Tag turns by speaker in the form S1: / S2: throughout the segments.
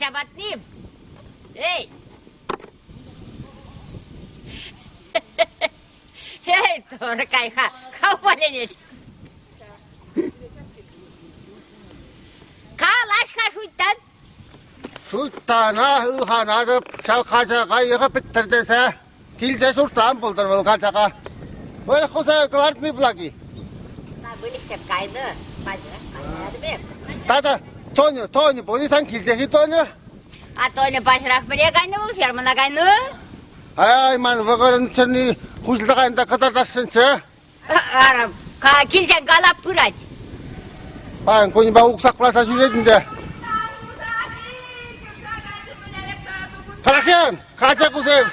S1: ҫапатни? Эй! Эй, турӑ кай-ха, хавхаланес. Калаҫ-ха, шуйттан.
S2: Шуйттана ылханатӑп, ҫав качака йӑхӗ пӗттӗр тесе. Килте ҫуртран пултӑр вӑл качака. Вӑй хуса кӑлартни плаки.
S1: Выльӑхсем кайнӑ, кайнӑ
S2: Тата Тоня, Тоня, пур-и сан килтехи Тоня?
S1: А Тоня паҫӑрах мӗне кайнӑ вӑл, фермӑна кайнӑ?
S2: Ай, ман вӑкӑрӑн чӗрни хуҫӑлса кайнӑ та кӑтартасшӑнччӗ.
S1: Арӑм, килсен калап пырать.
S2: Паян кунӗпе уксакласа ҫӳрет ӗнтӗ. Карахен, кача кусем.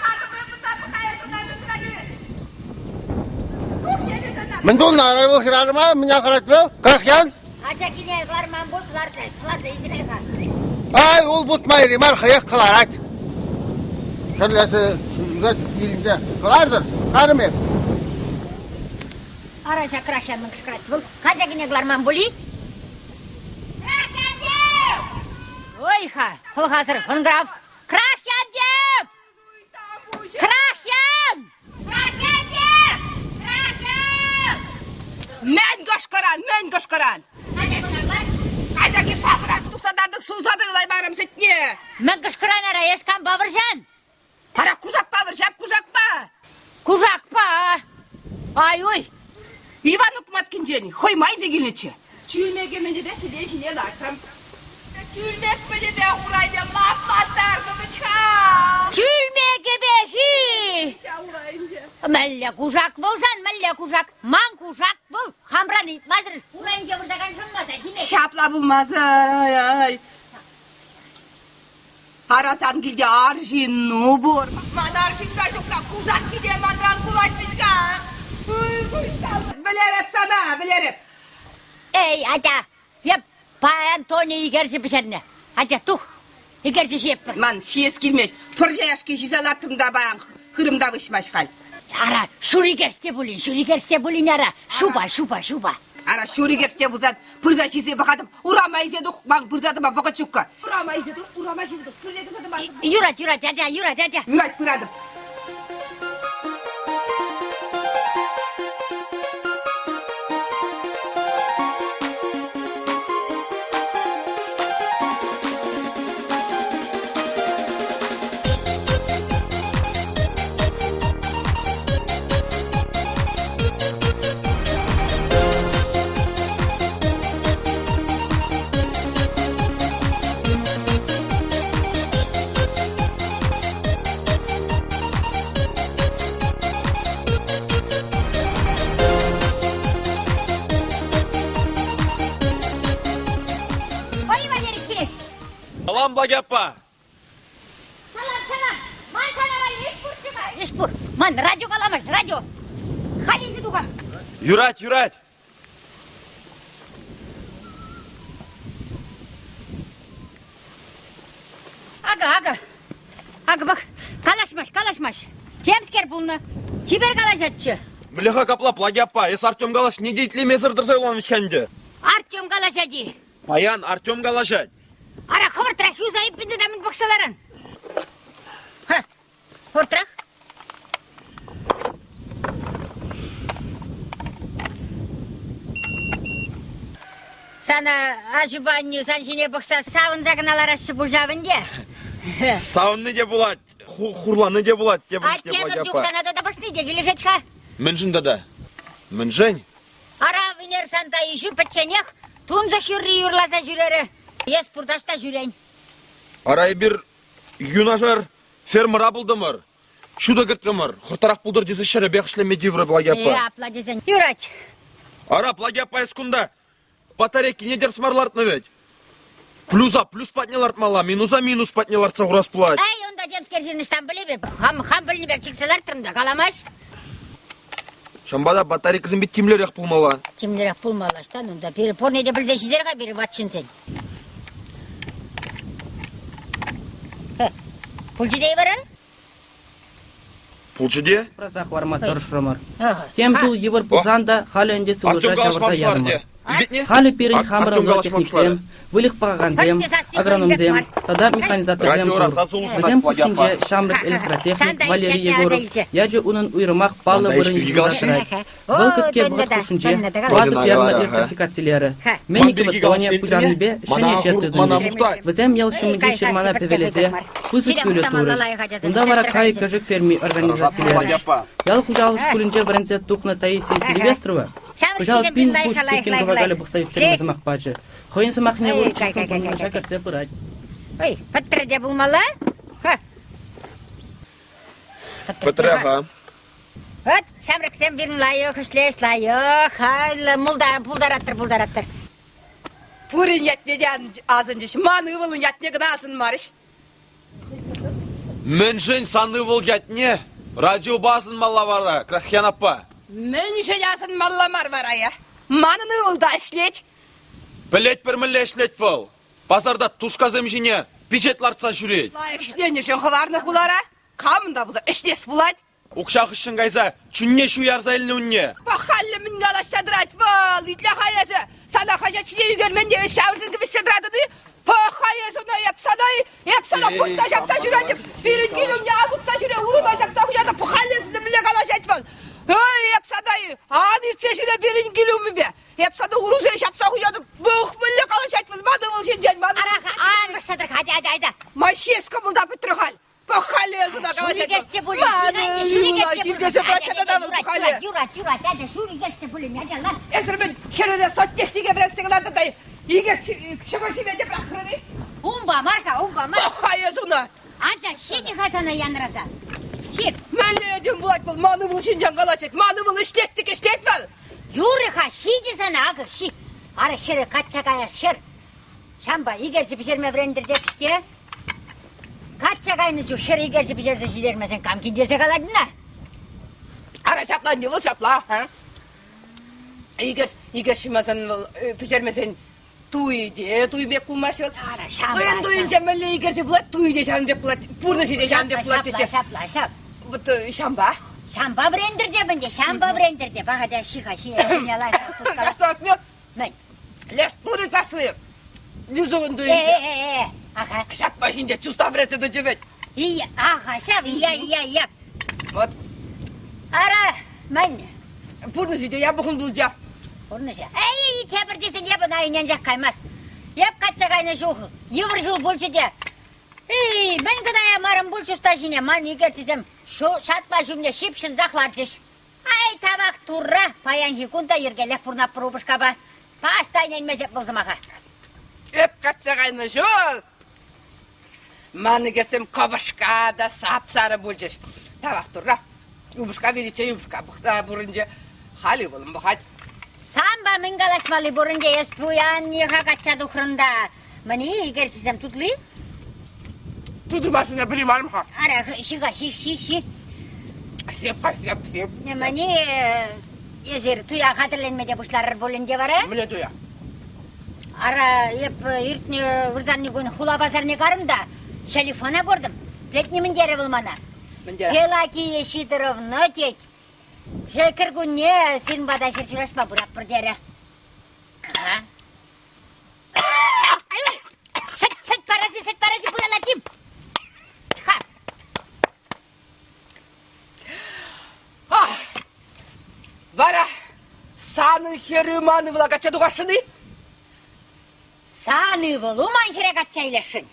S2: Мӗн пулнӑ? Ара вӑл хӗрарӑма мӗн ахӑрать вӑл? Карахьян?
S1: Ача кине кӑларман пул, кӑларса, кӑларса илсе-ха.
S2: Ай, ул путмайри мар, хӑех кӑларать. Хӗрлесе юрать килӗнче. Кӑлартӑр, карӑм эп.
S1: Ара ҫак Крахьян мӗн кӑшкӑрать вӑл? Кача кине кӑларман пули? Крахьян Ой-ха, хӑлхасӑр хӑнкӑрав. Крахьян деп! Крахьян! Крахьян деп! Крахьян!
S3: Мӗн кӑшкӑран, мӗн кӑшкӑран? Кайса кил пасӑрах тухса тартӑк сунса та юлаймарӑм сӗтне.
S1: Мӗн кӑшкӑран ара, эс кампа вӑрҫан?
S3: Ара кушакпа вӑрҫап, кушакпа!
S1: Кушакпа! Ай-уй!
S3: Иван Укматкинчен хӑй майсӑ килнӗччӗ. Чӳлмеке мӗнӗпе сӗтел ҫине лартрӑм. Чӳлмек мӗнӗпе урайне лаплаттартӑм вӗт-ха!
S1: Чӳлмекӗпе-хи!
S3: Ҫав урайӗнче.
S1: Мӗнле кушак вӑл сан, мӗнле кушак? Ман кушак вӑл хамран ыйтмасӑр урайӗнче выртакан шӑмма та ҫимест.
S3: Ҫапла пулмасӑр, ай-ай. Ара сан килте арҫынну пур. Ман арҫын та ҫук та кушак киле манран кулать вӗт-ха. Вӗлереп сана, вӗлереп.
S1: Эй, атя, еп, паян Тоня икерчӗ пӗҫернӗ. Атя, тух, икерчӗ ҫиеппӗр.
S3: Ман ҫиес килмест. Пӑрҫа яшки ҫисе лартрӑм та паян хырӑм та выҫмасть халь.
S1: Ара, ҫур икерчӗ те пулин, ҫур икерчӗ те пулин, ара, шупа, шупа, шупа.
S3: Ара, ҫур икерчӗ те пулсан Пырса ҫисе пӑхатӑп, урама илсе тух, ман пырса тӑма вӑхӑт ҫуккӑ. Урама илсе тух, урама илсе тух, пӳрте кӗрсе тӑмастӑп.
S1: Юрать, юрать, атя, юрать, атя.
S3: Юрать, пыратӑп.
S1: Ой, Валерий,
S4: Салам, Благи аппа!
S1: Салам, салам! Ман сана валли ӗҫ пурччӗ-ха. Ӗҫ пур. Ман радио каламасть, радио. Халь илсе тухам.
S4: Юрать, юрать.
S1: Акӑ, акӑ. Акӑ пӑх. Калаҫмасть, калаҫмасть. Темскер пулнӑ. Чипер калаҫатчӗ.
S4: Мӗнле-ха капла, Плаги аппа, эс Артем калаҫни те итлемесӗр тӑрса юлан вӗт-ха ӗнтӗ.
S1: Артем калаҫать-и?
S4: Паян Артем калаҫать.
S1: Ара, хӑвӑртрах юса эппин те мӗн пӑхса ларан? Ха, хӑвӑртрах. Сана аҫупа аннӳ сан ҫине пӑхса савӑнса кӑна лараҫҫӗ пуль ҫав ӗнтӗ.
S4: Савӑнни те пулать, хурланни те пулать, тепӗр
S1: А тепӗр чух сана тата пӑшни те килӗшет-ха.
S4: Мӗншӗн тата? Мӗншӗн?
S1: Ара, ӗнер сан Таиҫӳ пӗчченех тунсӑх юрри юрласа ҫӳрерӗ. Эс пурташ та ҫӳрен.
S4: Ара эпир юнашар фермӑра пултӑмӑр. Ҫутӑ кӗртрӗмӗр. Хӑртрах пултӑр тесе ҫӗрӗпех ӗҫлеме тиврӗ Плаги аппа.
S1: Э, апла тесен юрать.
S4: Ара, Плаги аппа эс кунта батарейкине тӗрӗс мар лартнӑ вӗт. Плюса плюс патне лартмалла, минуса минус патне лартса хурас пулать.
S1: Эй, унта темскер ҫын ӑҫтан пӗлеп Хам, хам пӗлнӗ пек чиксе лартрӑм та, каламасть.
S4: Ҫавӑнпа та батарейкӑсемпе тимлӗрех пулмалла.
S1: Тимлӗрех пулмалла ӑҫтан унта? Пире пурне те пӗлсе ҫитер-ха пире ват ҫынсен. Пулчӗ те вара?
S4: Пулчӗ те?
S5: Упраса хӑварма тӑрӑшрӑмӑр. Тем чул йывӑр пулсан та халӗ ӗнтӗ сывлӑша ҫавӑрса ятӑмӑр.
S4: Илтетне?
S5: Халӗ пирӗн
S4: Ак,
S5: хамӑрӑн
S4: Артем калаҫма
S5: зоотехниксем,
S4: пуҫларӗ.
S5: выльӑх пӑхакансем,
S1: Пӗртте сасси хӑйӗн пек
S5: агрономсем
S1: мар.
S5: тата механизаторсем
S4: Радиора
S5: пур.
S4: сасӑ улшӑнать
S5: Вӗсем
S4: Пӑлаки аппа.
S5: хушшинче ҫамрӑк электротехник
S1: Сан та
S5: Валерий
S1: ӗҫ ятне аса
S5: Егоров
S1: илчӗ.
S5: ячӗ унӑн уйрӑмах паллӑ
S6: Ман та ӗҫ
S5: вырӑн
S6: пирки
S5: йышӑнса
S6: калаҫни.
S5: тӑрать. Вӑл
S1: О,
S5: кӗске
S1: тӑннӑ
S5: вӑхӑт
S1: та,
S5: хушшинче
S1: тӑннӑ та
S5: тӑватӑ
S6: калаҫ.
S5: ферма
S6: Ага.
S5: электрификацилерӗ.
S1: Ха.
S5: Мӗн
S4: Ман пирки
S5: Тоня
S4: калаҫни
S5: пуҫарнипе
S4: мана
S5: ҫӗнӗ ӗҫе
S4: хур, мана
S5: тытӑнчӗҫ.
S4: мухтать.
S5: Вӗсем ял
S1: Эй,
S5: ҫумӗнчи
S1: кай
S5: ҫырмана
S1: сасси пӗртте
S5: пӗвелесе
S1: хытӑ мар.
S5: пысӑк
S1: Сире
S5: кӳлӗ
S1: мухтамалла
S5: турӗҫ.
S1: лайӑх ачасем,
S5: Унта вара
S1: сӗттӗр
S5: кайӑк-кӗшӗк ферми
S4: Пӑлаки
S5: организацилерӗҫ.
S4: аппа.
S5: Ял хуҫалӑх шкулӗнче вӗренсе тухнӑ Таисия Сильвестрова
S1: Ҫавӑн
S5: кӑҫал
S1: писем
S5: пин
S1: лайӑх,
S5: пуҫ
S1: лайӑх,
S5: пекин
S1: лайӑх,
S5: кӑвакалӗ
S1: лайӑх.
S5: пӑхса ӳстерме
S1: Ҫеҫ.
S5: сӑмах пачӗ. Хӑйӗн сӑмахне
S1: Эй,
S5: вӑл
S1: кай,
S5: чыслӑн
S1: кай, кай,
S5: пурнӑҫа
S1: кай, кай.
S5: кӗртсе пырать.
S1: Ой, пӗтрӗ те пулмалла. Ха.
S4: Пӗтрӗ-ха.
S1: Вӑт, ҫамрӑксем пирӗн лайӑх ӗҫлес, лайӑх. Халь мулта пултараттӑр, пултараттӑр.
S3: Пурин ятне те асӑнчӗҫ. Ман ывӑлӑн ятне кӑна асӑнмарӗҫ.
S4: Мӗншӗн сан ывӑл ятне радиопа асӑнмалла вара, Крахьян аппа?
S3: Мӗншӗн асӑнмалла мар вара я? Манӑн ывӑл та ӗҫлет.
S4: Пӗлетпӗр мӗнле ӗҫлет вӑл. Пасарта тушкасем ҫине пичет лартса ҫӳрет.
S3: Лайӑх ӗҫленӗшӗн хӑварнӑ хулара. Камӑн та пулса ӗҫлес пулать.
S4: Укҫа хыҫҫӑн кайса чунне ҫу ярса илнӗ унне.
S3: Пахаллӗ мӗн калаҫса тӑрать вӑл, итле-ха эсӗ. Сана хаҫат ҫине ӳкермен те ҫавшӑн кӗвӗҫсе тӑратӑн-и? Пӑх-ха эс ӑна, эп сана, эп сана пуҫна ҫапса ҫӳретӗп. Пирӗн кил умне ал утса ҫӳре, уруна ҫапса хуҫатӑп. Пӑх-халь эс мӗнле калаҫать вӑл. Эй, эп сана, ан иртсе ҫӳре пирӗн кил умӗпе. Эп сана урусене ҫапса хуҫатӑп. Пӑх, мӗнле калаҫать вӑл, ман ывӑл ҫинчен, ман.
S1: Ара, ан вӑрҫса тӑр, атя, атя, атя.
S3: Ма ҫеҫ кӑмӑлта пӗтрӗ халь. Пӑх-халӗ эс ӑна калаҫать.
S1: Ҫӳрекес те пулин, ҫӳрекес те пулин.
S3: Тиркесе тӑрать тата вӑл пӑх-халӗ.
S1: Юрать, юрать, атя, ҫӳрекес те пулин, атя, лар.
S3: Эсӗр мӗн, хӗрӗре соттехнике вӗрентсе кӑлартӑр та икӗ ҫӑкӑр ҫиме те пӑрахрӑр-и?
S1: Унпа мар-ха, унпа мар.
S3: Пӑх-ха эс уна.
S1: Атя, ҫитӗ-ха сана янраса. Ҫип.
S3: Мӗнле этем пулать вӑл, ман ывӑл ҫинчен калаҫать, ман ывӑл ӗҫлет-тӗк ӗҫлет вӑл.
S1: Юрӗ-ха, ҫитӗ сана, акӑ, ҫи. Ара, хӗрӗ качча каяс хӗр. Ҫампа икерчӗ пӗҫерме вӗрентӗр теп-ҫке. Качча кайнӑ чух хӗр икерчӗ пӗҫерсе ҫитермесен кам килтесе калать ӑна?
S3: Ара, ҫапла ӗнтӗ вӑл, ҫапла. Икерч, икерч ҫимасан вӑл пӗҫермесен туйӗ те туй пек пулмасть вӑл.
S1: Ара, ҫапла.
S3: Хӑйӗн туйӗнче мӗнле икерчӗ пулать, туйӗ те ҫавӑн пек пулать, пурнӑҫӗ те ҫавӑн пек пулать
S1: Ҫапла, ҫапла, ҫап.
S3: Вот ҫампа.
S1: Ҫампа вӗрентӗр те ӗнтӗ, ҫампа вӗрентӗр те. Пахать, ҫи-ха, ҫи, ҫине лайӑх
S3: тускала.
S1: Мӗн?
S3: Леш турӗ касли. Лизун туйӗнче.
S1: Э-э-э, аха.
S3: Ҫатма ҫинче чуста вӗресе тӑчӗ вӗт.
S1: И, аха, ҫав, ия, ия, ия.
S3: Вот.
S1: Ара, мӗн?
S3: Пурнӑҫӗ те япӑхӑн пулчӗ.
S1: Пурнӑҫӗ. Эй, тепӗр тесен эп ӑна ӗненсех каймас. Эп качча кайнӑ чух йывӑр ҫул пулчӗ те. Эй, мӗн кӑна ямарӑм пуль чуста ҫине, ман икерчӗсем ҫатма ҫумне ҫыпҫӑнсах ларчӗҫ. Ай, тавах Турра, паянхи кун та йӗркеллех пурӑнатпӑр упӑшкапа. Пач та ӗненмесеп вӑл сӑмаха.
S3: Эп качча кайнӑ ҫул ман икерсем кӑпӑшка та сап-сарӑ пулчӗҫ. Тавах Турра, упӑшка виличчен упӑшка пӑхса пурӑнчӗ. Халь ывӑлӑм пӑхать.
S1: Санпа мӗн калаҫмалли пур ӗнтӗ, эс пуян йӑха качча тухрӑн та. Мӗн-и, икерчӗсем тутли?
S3: Тутӑ машина пӗлеймарӑм-ха.
S1: Ара, ҫи-ха, ҫи, ҫи, ҫи.
S3: Сеп-ха, сеп, сеп.
S1: Мӗне эсир туя хатӗрленме те пуҫларӑр пуль ӗнтӗ вара?
S3: Мӗне туя?
S1: Ара, эп иртнӗ вырсарни кун хула пасарне карӑм та Шелифана куртӑм. Пек нимӗн терӗ вӑл мана.
S3: Мӗн терӗ?
S1: Пелагия Сидоровна тет. Кӗркунне сирӗн пата хӗр ҫураҫма пыратпӑр терӗ. Ага. Сӗт, сӗт параси, сӗт параси, пырала тим. Ха.
S3: Ах, вара санӑн хӗрӳ ман ывӑла качча тухасшӑн-и?
S1: Сан ывӑлу ман хӗре качча илесшӗн.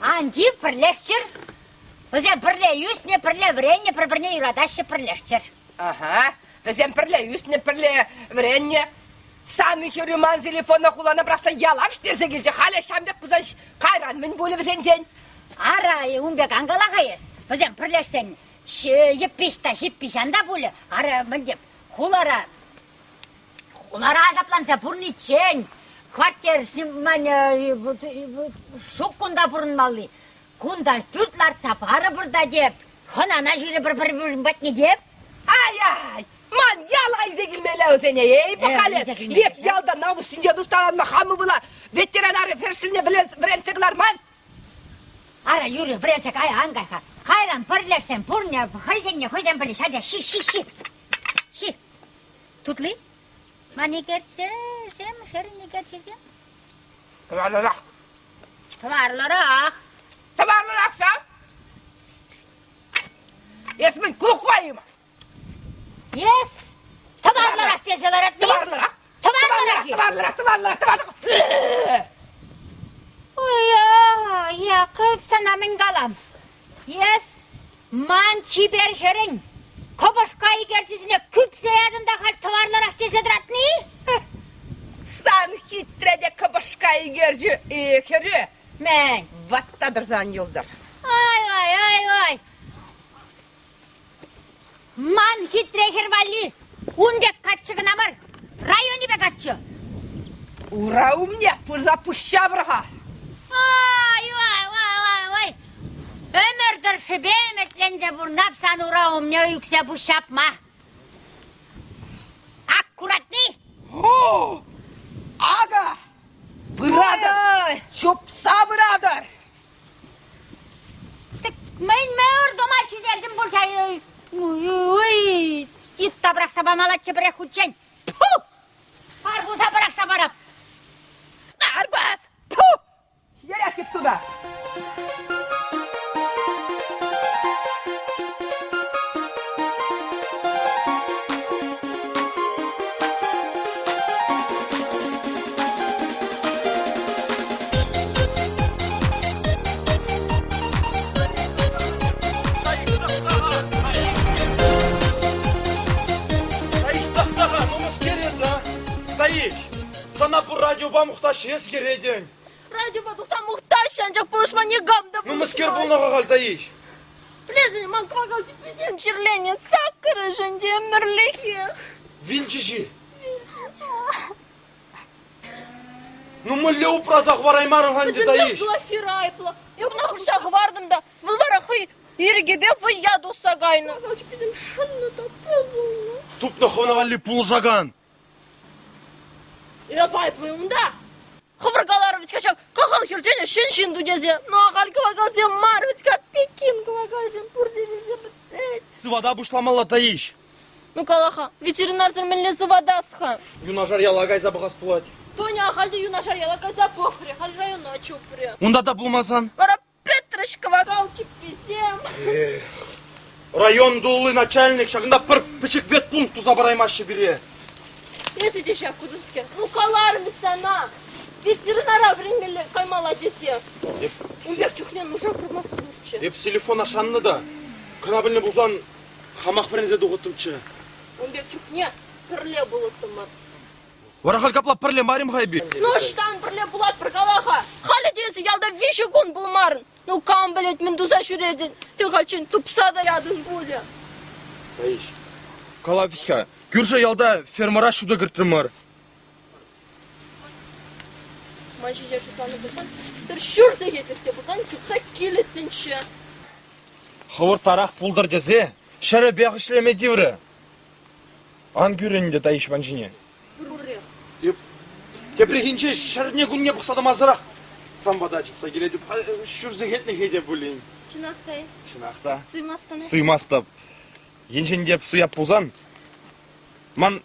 S1: Ан тив, пӗрлешчӗр. Вӗсем пӗрле ӳснӗ, пӗрле вӗреннӗ, пӗр-пӗрне юратаҫҫӗ, пӗрлешчӗр.
S3: Аха, вӗсем пӗрле ӳснӗ, пӗрле вӗреннӗ. Сан хӗрӳ ман телефона хулана пӑрахса яла вӗҫтерсе килчӗ. Халӗ ҫам пек пулсан кайран мӗн пулӗ вӗсенчен?
S1: Ара, ун пек ан кала-ха эс. Вӗсем пӗрлешсен йӗппиҫ та ҫиппиҫ ан та пулӗ. Ара, мӗн теп, хулара хулара асапланса пурӑниччен хваттер снимман ҫук кунта пурӑнмалли. Кунта пӳрт лартса парӑпӑр та теп, хӑнана ҫӳрӗпӗр пӗр-пӗрин патне теп.
S3: Ай-ай! Ман яла илсе килмелле вӗсене, эй, пӑхале! Эп ялта навус ҫинче нушталанма хам ывӑла ветеринари фельдшерне вӗрентсе кӑларман.
S1: Ара, Юрий, вӗренсе кай, ан кай-ха. Кайран пӗрлешсен пурне хӑйсенне хӑйсем пӗлӗҫ. Атя, ҫи, ҫи, ҫи. Ҫи. Тутли? Ман икерчӗсем, хӗрӗн икерчисем.
S3: Тӑварлӑрах.
S1: Тӑварлӑрах.
S3: Тӑварлӑрах ҫав. Эс мӗн клухвай-им?
S1: Эс тӑварлӑрах тесе ларатни?
S3: Тӑварлӑрах.
S1: Тӑварлӑрах.
S3: Тӑварлӑрах, тӑварлӑрах, тӑварлӑрах.
S1: Ой, Яков, сана мӗн калам? Эс ман чипер хӗрӗн кӑпӑшка икерчисене кӳпсе ятӑн та халь тӑварлӑрах тесе тӑратни?
S3: Сан хитре те кӑпӑшка икерчӗ хӗрӳ.
S1: Мӗн?
S3: Ватта тӑрсан юлтӑр.
S1: Ай-ай, ай-ай. Ман хитре хӗр валли ун пек каччӑ кӑна мар, районӗпе каччӑ.
S3: Ура умне пырса пуҫҫапӑр-ха.
S1: Ай, ай, ай, ай, ай. Ӗмӗр тӑршшӗпе ӗмӗтленсе пурӑнап сан ура умне ӳксе пуҫҫапма. Аккуратни?
S3: О, акӑ, пыратӑр, чупса пыратӑр.
S1: Мӗн мӗр тума ҫитертӗм пулса? Ой, йытта пӑрахса памаллаччӗ пӗрех хутчен. Фу! Арбуза пӑрахса парап.
S3: Арбуз! Фу! Ерех йыт туда.
S4: Таиҫ, тӑхта-ха, ну мӗскер эс, а? Таиҫ, сана пур радиопа мухтаҫҫӗ, эс хӗретӗн.
S6: Радиопа тухса мухтаҫҫӗ, анчах пулӑшма никам та
S4: Ну мӗскер пулнӑ-ха халь, Таиҫ?
S6: Плесень, ман кӑвакал чӗпписем чирленӗ, саккӑрӑшӗн те ӗмӗрлӗхех.
S4: Вилчӗҫ-и? Ну мӗнле упраса хӑвараймарӑн-ха ӗнтӗ, Таиҫ?
S6: Глафира айӑплӑ. Эп ӑна хушса хӑвартӑм та, вӑл вара хӑй ирӗкӗпе вӑййа тухса кайнӑ. Кӑвакал чӗпписем шӑннӑ та пӑсӑлнӑ.
S4: Тупнӑ хӑвна валли пулӑшакан.
S6: Эп айӑплӑ унта. Хӑвӑр каларӑр вӗт-ха ҫав кахал хӗрсене ҫын ҫын ту тесе. Ну ахаль кӑвакалсем мар вӗт-ха, Пекин кӑвакалсем пурте вилсе пӗтсен.
S4: Сывата пуҫламалла, Таиҫ.
S6: Ну кала-ха, ветеринарсӑр мӗнле сыватас-ха?
S4: Юнашар яла кайса пӑхас пулать.
S6: Тоня ахаль те юнашар яла кайса пӑхрӗ, халь района чупрӗ.
S4: Унта та пулмасан?
S6: Вара пӗтрӗҫ кӑвакал чӗпписем.
S4: Эх, район тулли начальник ҫакӑнта пӗр пӗчӗк ветпункт туса параймаҫҫӗ пире.
S6: Эсӗ те ҫак кутӑнскер. Ну каларӑм вӗт сана. Ветеринара вӗренмелле каймалла тесе. Ун пек чухне нуша курмастӑмӑрччӗ.
S4: Эп телефона шаннӑ та, кӑна пӗлнӗ пулсан Хамах вӗренсе тухӑттӑмччӗ.
S6: Ун пек чухне пӗрле пулӑттӑмӑр.
S4: Вара халь капла пӗрле мар-им-ха эпир?
S6: Ну ӑҫтан пӗрле пулатпӑр кала-ха? Халӗ те эсӗ ялта виҫӗ кун пулмарӑн. Ну кам пӗлет мӗн туса ҫӳретӗн? Те хальччен тупса та ятӑн пулӗ.
S4: Таиҫ, кала-ха, кӳршӗ ялта фермӑра ҫутӑ кӗртрӗмӗр.
S6: Ман ҫинчен шутланӑ пулсан, пӗр ҫур сехетлӗх те пулсан чупса килӗттӗнччӗ.
S4: Хӑвӑртрах пултӑр тесе ҫӗрӗпех ӗҫлеме тиврӗ. Ан кӳрен ӗнтӗ Таиҫ ман ҫине.
S6: Пуррех.
S4: Эп тепрехинче ҫӗрне-кунне пӑхса тӑмасӑрах сан пата чупса килетӗп. Ҫур сехетлӗхе те пулин.
S6: Чӑнах та-и?
S4: Чӑнах та.
S6: Суймастӑн-и?
S4: Суймастӑп. Енчен те суяп пулсан, ман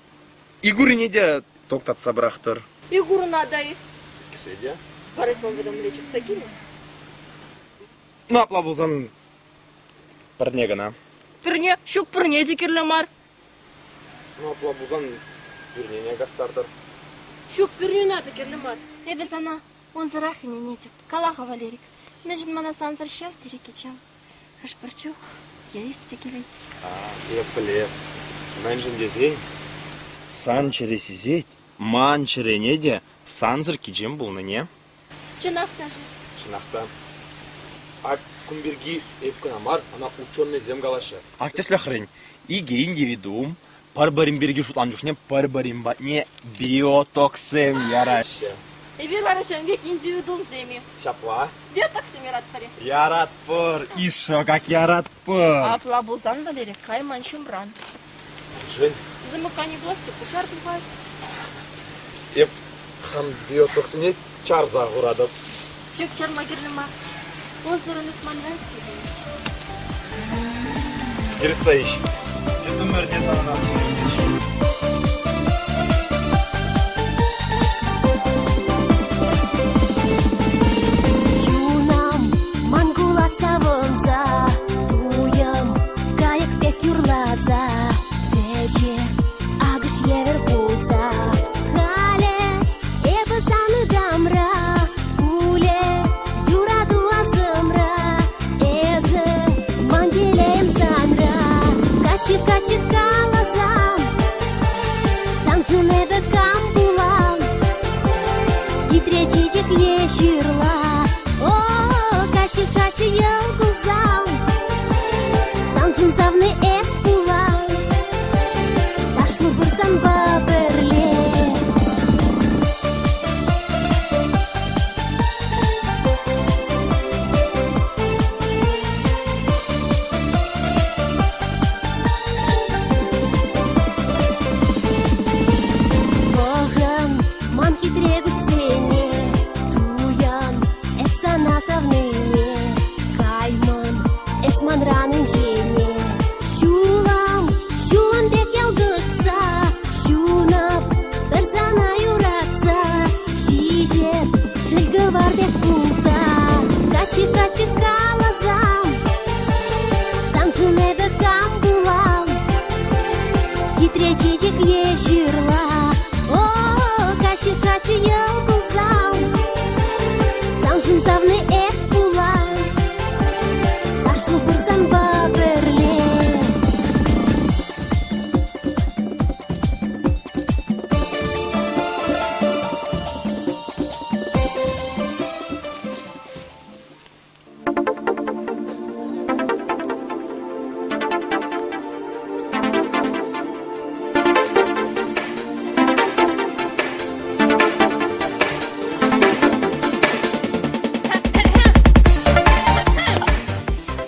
S4: Игорине те ток татса пӑрахтӑр.
S6: Игорьна та-и?
S4: Кӗсе те.
S6: Вара эс ман пата чупса килнӗ.
S4: Ну, апла пулсан пӗрне кӑна.
S6: Пӗрне? Ҫук, пӗрне те кирлӗ мар.
S4: Ну, апла пулсан пӳрнене кастартӑр.
S6: Ҫук, пӳрнӳне те кирлӗ мар.
S7: Эпӗ сана унсӑрах ӗненетӗп. Кала-ха, Валерик, мӗншӗн мана сансӑр ҫав тери кичем? Хӑш-пӗр чух йӗрес те килет.
S4: Эп пӗлеп. Мӗншӗн тесен сан чӗре сисет, ман чӗрене те сансӑр кичем пулнине.
S7: Чӑнах та-ши?
S4: Чӑнах та. Ак кун пирки эп кӑна мар, ӑна ученӑйсем калаҫҫӗ. Ак тӗслӗхрен, икӗ индивидуум пӗр-пӗрин пирки шутланӑ чухне пӗр-пӗрин патне биотоксем яраҫҫӗ.
S6: Эпир вара ҫавӑн пек индивидуумсем-и?
S4: Ҫапла.
S6: Биотоксем яратпӑр-и?
S4: Яратпӑр, Иша, как яратпӑр.
S6: Апла пулсан, Валерий, кай ман ҫумран.
S4: Жень.
S6: Замыкание блок пушар тухать.
S4: Эп хам биотоксене чарса хуратӑп.
S7: Ҫук, чарма кирлӗ мар. Унсӑрӑн эс манран сивӗ.
S4: Скерестоишь. Ӗмӗрне санран.
S8: Каччӑ, каччӑ каласам, саншӑн эпӗ кам пулам? Хитре чечек е ҫырла, о, каччӑ, каччӑ йӑл кулсам, саншӑн савни эп пулам. Ташлӑпӑр санпа пӗрле. Пӑхӑн ман хитре куҫсене, туян эп сана савнине. Каймӑн эс манран инҫене. Ҫулам, ҫулӑм пек ялкӑшса, ҫунап пӗр сана юратса. Ҫиҫеп шӗл-кӑвар пек пулса, каччӑ, каччӑ каласам, саншӑн эпӗ кам пулам? Хитре чечек е ҫырла, о, каччӑ, каччӑ йӑл кулсам, саншӑн савни эп пулам, ташлӑпӑр санпа пӗрле.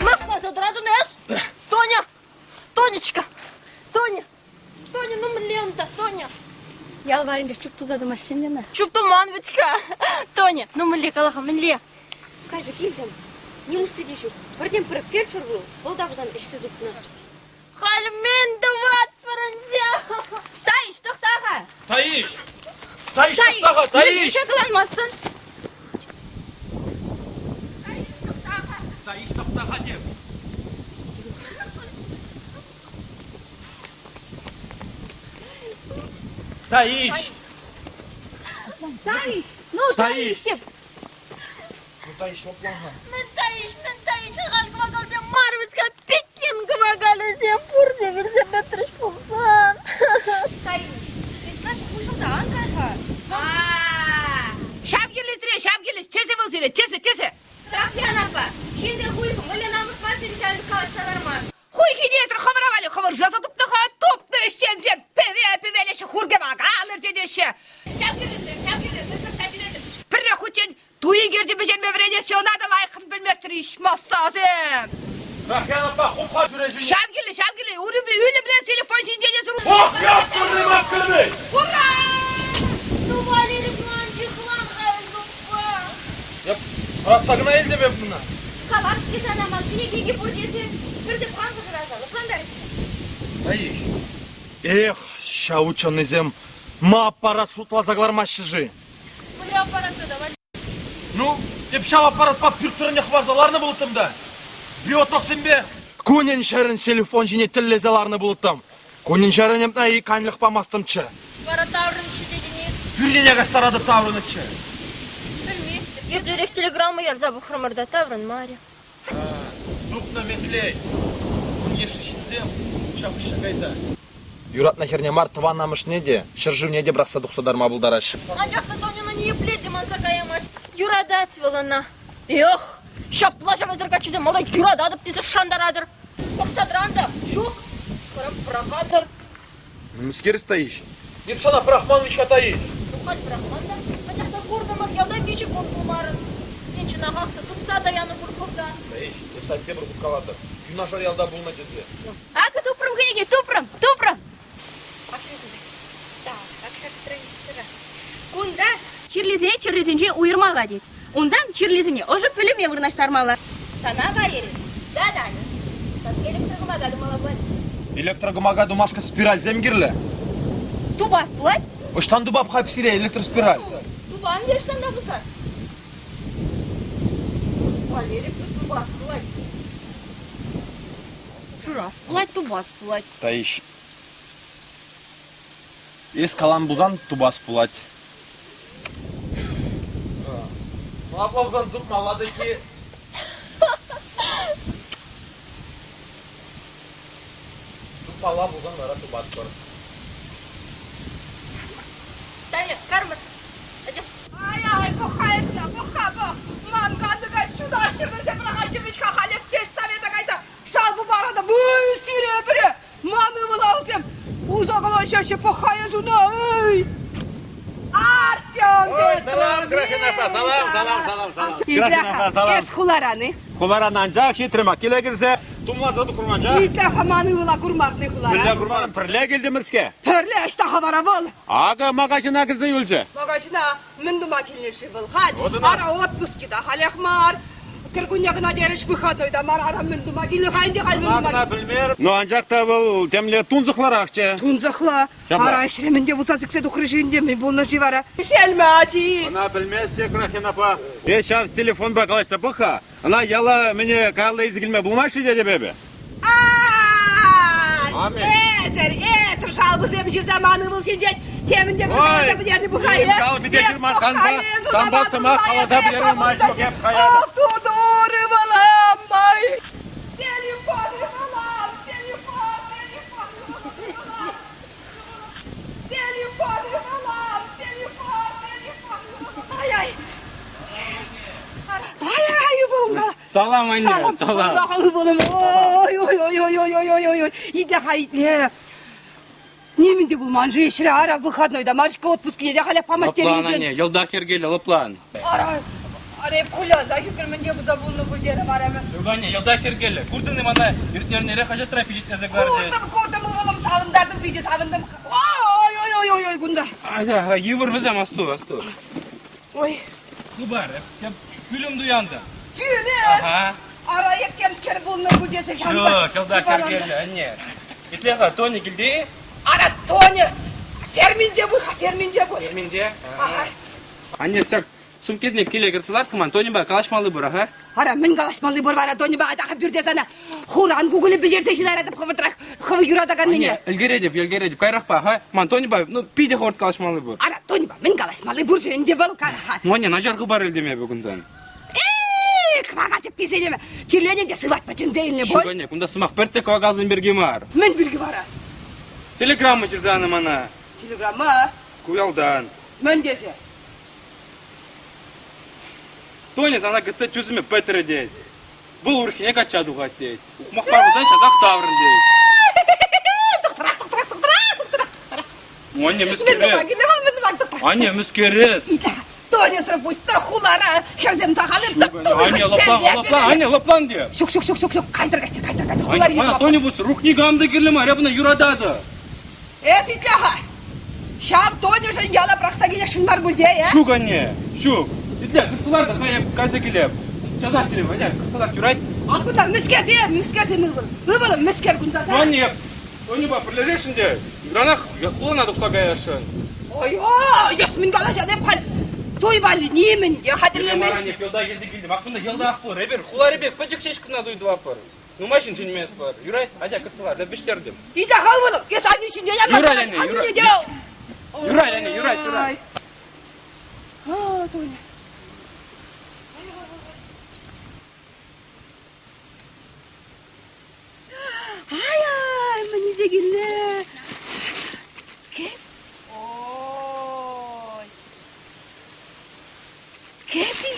S6: Махласа тӑратӑн эс? Тоня! Тонечка! Тоня! Тоня, ну мӗнле унта, Тоня?
S7: Ял варринче чуп туса тӑмаҫҫӗ ӗнтӗ.
S6: Чуп туман вӗт-ха. Тоня, ну мӗнле кала-ха, мӗнле?
S7: Кайса килтӗм. Ним усси те ҫук. Пӗртен-пӗр фельдшер вӑл, вӑл та пулсан ӗҫсе супнӑ.
S6: Халь мӗн тӑватпӑр ӗнтӗ?
S3: Таиҫ, тӑхта-ха!
S4: Таиҫ! Таиҫ, тӑхта-ха, Таиҫ!
S6: Мӗншӗн кӑлармастӑн?
S3: Таиҫ, тӑхта-ха!
S4: Таиҫ, тӑхта-ха теп. Таиҫ!
S6: Таиҫ! Ну, Таиҫ теп!
S4: Ну, Таиҫ, лӑплан-ха.
S6: Мӗн Таиҫ, мӗн Таиҫ, халь кӑвакалсем мар вӗт-ха, Пекин кӑвакалӗсем пурте вилсе пӗтрӗҫ пулсан.
S7: Таиҫ, эс хуҫӑлса ан кай-ха.
S3: Ҫав килӗсре, ҫав килӗс, тесе вӑл сире, тесе, тесе.
S7: Рафьян аппа, ҫынсен хуйхӑ мӗнле намӑс мар сире ҫавӑн пек калаҫса ларма.
S3: Хуйхинесӗр хӑвӑра валли хӑвӑр жаса тупнӑ-ха, тупнӑ ӗҫченсем пӗве пӗвелеҫҫӗ, хуркӑвакал ӗрчетеҫҫӗ. Ҫав кирлӗ, ҫав кирлӗ, тытӑрса ҫӳретӗп. Пӗрре хутчен туй икерчи пӗҫерме вӗренесчӗ, ӑна та лайӑххӑн пӗлместӗр иҫмассасем.
S4: Рахьян аппа, хупха чӳречине.
S3: Ҫав кирлӗ, ҫав кирлӗ, урипе ӳлӗмрен телефон ҫинчен эсир...
S4: Ох, яптырны маптырны!
S3: Ура!
S6: Ну, Валерий Иванович, хлан-ха
S4: Эп шӑратса кӑна илтӗм эп мана.
S7: Калам-ҫке сана, ман кӗнеке пур тесе. Пӗрте панкӑ шыраса лӑплантарӗҫ.
S4: Таиҫ. Эх, ҫав ученӑйсем ма аппарат шутласа кӑлармаҫҫӗ-ши?
S6: Мӗнле аппарат тата, Валерий?
S4: Ну, эп ҫав аппаратпа пӳрт тӑррине хӑпарса ларнӑ пулӑттӑм та биотоксемпе кунӗн-ҫӗрӗн телефон ҫине тӗллесе ларнӑ пулӑттӑм. Кунӗн-ҫӗрӗн эп и канлӗх памастӑмччӗ.
S6: Вара таврӑнччӗ тетӗн-и?
S4: Пӳртене кастаратӑп таврӑнӑччӗ.
S6: Пӗлместӗп. Еплерех телеграмма ярса пӑхрӑмӑр та таврӑнмарӗ.
S4: Тупнӑ меслет. Ун йышши ҫынсем укҫа хыҫҫӑн кайса. Юратнӑ хӗрне мар, тӑван амӑшне те, ҫӗршывне те пӑрахса тухса тарма пултараҫҫӗ.
S6: Анчах та Тоньӑна ниепле те манса каямасть. Юратать вӑл ӑна. Эх, ҫапла ҫав каччӑсем мала юрататӑп тесе шантаратӑр. Пӑхса тӑран та, ҫук, хӑрӑм пӑрахатӑр.
S4: Мӗскер стоишь? Эп сана пӑрахман вӗт-ха, Таиҫ.
S6: Тухать пӑрахман та, анчах та куртӑмӑр, ялта виҫӗ кун пулмарӑн. Тен, чӑнахах та тупса та янӑ пуль хӑвта.
S4: Таиҫ, эп сан тепӗр хут калатӑп, юнашар ялта пулнӑ тесе.
S7: Акӑ тупрӑм кӗнеке, тупрӑм, тупрӑм. Так, ак ҫак страницӑра. Кунта чирлисене чӗррисенчен уйӑрмалла тет. Унтан чирлисене ӑшӑ пӳлӗме вырнаҫтармалла. Сана, Валерий, задание. Сан электрокӑмака тумалла пулать.
S4: Электрокӑмака тумашкӑн спиральсем кирлӗ.
S7: Тупас пулать.
S4: Ӑҫтан тупап-ха сире электроспираль?
S6: Тупан те ӑҫтан та пулсан. Валерик, тупас пулать.
S7: Шырас пулать, тупас пулать.
S4: Таиҫ, Эс калан пулсан тупас пулать. Ну, апла пулсан тупмалла таки. Тупмалла пулсан вара тупатпӑр.
S6: Таня, кармӑр. Атя.
S3: Ай-ай, пӑх-ха эс ӑна, пӑх-ха, пӑх. Ман кантӑка чуна ҫӗмӗрсе пӑрахатчӗ вӗт-ха халӗ сельсовета кайса шалпу паратӑп. Ой, сире пӗре! Ман ывӑла вӗсем усӑ калаҫаҫҫӗ, пӑх-ха эс ӑна, эй! Артем
S9: Ой, салам, Графин аппа, салам, салам, салам, салам. Графин аппа, салам.
S3: Эс хуларан-и?
S9: Хуларан анчах ҫитрӗм, киле килсе тумланса тухрӑм анчах.
S3: Итле-ха ман ывӑла курман-и хулара?
S9: Мӗнле курман, пӗрле килтӗмӗр-ҫке.
S3: Пӗрле ӑҫта вара вӑл?
S9: Акӑ магазина кӗрсе юлчӗ.
S3: Магазина мӗн тума килнӗ-ши вӑл халь? Ара отпуски та халех мар. Кӗркунне кӑна терӗҫ выходной та мар. Ара мӗн тума килнӗ-ха ӗнтӗ халь мӗн тума?
S9: Ӑна пӗлмерӗм. Ну анчах та вӑл темле тунсӑхларахчӗ.
S3: Тунсӑхла. Ара ӗҫре мӗн те пулса сиксе тухрӗ-ши ӗнтӗ, мӗн пулнӑ-ши вара? Шелме ачи!
S9: Ӑна пӗлмест те Крахин аппа. Эс ҫав телефонпа калаҫса пӑх-ха. Ӑна яла мӗне каялла илсе килме пулмасть-ши тетӗп эпӗ.
S3: Эсӗр, эсӗр шалпӑсем ҫырса ман ывӑл ҫинчен темӗн те пӗр каласа пӗтернӗ пур-ха.
S9: Шалпи те ҫырма санпа, санпа сӑмах каласа пӗтерме май ҫук эп хаятӑп.
S3: Тур ывӑлӑм май. Телефон ывӑлӑм, телефон, телефон ывӑлӑм. Телефон ывӑлӑм, телефон, телефон ывӑлӑм. Ай-ай. Ай-ай, ывӑлӑм.
S5: Салам, анне, салам.
S3: Ывӑлӑм, ой, ой, ой, ой, ой, ой, ой, ой, ой, итле-ха, итле. Нимӗн те пулман-ши ӗҫре, ара, выходной та мар-ҫке отпускине те халех памасть
S5: Лӑплан, анне, йӑлтах йӗркеллӗ, лӑплан.
S3: Ара, ара, эп кулянса ӳкрӗм, мӗнле пулса пулнӑ пуль терӗм, ара.
S5: Ҫук, анне, йӑлтах йӗркеллӗ. Куртӑн-и мана иртнӗ эрнере хаҫатра пичетлесе кӑларчӗҫ.
S3: Куртӑм, куртӑм, ывӑлӑм, савӑнтартӑм, питӗ савӑнтӑм. Ой, ой, ой, ой, ой, кунта.
S5: Ага, йывӑр вӗсем, асту, асту.
S3: Ой.
S5: Хыпар, эп пӳлӗм туянтӑм.
S3: Пӳлӗм?
S5: Ага.
S3: Ара, эп темскер пулнӑ пуль тесе
S5: Ҫук, йӑлтах йӗркеллӗ, анне. Итле-ха, Тоня килте-и?
S3: Ара, Тоня ферминче пуль-ха, ферминче пуль.
S5: Ферминче?
S3: Ага.
S5: Анне, ҫак сумкесене киле кӗртсе ларт-ха ман, Тоньӑпа калаҫмалли пур, ага.
S3: Ара, мӗн калаҫмалли пур вара Тоньӑпа, атаха пӳрте сана хуран кукӑлӗ пӗҫерсе ҫытаратӑп хӑвӑртрах хӑв юратаканнине.
S5: Анне, ӗлкӗретӗп, ӗлкӗретӗп. Каярахпа, ага. Ман Тоньӑпа, ну, питӗ хӑвӑрт калаҫмалли пур.
S3: Ара, Тоньӑпа мӗн калаҫмалли пур-ши ӗнтӗ вӑл, кала-ха.
S5: Ну, анне, начар хыпар илтӗм эпӗ кунтан.
S3: Эй, кӑвакал чӗпписене чирленӗ те сыватма чӗнсе илнӗ пуль.
S5: Ҫук, анне, кунта сӑмах пӗртте кӑвакалсем пирки мар.
S3: Мӗн пирки вара?
S5: Телеграмма ҫырса янӑ мана.
S3: Телеграмма?
S5: Ку ялтан.
S3: Мӗн тесе?
S5: Тоня сана кӗтсе тӳсӗмӗ пӗтрӗ тет. Вӑл урӑххине качча тухать тет. Ухмах мар пулсан часах таврӑн тет.
S3: Тухтӑрах, тухтӑрах, тухтӑрах, тухтӑрах.
S5: Анне, мӗскерес? Анне, мӗскерес?
S3: Тоньӑсӑр пуҫсӑр хулара хӗрсем сахал
S5: Анне, лӑплан, лӑплан, анне, лӑплан те.
S3: Ҫук, ҫук, ҫук, ҫук, ҫук, кайтӑр, кайтӑр, кайтӑр, кайтӑр. Хулари
S5: Мана Тоня пуҫсӑр, рух никам та кирлӗ мар, эп ӑна юрататӑп.
S3: Эс итле-ха. Ҫав Тоньӑшӑн яла пӑрахса килесшӗн мар пуль те, э?
S5: Ҫук, анне, ҫук. Итле, кӑртсӑлар та эп кайса килеп. Часах килеп, анне, кӑртсӑлар юрать.
S3: А кунта мӗскерсем, мӗскерсем ывӑл? Ывӑлӑм, мӗскер кунта
S5: сан? Анне, эп Тоньӑпа пӗрлешесшӗн те, ыранах хулана тухса каясшӑн.
S3: Ой-ой, эс мӗн калаҫан эп халь туй валли нимӗн те хатӗрлемен.
S5: Анне, йӑлтах илсе килтӗм. Ак кунта йӑлтах пур. Эпир хулари пек пӗчӗк ҫеҫ кӑна туй тӑватпӑр. Нумай ҫын чӗнместпӗр. Юрать, атя кӗтсе лар, вӗҫтертӗм.
S3: Иде-ха ывӑлӑм, эс аннӳ ҫинчен ан
S5: Юрать, анне, юрать. Юрать, анне, юрать, юрать.
S3: А, Тоня. Ай-ай, мӗн илсе килнӗ? Кӗп. Ой. Кӗпи.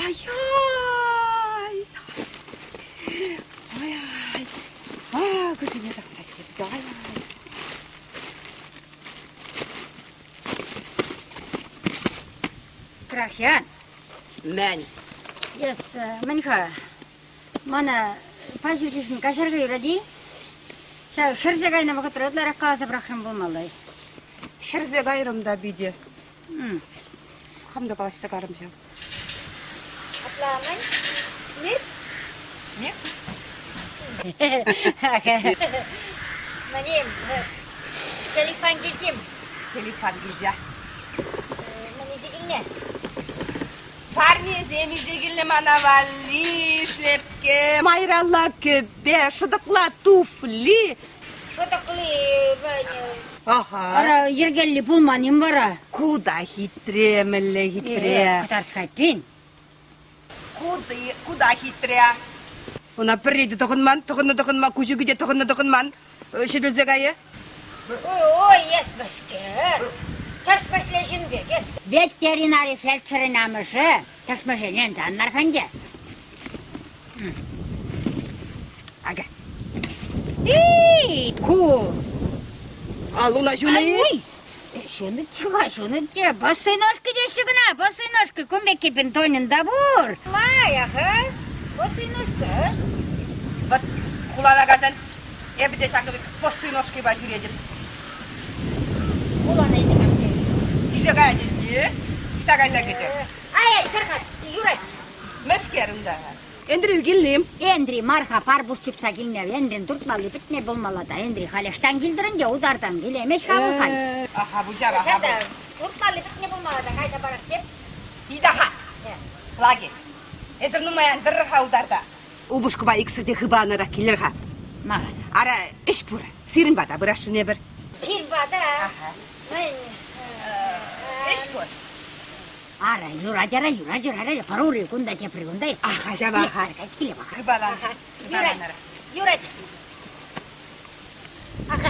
S3: Ай-ай. Ай-ай. А, кусене тӑхӑнса ҫӳретӗп. Ай-ай.
S1: Крахьян.
S3: Мӗн?
S1: Эс мӗн-ха? Мана паҫӑрхишӗн каҫарса юрать-и? Ҫав хӗрсе кайнӑ вӑхӑтра ытларах каласа пӑрахрӑм пулмалла.
S3: Хӗрсе кайрӑм та питӗ. Хам та калаҫса карӑм ҫав.
S1: Апла мӗн? Мир?
S3: Мир?
S1: Мӗнем, Селифан килчим.
S3: Селифан килчӗ.
S1: Мӗн илсе килнӗ?
S3: Парнесем илсе килнӗ мана валли шлепке, майралла кӗпе, шӑтӑкла туфли.
S1: Шӑтӑкли
S3: Аха.
S1: Ара, йӗркелли пулман-им вара?
S3: Ку та хитре, мӗнле хитре.
S1: Кӑтарт-ха, пин.
S3: Куды, куда хитре. Ӑна пӗрре те тӑхӑнман, тӑхӑннӑ тӑхӑнма, куҫӗ те тӑхӑннӑ тӑхӑнман. Ҫӗтӗлсе кайӗ.
S1: Ой, эс мӗскер? Тӗшмӗшле ҫын пек эс. Ветеринари фельдшерӗн амӑшӗ тӗшмӗшӗнен сан мар ӗнтӗ.
S3: Ака.
S1: И, ку.
S3: Аллуна ҫунӑ-и?
S1: Ҫунӑччӗ-ха, ҫунӑччӗ. Босые ножки теҫҫӗ кӑна, босые ножки. Кун пекки пирӗн Тоньӑн та пур. Лайӑх, а? Босые ножки, а?
S3: Вот хулана кайсан эпӗ те ҫакӑ пек босые ножкипа ҫӳретӗп.
S1: Хулана илсе кайсен.
S3: Илсе каять ӗнтӗ. Ӑҫта кайса кӗтӗр?
S1: Ай, кӗр-ха, юрать.
S3: Мӗскер унта? Эндрю килнӗ.
S1: Энтри мар-ха, пар пус чупса килнӗ. Энтрин туртмалли пӗтме пулмалла та. Энтри халь ӑҫтан килтӗр ӗнтӗ? Утартан килеймест-ха вӑл халь.
S3: Аха, пуҫа аха.
S1: Та, туртмалли пӗтме пулмалла та, кайса парас теп.
S3: Ида-ха, Плаги, эсӗр нумай ан тӑрӑр-ха утарта. Упӑшкӑпа иксӗр те хыпанӑрах килӗр-ха.
S1: Ма?
S3: Ара, ӗҫ пур. Сирӗн пата пырасшӑн эпӗр.
S1: Пирӗн пата?
S3: Аха.
S1: Мӗн?
S3: Ӗҫ пур.
S1: Ара, юрать, ара, юрать, юрать, пӗр ури кунта, тепри кунта.
S3: Аха, ҫавах.
S1: Кайс киле паха.
S3: Хыпалан.
S1: Юрать, юрать. Аха.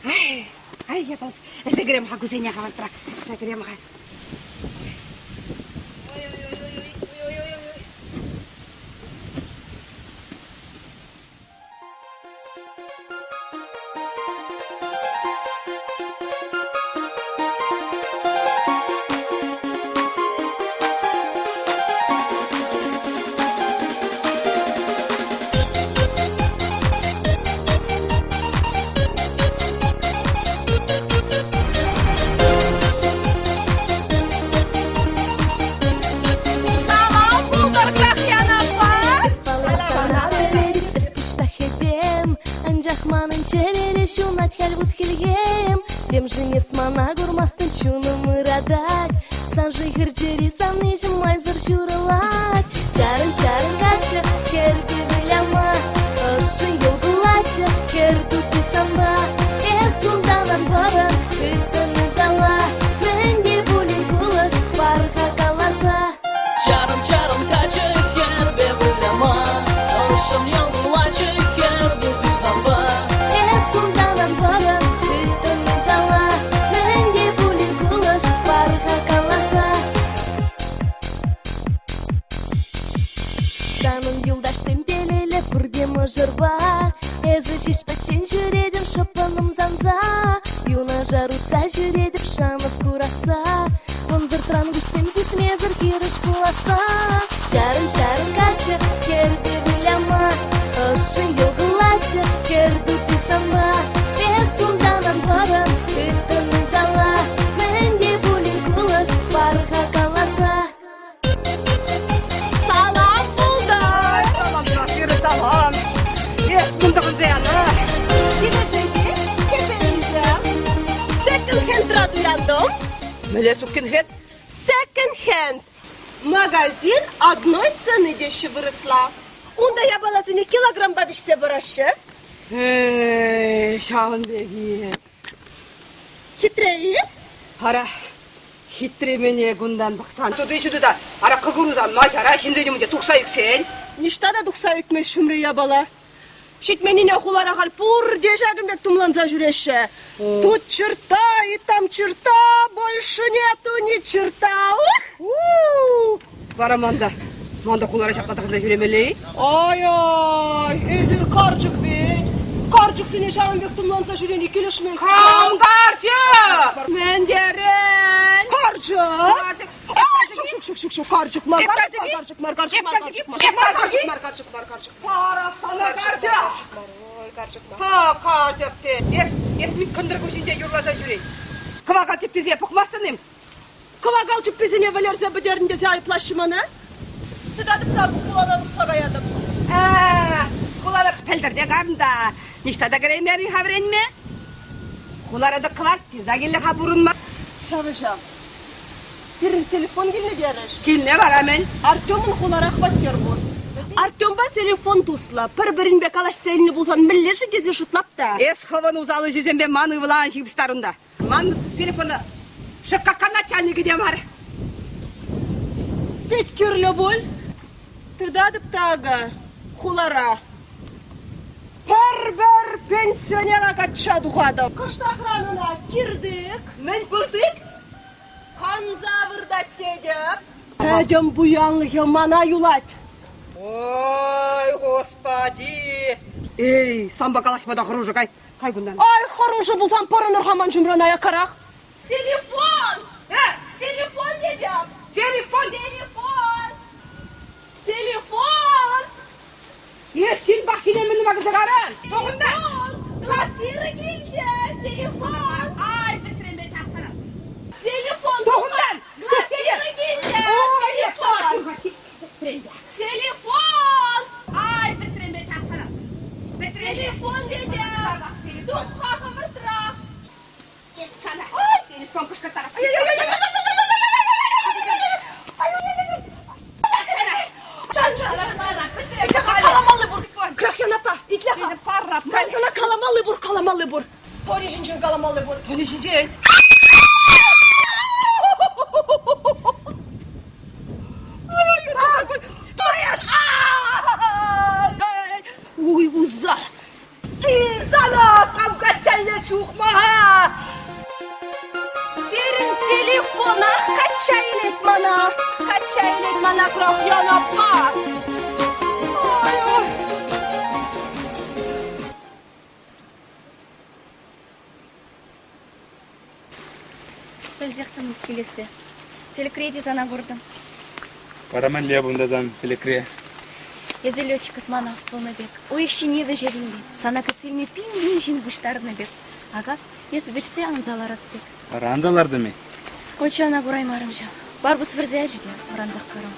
S3: Ай, ай, я полз. Сӗкӗрем-ха кусене хӑвӑртрах. Сӗкӗрем-ха. Ой-ой-ой-ой-ой-ой-ой-ой.
S6: Салам пултӑр, Крахьян аппа!
S8: Эс пуҫтах этем, анчах манӑн чӗрере ҫунать халь вут-хӗлхем. Темшӗн эс мана курмастӑн, чунӑм ыратать. Саншӑн хӗр чӗри савниҫӗм майсӑр ҫурӑлать. Чарӑн, чарӑн, каччӑ, хӗрпе выляма. Ӑшшӑн йӑл кулатчӗ, хӗр тути санпа. Эс унтан ан пӑрӑн, хыттӑн ытала. Мӗн те пулин кулӑш пар-ха каласа.
S10: Чарӑн, чарӑн, каччӑ, хӗрпе выляма. Ӑшшӑн йӑл кулатчӗ, хӗр тути санпа.
S8: Эс унтан ан пӑрӑн, хыттӑн ытала. Мӗн те пулин кулӑш пар-ха каласа. Санӑн юлташсем телейлӗ пурте мӑшӑрпа. Эсӗ ҫеҫ пӗччен ҫӳретӗн шӑппӑн ӑмсанса. Юнашар утса ҫӳретӗп шанӑп курасса. Ӑнсӑртран куҫсем сисмесӗр хирӗҫ пуласса. Чарӑн, чарӑн, каччӑ, хӗрпе выляма. Ӑшшӑн йӑл кулатчӗ, хӗр тути санпа. Эс унтан ан пӑрӑн, хыттӑн ытала. Мӗн те пулин кулӑш пар-ха каласа.
S6: Салам пултӑр!
S3: Салам, Ира, салам. Эх, мӑнтӑхӑнса янӑ.
S6: Килӗшет-и? Кӗпе-илчӗ. Секонд-хендра туянтӑм.
S3: Мӗнле суккин-хед?
S6: Секонд-хенд. Магазин одной цены теҫҫӗ вырӑсла. Унта япаласене килогрампа виҫсе параҫҫӗ.
S3: Эй, ҫавӑн пек-и.
S6: Хитре-и?
S3: Ара, хитремене кунтан пӑхсан тути ҫутӑ та, ара кӑкӑрусам маҫара ҫынсен умӗнче тухса ӳксен.
S6: Ниҫта та тухса ӳкмест ҫумри япала. Ҫитменнине хулара халь пурте ҫакӑн пек тумланса ҫӳреҫҫӗ. Тут черта и там черта, больше нету ни черта. Ух!
S3: Вара ман та, ман та хулара ҫапла тӑхӑнса ҫӳремелле-и?
S6: Ай-ай, эсир карчӑк вӗт. Карчӑксене ҫавӑн пек тумланса ҫӳрени килӗшмест.
S3: Кам карчӑк?
S6: Мӗн терӗн? Карчӑк? Ҫук, ҫук, ҫук, ҫук, ҫук, карчӑк мар, карчӑк мар, карчӑк мар, карчӑк мар, карчӑк мар, карчӑк мар, карчӑк мар, карчӑк
S3: Парап сана карчӑк!
S6: Ой, карчӑк мар.
S3: Ха, карчӑк те. Эс, эс мӗн кӑнтӑр куҫӗнче юрласа ҫӳрен? Кӑвакал чӗпписене пӑхмастӑн-им?
S6: Кӑвакал чӗпписене вӗлерсе пӗтернӗ тесе айӑплаҫҫӗ мана. Тытатӑп та хулана тухса каятӑп.
S3: Хулана пӗлтӗр те кам та ниҫта та кӗреймерӗн-ха вӗренме. Хулара та квартира килнӗ-ха пурӑнма.
S6: Ҫавӑ ҫав. Сирӗн телефон килнӗ терӗш.
S3: Килнӗ вара мӗн?
S6: Артемӑн хулара хваттер пур. Артемпа телефон туслӑ. Пӗр-пӗринпе калаҫса илнӗ пулсан мӗнле-ши тесе шутлап та.
S3: Эс хӑвӑн усал ӗҫӳсемпе ман ывӑла ан ҫыпӑҫтар унта. Ман телефона ШКК начальникӗ те мар.
S6: Пит кирлӗ пуль. Тытатӑп та акӑ. хулара пӗр-пӗр пенсионера качча тухатӑп. Кӑштахран ӑна киртык. Мӗн пыртык? Канса выртать тетӗп. Пӗтӗм пуянлӑхӗ мана юлать.
S3: Ой, господи! Эй, санпа калаҫма та хӑрушӑ, кай, кай кунтан.
S6: Ай, хӑрушӑ пулсан пӑрӑнӑр-ха ман ҫумран аяккарах.
S7: Телефон!
S3: Э!
S7: Телефон тетӗп!
S3: Телефон!
S7: Телефон! Телефон!
S3: Е, ҫил пахчине мӗн тума кӗрсе каран? Тухӑнта!
S7: Глафира килчӗ! Телефон!
S3: Ай, пӗтреме часран!
S7: Телефон!
S3: Тухӑнтан!
S7: Глафира килчӗ! Телефон! Телефон!
S3: Ай, пӗтреме часран!
S7: Телефон тетӗп! Тух-ха хӑвӑртрах!
S3: Сана! Ой, телефон кӑшкӑртарас!
S6: Каламалли пур. Крахьян аппа, итле-ха. Крахьяна каламалли пур, каламалли пур. Тони ҫинчен каламалли пур.
S3: Тони ҫинчен. Туреш! Уй, уза! Сана кам качча чухма!
S6: Сирӗн телефонах качча илет мана. Качча илет мана Крахьян аппа. Ой-ой.
S7: Пӗлсех тӑмӑс килессе. Тӗлӗкре те сана куртӑм.
S5: Вара мӗнле пулнӑ сан тӗлӗкре?
S7: Эсӗ летчик космонавт пулнӑ пек, уйӑх ҫине вӗҫетӗн пек, сана кӗтсе илме пин-пин ҫын пуҫтарнӑ пек. Ага, эсӗ вӗҫсе анса ларас пек.
S5: Вара анса лартӑм-и?
S7: Очча ӑна кураймарӑм ҫав. Барбус вӗрсе ячӗ те вӑрансах кайрӑм.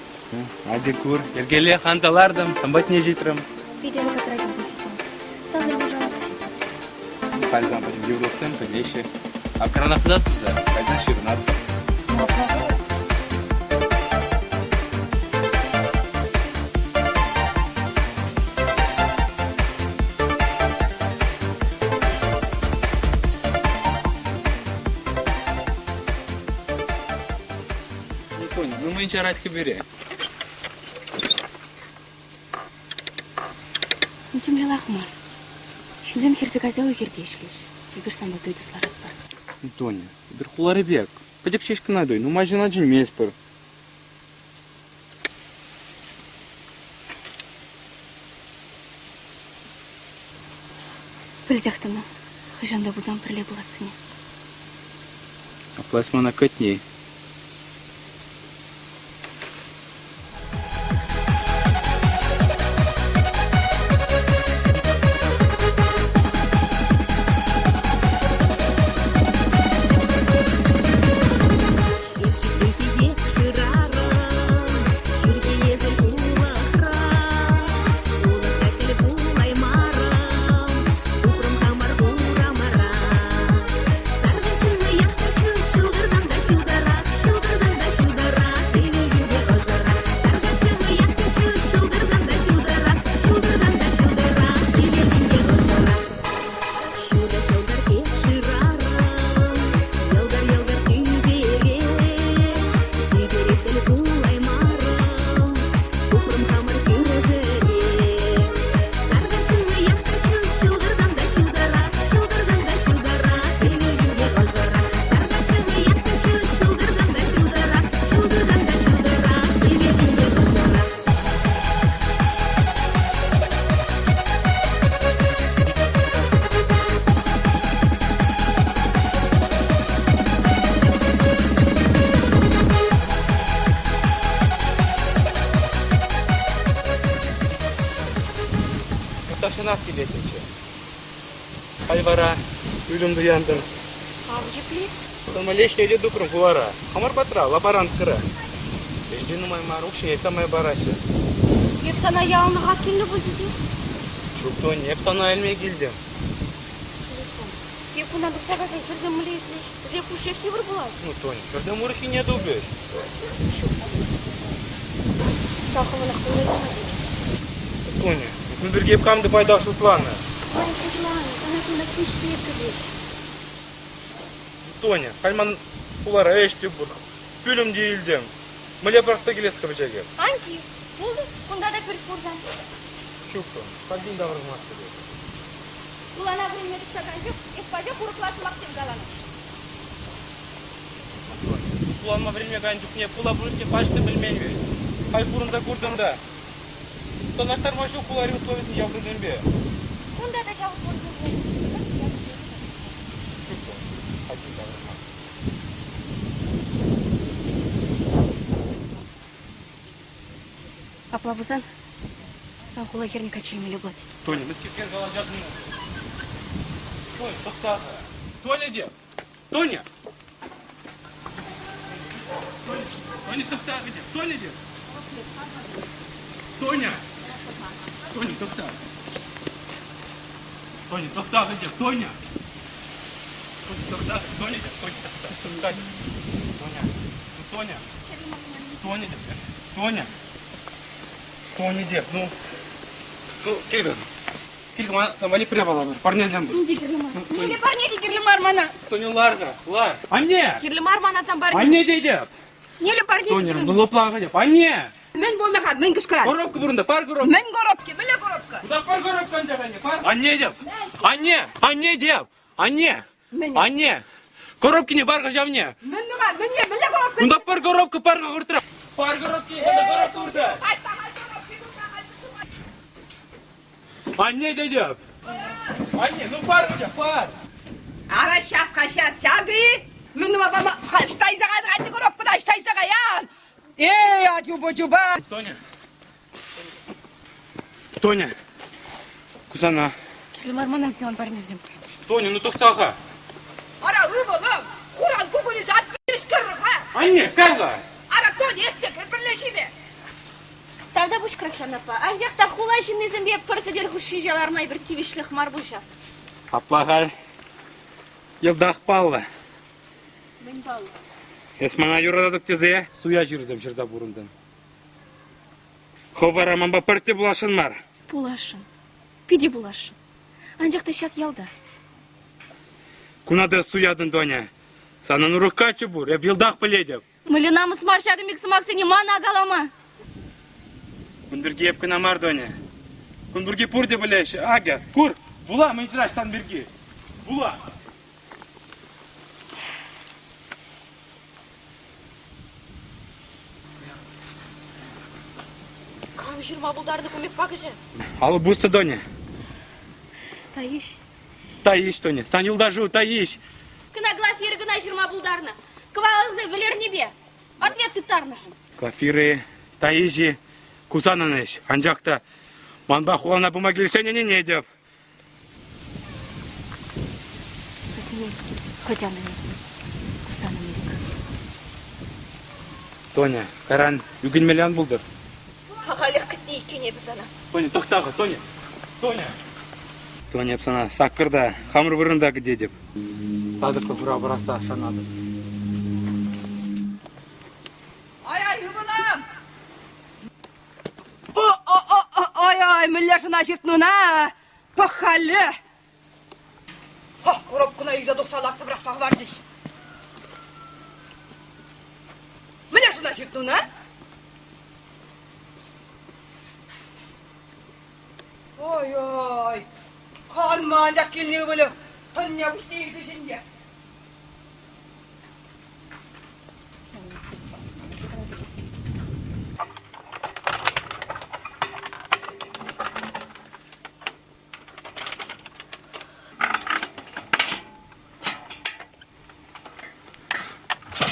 S5: Акӑ кур, йӗркеллех анса лартӑм, сан патне ҫитрӗм.
S7: Питӗ вӑхӑтра килсе ҫитрӗм. Сасӑ пушанса ҫитнӗччӗ.
S5: Халь сан патне йывӑрлӑхсем пӗтеҫҫӗ. Акранах тытатпӑр та, кайсан ҫырӑнатпӑр. Не понял, ну мӗн чарать кӗпере?
S7: Ну, темле лайӑх мар. Ҫынсем хӗрсе кайса уй-хирте ӗҫлеҫ. Эпир санпа туй тӑсларатпӑр.
S5: Тоня, эпир хулари пек. Пӗчӗк ҫеҫ кӑна туй, нумай ҫынна чӗнместпӗр.
S7: Пӗлсех тӑнӑ, хӑҫан та пулсан пӗрле пулассине.
S5: Апла эс мана кӗтни.
S8: Тетек шырарӑм, ҫурхи ешӗл улӑхра. Улӑхра тӗл пулаймарӑм, тухрӑм хамӑр урамра. Саркачӑллӑ яшкачӑл ҫӑлтӑртан та ҫутӑрах, ҫӑлтӑртан та ҫутӑрах, хӗвелтен те ӑшӑрах. Саркачӑллӑ яшкачӑл ҫӑлтӑртан та ҫутӑрах, ҫӑлтӑртан та ҫутӑрах, хӗвелтен те ӑшӑрах. Ҫутӑ ҫӑлтӑр пек шырарӑм, йӑлтӑр-йӑлтӑр тӳпере. Тӳпере тӗл пулаймарӑм, тухрӑм хамӑр кӳршӗре. Саркачӑллӑ яшкачӑл ҫӑлтӑртан та ҫутӑрах, ҫӑлтӑртан та ҫутӑрах, хӗвелтен те ӑшӑрах. Саркачӑллӑ яшкачӑл ҫӑлтӑртан та ҫутӑрах, ҫӑлтӑртан та ҫутӑрах, хӗвелтен те ӑшӑрах.
S5: Тахҫанах килетчӗ. Халь вара ӳлӗм туянтӑм.
S7: Ав епле?
S5: Тӑма лешне те тупрӑм хулара. Хамӑр патра, лаборанткӑра. Ӗҫте нумай мар, укҫине самай параҫҫӗ.
S7: Эп сана яланлӑхах килнӗ пуль тесе.
S5: Ҫук, Тони, эп сана илме килтӗм.
S7: Телефон. Эп кунтан тухса кайсан хӗрсем мӗнле ӗҫлӗҫ? Вӗсен пушшех йывӑр пулать.
S5: Ну, Тони, хӗрсем урӑххине тупӗҫ.
S7: Ҫук сире. Сан хӑвӑнах пӗлме тума тивет.
S5: Тоня, кун пирки эп кам та пайтах шутланӑ.
S7: Ай, шутланӑ, сана кунта куҫ пек кӗтеҫ.
S5: Тоня, халь ман хулара ӗҫ те пур, пӳлӗм те илтӗм. Мӗнле пӑрахса килес-ха пӗчӗкӗ?
S7: Ан тив, пултӑр, кунта та пӳрт пур сан.
S5: Ҫук, Сабин таврӑнмастӑп эпӗ.
S7: Хулана вӗренме тухса кайнӑ чух эс пачах урӑхла сӑмахсем каланӑ.
S5: Хуланма вӗренме кайнӑ чухне хула пурнӑҫне пач та пӗлмен вӗт. Халь пурӑнса куртӑм та. Танлаштарма ҫук хулари условисем ялтисемпе.
S7: Кунта та ҫав условисем пур.
S5: Ҫук, Сабин таврӑнмастӑп.
S7: Апла пулсан, сан хула хӗрне качча илмелле пулать.
S5: Тоня, мӗскерскер калаҫатӑн? Тоня, тӑхта-ха. Тоня те! Тоня! Тоня, Тоня, тӑхта-ха те! Тоня те! Тоня! Тоня, тӑхта! Тоня, тӑхта-ха те! Тоня! Тоня, тӑхта! Тоня те! Тоня, тӑхта! Тӑхта! Тоня! Ну, Тоня! Тоня те! Тоня! Тоня те, ну, ну, кил-ка. Кил-ка, мана сан валли пӗре палатӑр, парнесем пур.
S7: Инте кирлӗ мар. Нимле парне те кирлӗ мар мана.
S5: Тоня, лар-ха, лар. Анне!
S7: Кирлӗ мар мана сан парне.
S5: Анне тетӗп!
S7: Нимле парне те
S5: Тоня,
S7: кирлӗ
S5: ну лӑплан-ха теп. Анне!
S3: Мӗн пулнӑ-ха? Мӗн кӑшкӑрать?
S5: Коробка пурӑнта, пар коробка.
S3: Мӗн коробки? Мӗнле коробка?
S5: Куда пар коробка анчах, анне, пар. Анне теп! Анне! Анне теп! Анне!
S3: Мӗн?
S5: Анне! Коробкине пар хӑҫавне!
S3: Мӗн тума? Мӗнле? Мӗнле коробка?
S5: Унта пӗр коробка пар хуртра. Пар коробки, ҫавна коробка урта. Анне тетӗп. Анне, ну пар хотя, пар.
S3: Ара, сейчас-ха, сейчас, ҫакӑ-и? Мӗн тума пама? Ӑҫта илсе кайнӑ коробкӑна, ӑҫта илсе каян? Эй, ачупа-чупа!
S5: Тоня. Тоня, кусана.
S7: Кирлӗ мар мана сан парнесем.
S5: Тоня, ну тӑхта-ха.
S3: Ара, ывӑлӑм, хуран кукӑлӗсем ан пирӗшкӗр-ха.
S5: Анне, кай-ха.
S3: Ара, Тоня, эс те кӗр пӗрле ҫиме.
S7: Тавтапуҫ, Крахьян аппа. Анчах та хула ҫыннисемпе пӗр сӗтел хушшинче ларма эпир тивӗҫлех мар пуль ҫав.
S5: Апла халь йӑлтах паллӑ.
S7: Мӗн паллӑ?
S5: Эс мана юрататӑп тесе суя ҫырусем ҫырса пурӑнтӑн. Хӑв вара манпа пӗртте пуласшӑн мар.
S7: Пуласшӑн. Питӗ пуласшӑн. Анчах та ҫак ялта.
S5: Куна та суятӑн, Тоня. Санӑн урӑх каччӑ пур, эп йӑлтах пӗлетӗп.
S7: Мӗнле намӑс мар ҫакӑн пек сӑмахсене мана калама?
S5: Кун пирки эп кӑна мар, Тоня. Кун пирки пурте пӗлеҫҫӗ. Акӑ, кур, вула мӗн ҫыраҫ сан пирки. Вула.
S7: Кам ҫырма пултарнӑ ку пек пакӑҫа?
S5: Алӑ пустӑ, Тоня.
S7: Таиҫ.
S5: Таиҫ, Тоня. Сан юлташу, Таиҫ.
S7: Кӑна Глафира кӑна ҫырма пултарнӑ. Кӑвакалсем вӗлернипе. Ответ тыттарнӑшӑн.
S5: Глафиры, Таиҫи, ку санӑн ӗҫ. Анчах та манпа хулана пыма килсен ӗненетӗп.
S7: Хоть хоть ан ӗнен, ку санӑн ирӗк.
S5: Тоня, кайран ӳкӗнмелле ан пултӑр.
S7: Ахалех кӗтнӗ иккен эпӗ сана.
S5: Тоня, тӑхта-ха, Тоня! Тоня! Тоня, эп сана саккӑрта, хамӑр вырӑнта кӗтетӗп. Татӑклӑ хурав парасса шанатӑп.
S3: Ай-ай, ывӑлӑм! Ой-ой, мӗнле шӑна ҫыртнӑ Пӑх-халӗ! Ха, коробкӑна илсе тухса лартса пӑрахса хӑварчӗҫ. Мӗнле шӑна ҫыртнӑ Ой-ой, канма анчах килнӗ ывӑлӗ тӑнне пуҫне илчӗ ҫинче.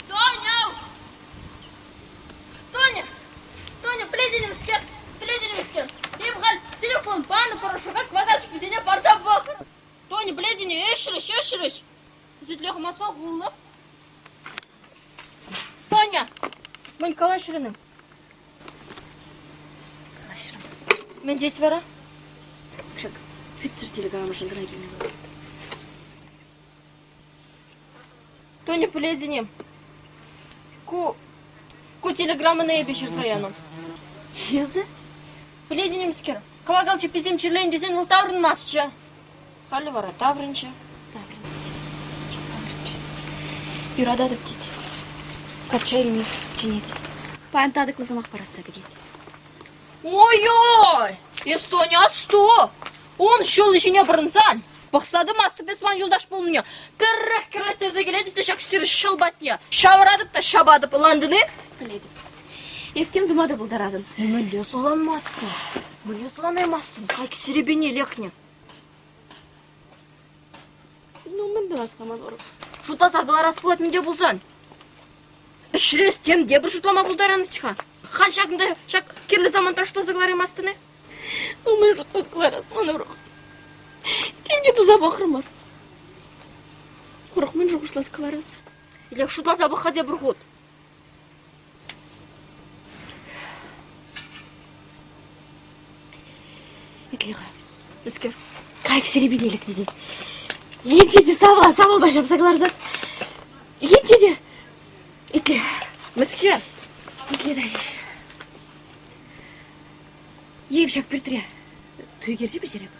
S7: Тоня! Тоня! Тоня, пӗлетӗн-мӗскер? Пӗлетӗн-мӗскер? Эп халь телефон панӑ порошока квакалчиксене парса пӑхрӑм. Тоня, пӗлетӗн-и, ӗҫрӗҫ, ӗҫрӗҫ. Ситле хӑмасла хуллӑ. Тоня, мӗн калаҫрӑн-им? Калаҫрӑм. Мӗн тет вара? Ҫак пӳтсӗр телеграммӑшӑн кӑна килнӗ вӑл. Тоня, пӗлетӗн-и? Ку, ку телеграммӑна эпӗ ҫырса янӑ. Эсӗ? Пӗлетӗн-имскер, кӑвакал чӗпписем чирленӗ тесен вӑл таврӑнмастчӗ. Халӗ вара таврӑнчӗ. Таврӑнчӗ. Юрататӑп тет. Качча илмест, чӗнет. Паян татӑклӑ сӑмах парасса кӗтет. Ой-ой! Эс, Тоня, асту! Ун ҫулӗ ҫине пӑрӑнсан, пӑхса тӑмастӑп эс ман юлташ пулнине. Пӗррех кӗрлеттерсе килетӗп те ҫак сир ҫӑл патне. Ҫавӑратӑп та ҫапатӑп, ӑнлантӑн-и? Пӗлетӗп. Эс тем тума та пултаратӑн.
S11: Мӗнле суланмастӑн? Мӗнле суланаймастӑн? Как серепене лекнӗ.
S7: Ну, мӗн тӑвас-ха ман урӑх? Шутласа кӑларас пулать мӗн те пулсан. Ӗҫрес тем те пӗр шутлама пултаранӑччӗ-ха. Халь ҫакӑнта ҫак кирлӗ самантра шутласа кӑлараймастӑн-и? Ну, мӗн шутласа кӑларас ман урӑх? Тем те туса пӑхрӑмӑр. Урӑх мӗн шухӑшласа кӑларас? Илех шутласа пӑх-ха тепӗр хут. Итле-ха, мӗскер? Кайӑк серепине лекнӗ тет. Енче те савӑла савӑлпа ҫапса кӑларсан. Енче те итле. Мӗскер? Итле, Таиҫ. Е ҫак пӳртре туй кӗрчӗ пӗҫереп.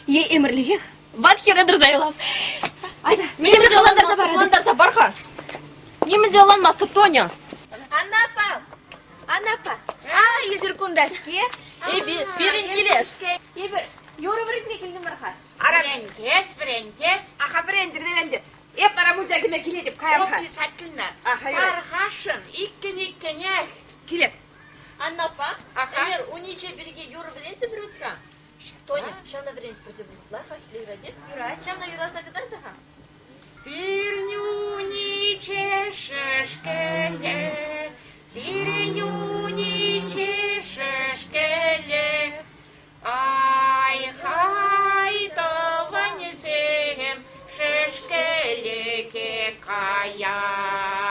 S7: Е ӗмӗрлӗхех ват хӗре тӑрса юлап. Айда, нимӗн те ӑнлантарса пар. Ӑнлантарса пар-ха. Нимӗн те ӑнланмастӑп, Тоня.
S12: Анна аппа, Анна аппа, а, эсир кунта-ҫке.
S7: Эпир пирӗн килес. Эпир юрӑ вӗрентме килтӗмӗр-ха.
S3: Ара вӗрентес, вӗрентес. Аха вӗрентӗр, вӗрентӗр. Эп вара мунча кӗме килетӗп, каям-ха.
S2: Писательна.
S3: Аха, юрать.
S2: Тархасшӑн, иккӗн-иккӗнех.
S3: Килеп.
S7: Анна аппа,
S3: Аха.
S7: ӗнер униче пирки юрӑ вӗрентӗмӗр вӗт-ха. Тоня, ҫавна вӗрентӗпӗр лайӑхрах юрать-и? Юрать. Ҫавна юраса кӑтарт-ха.
S2: Пирӗн униче шӗшкӗле, пирӗн униче шӗшкӗле, Ай-хай, тӑванӗсем, шӗшкӗлӗхе каяр-и.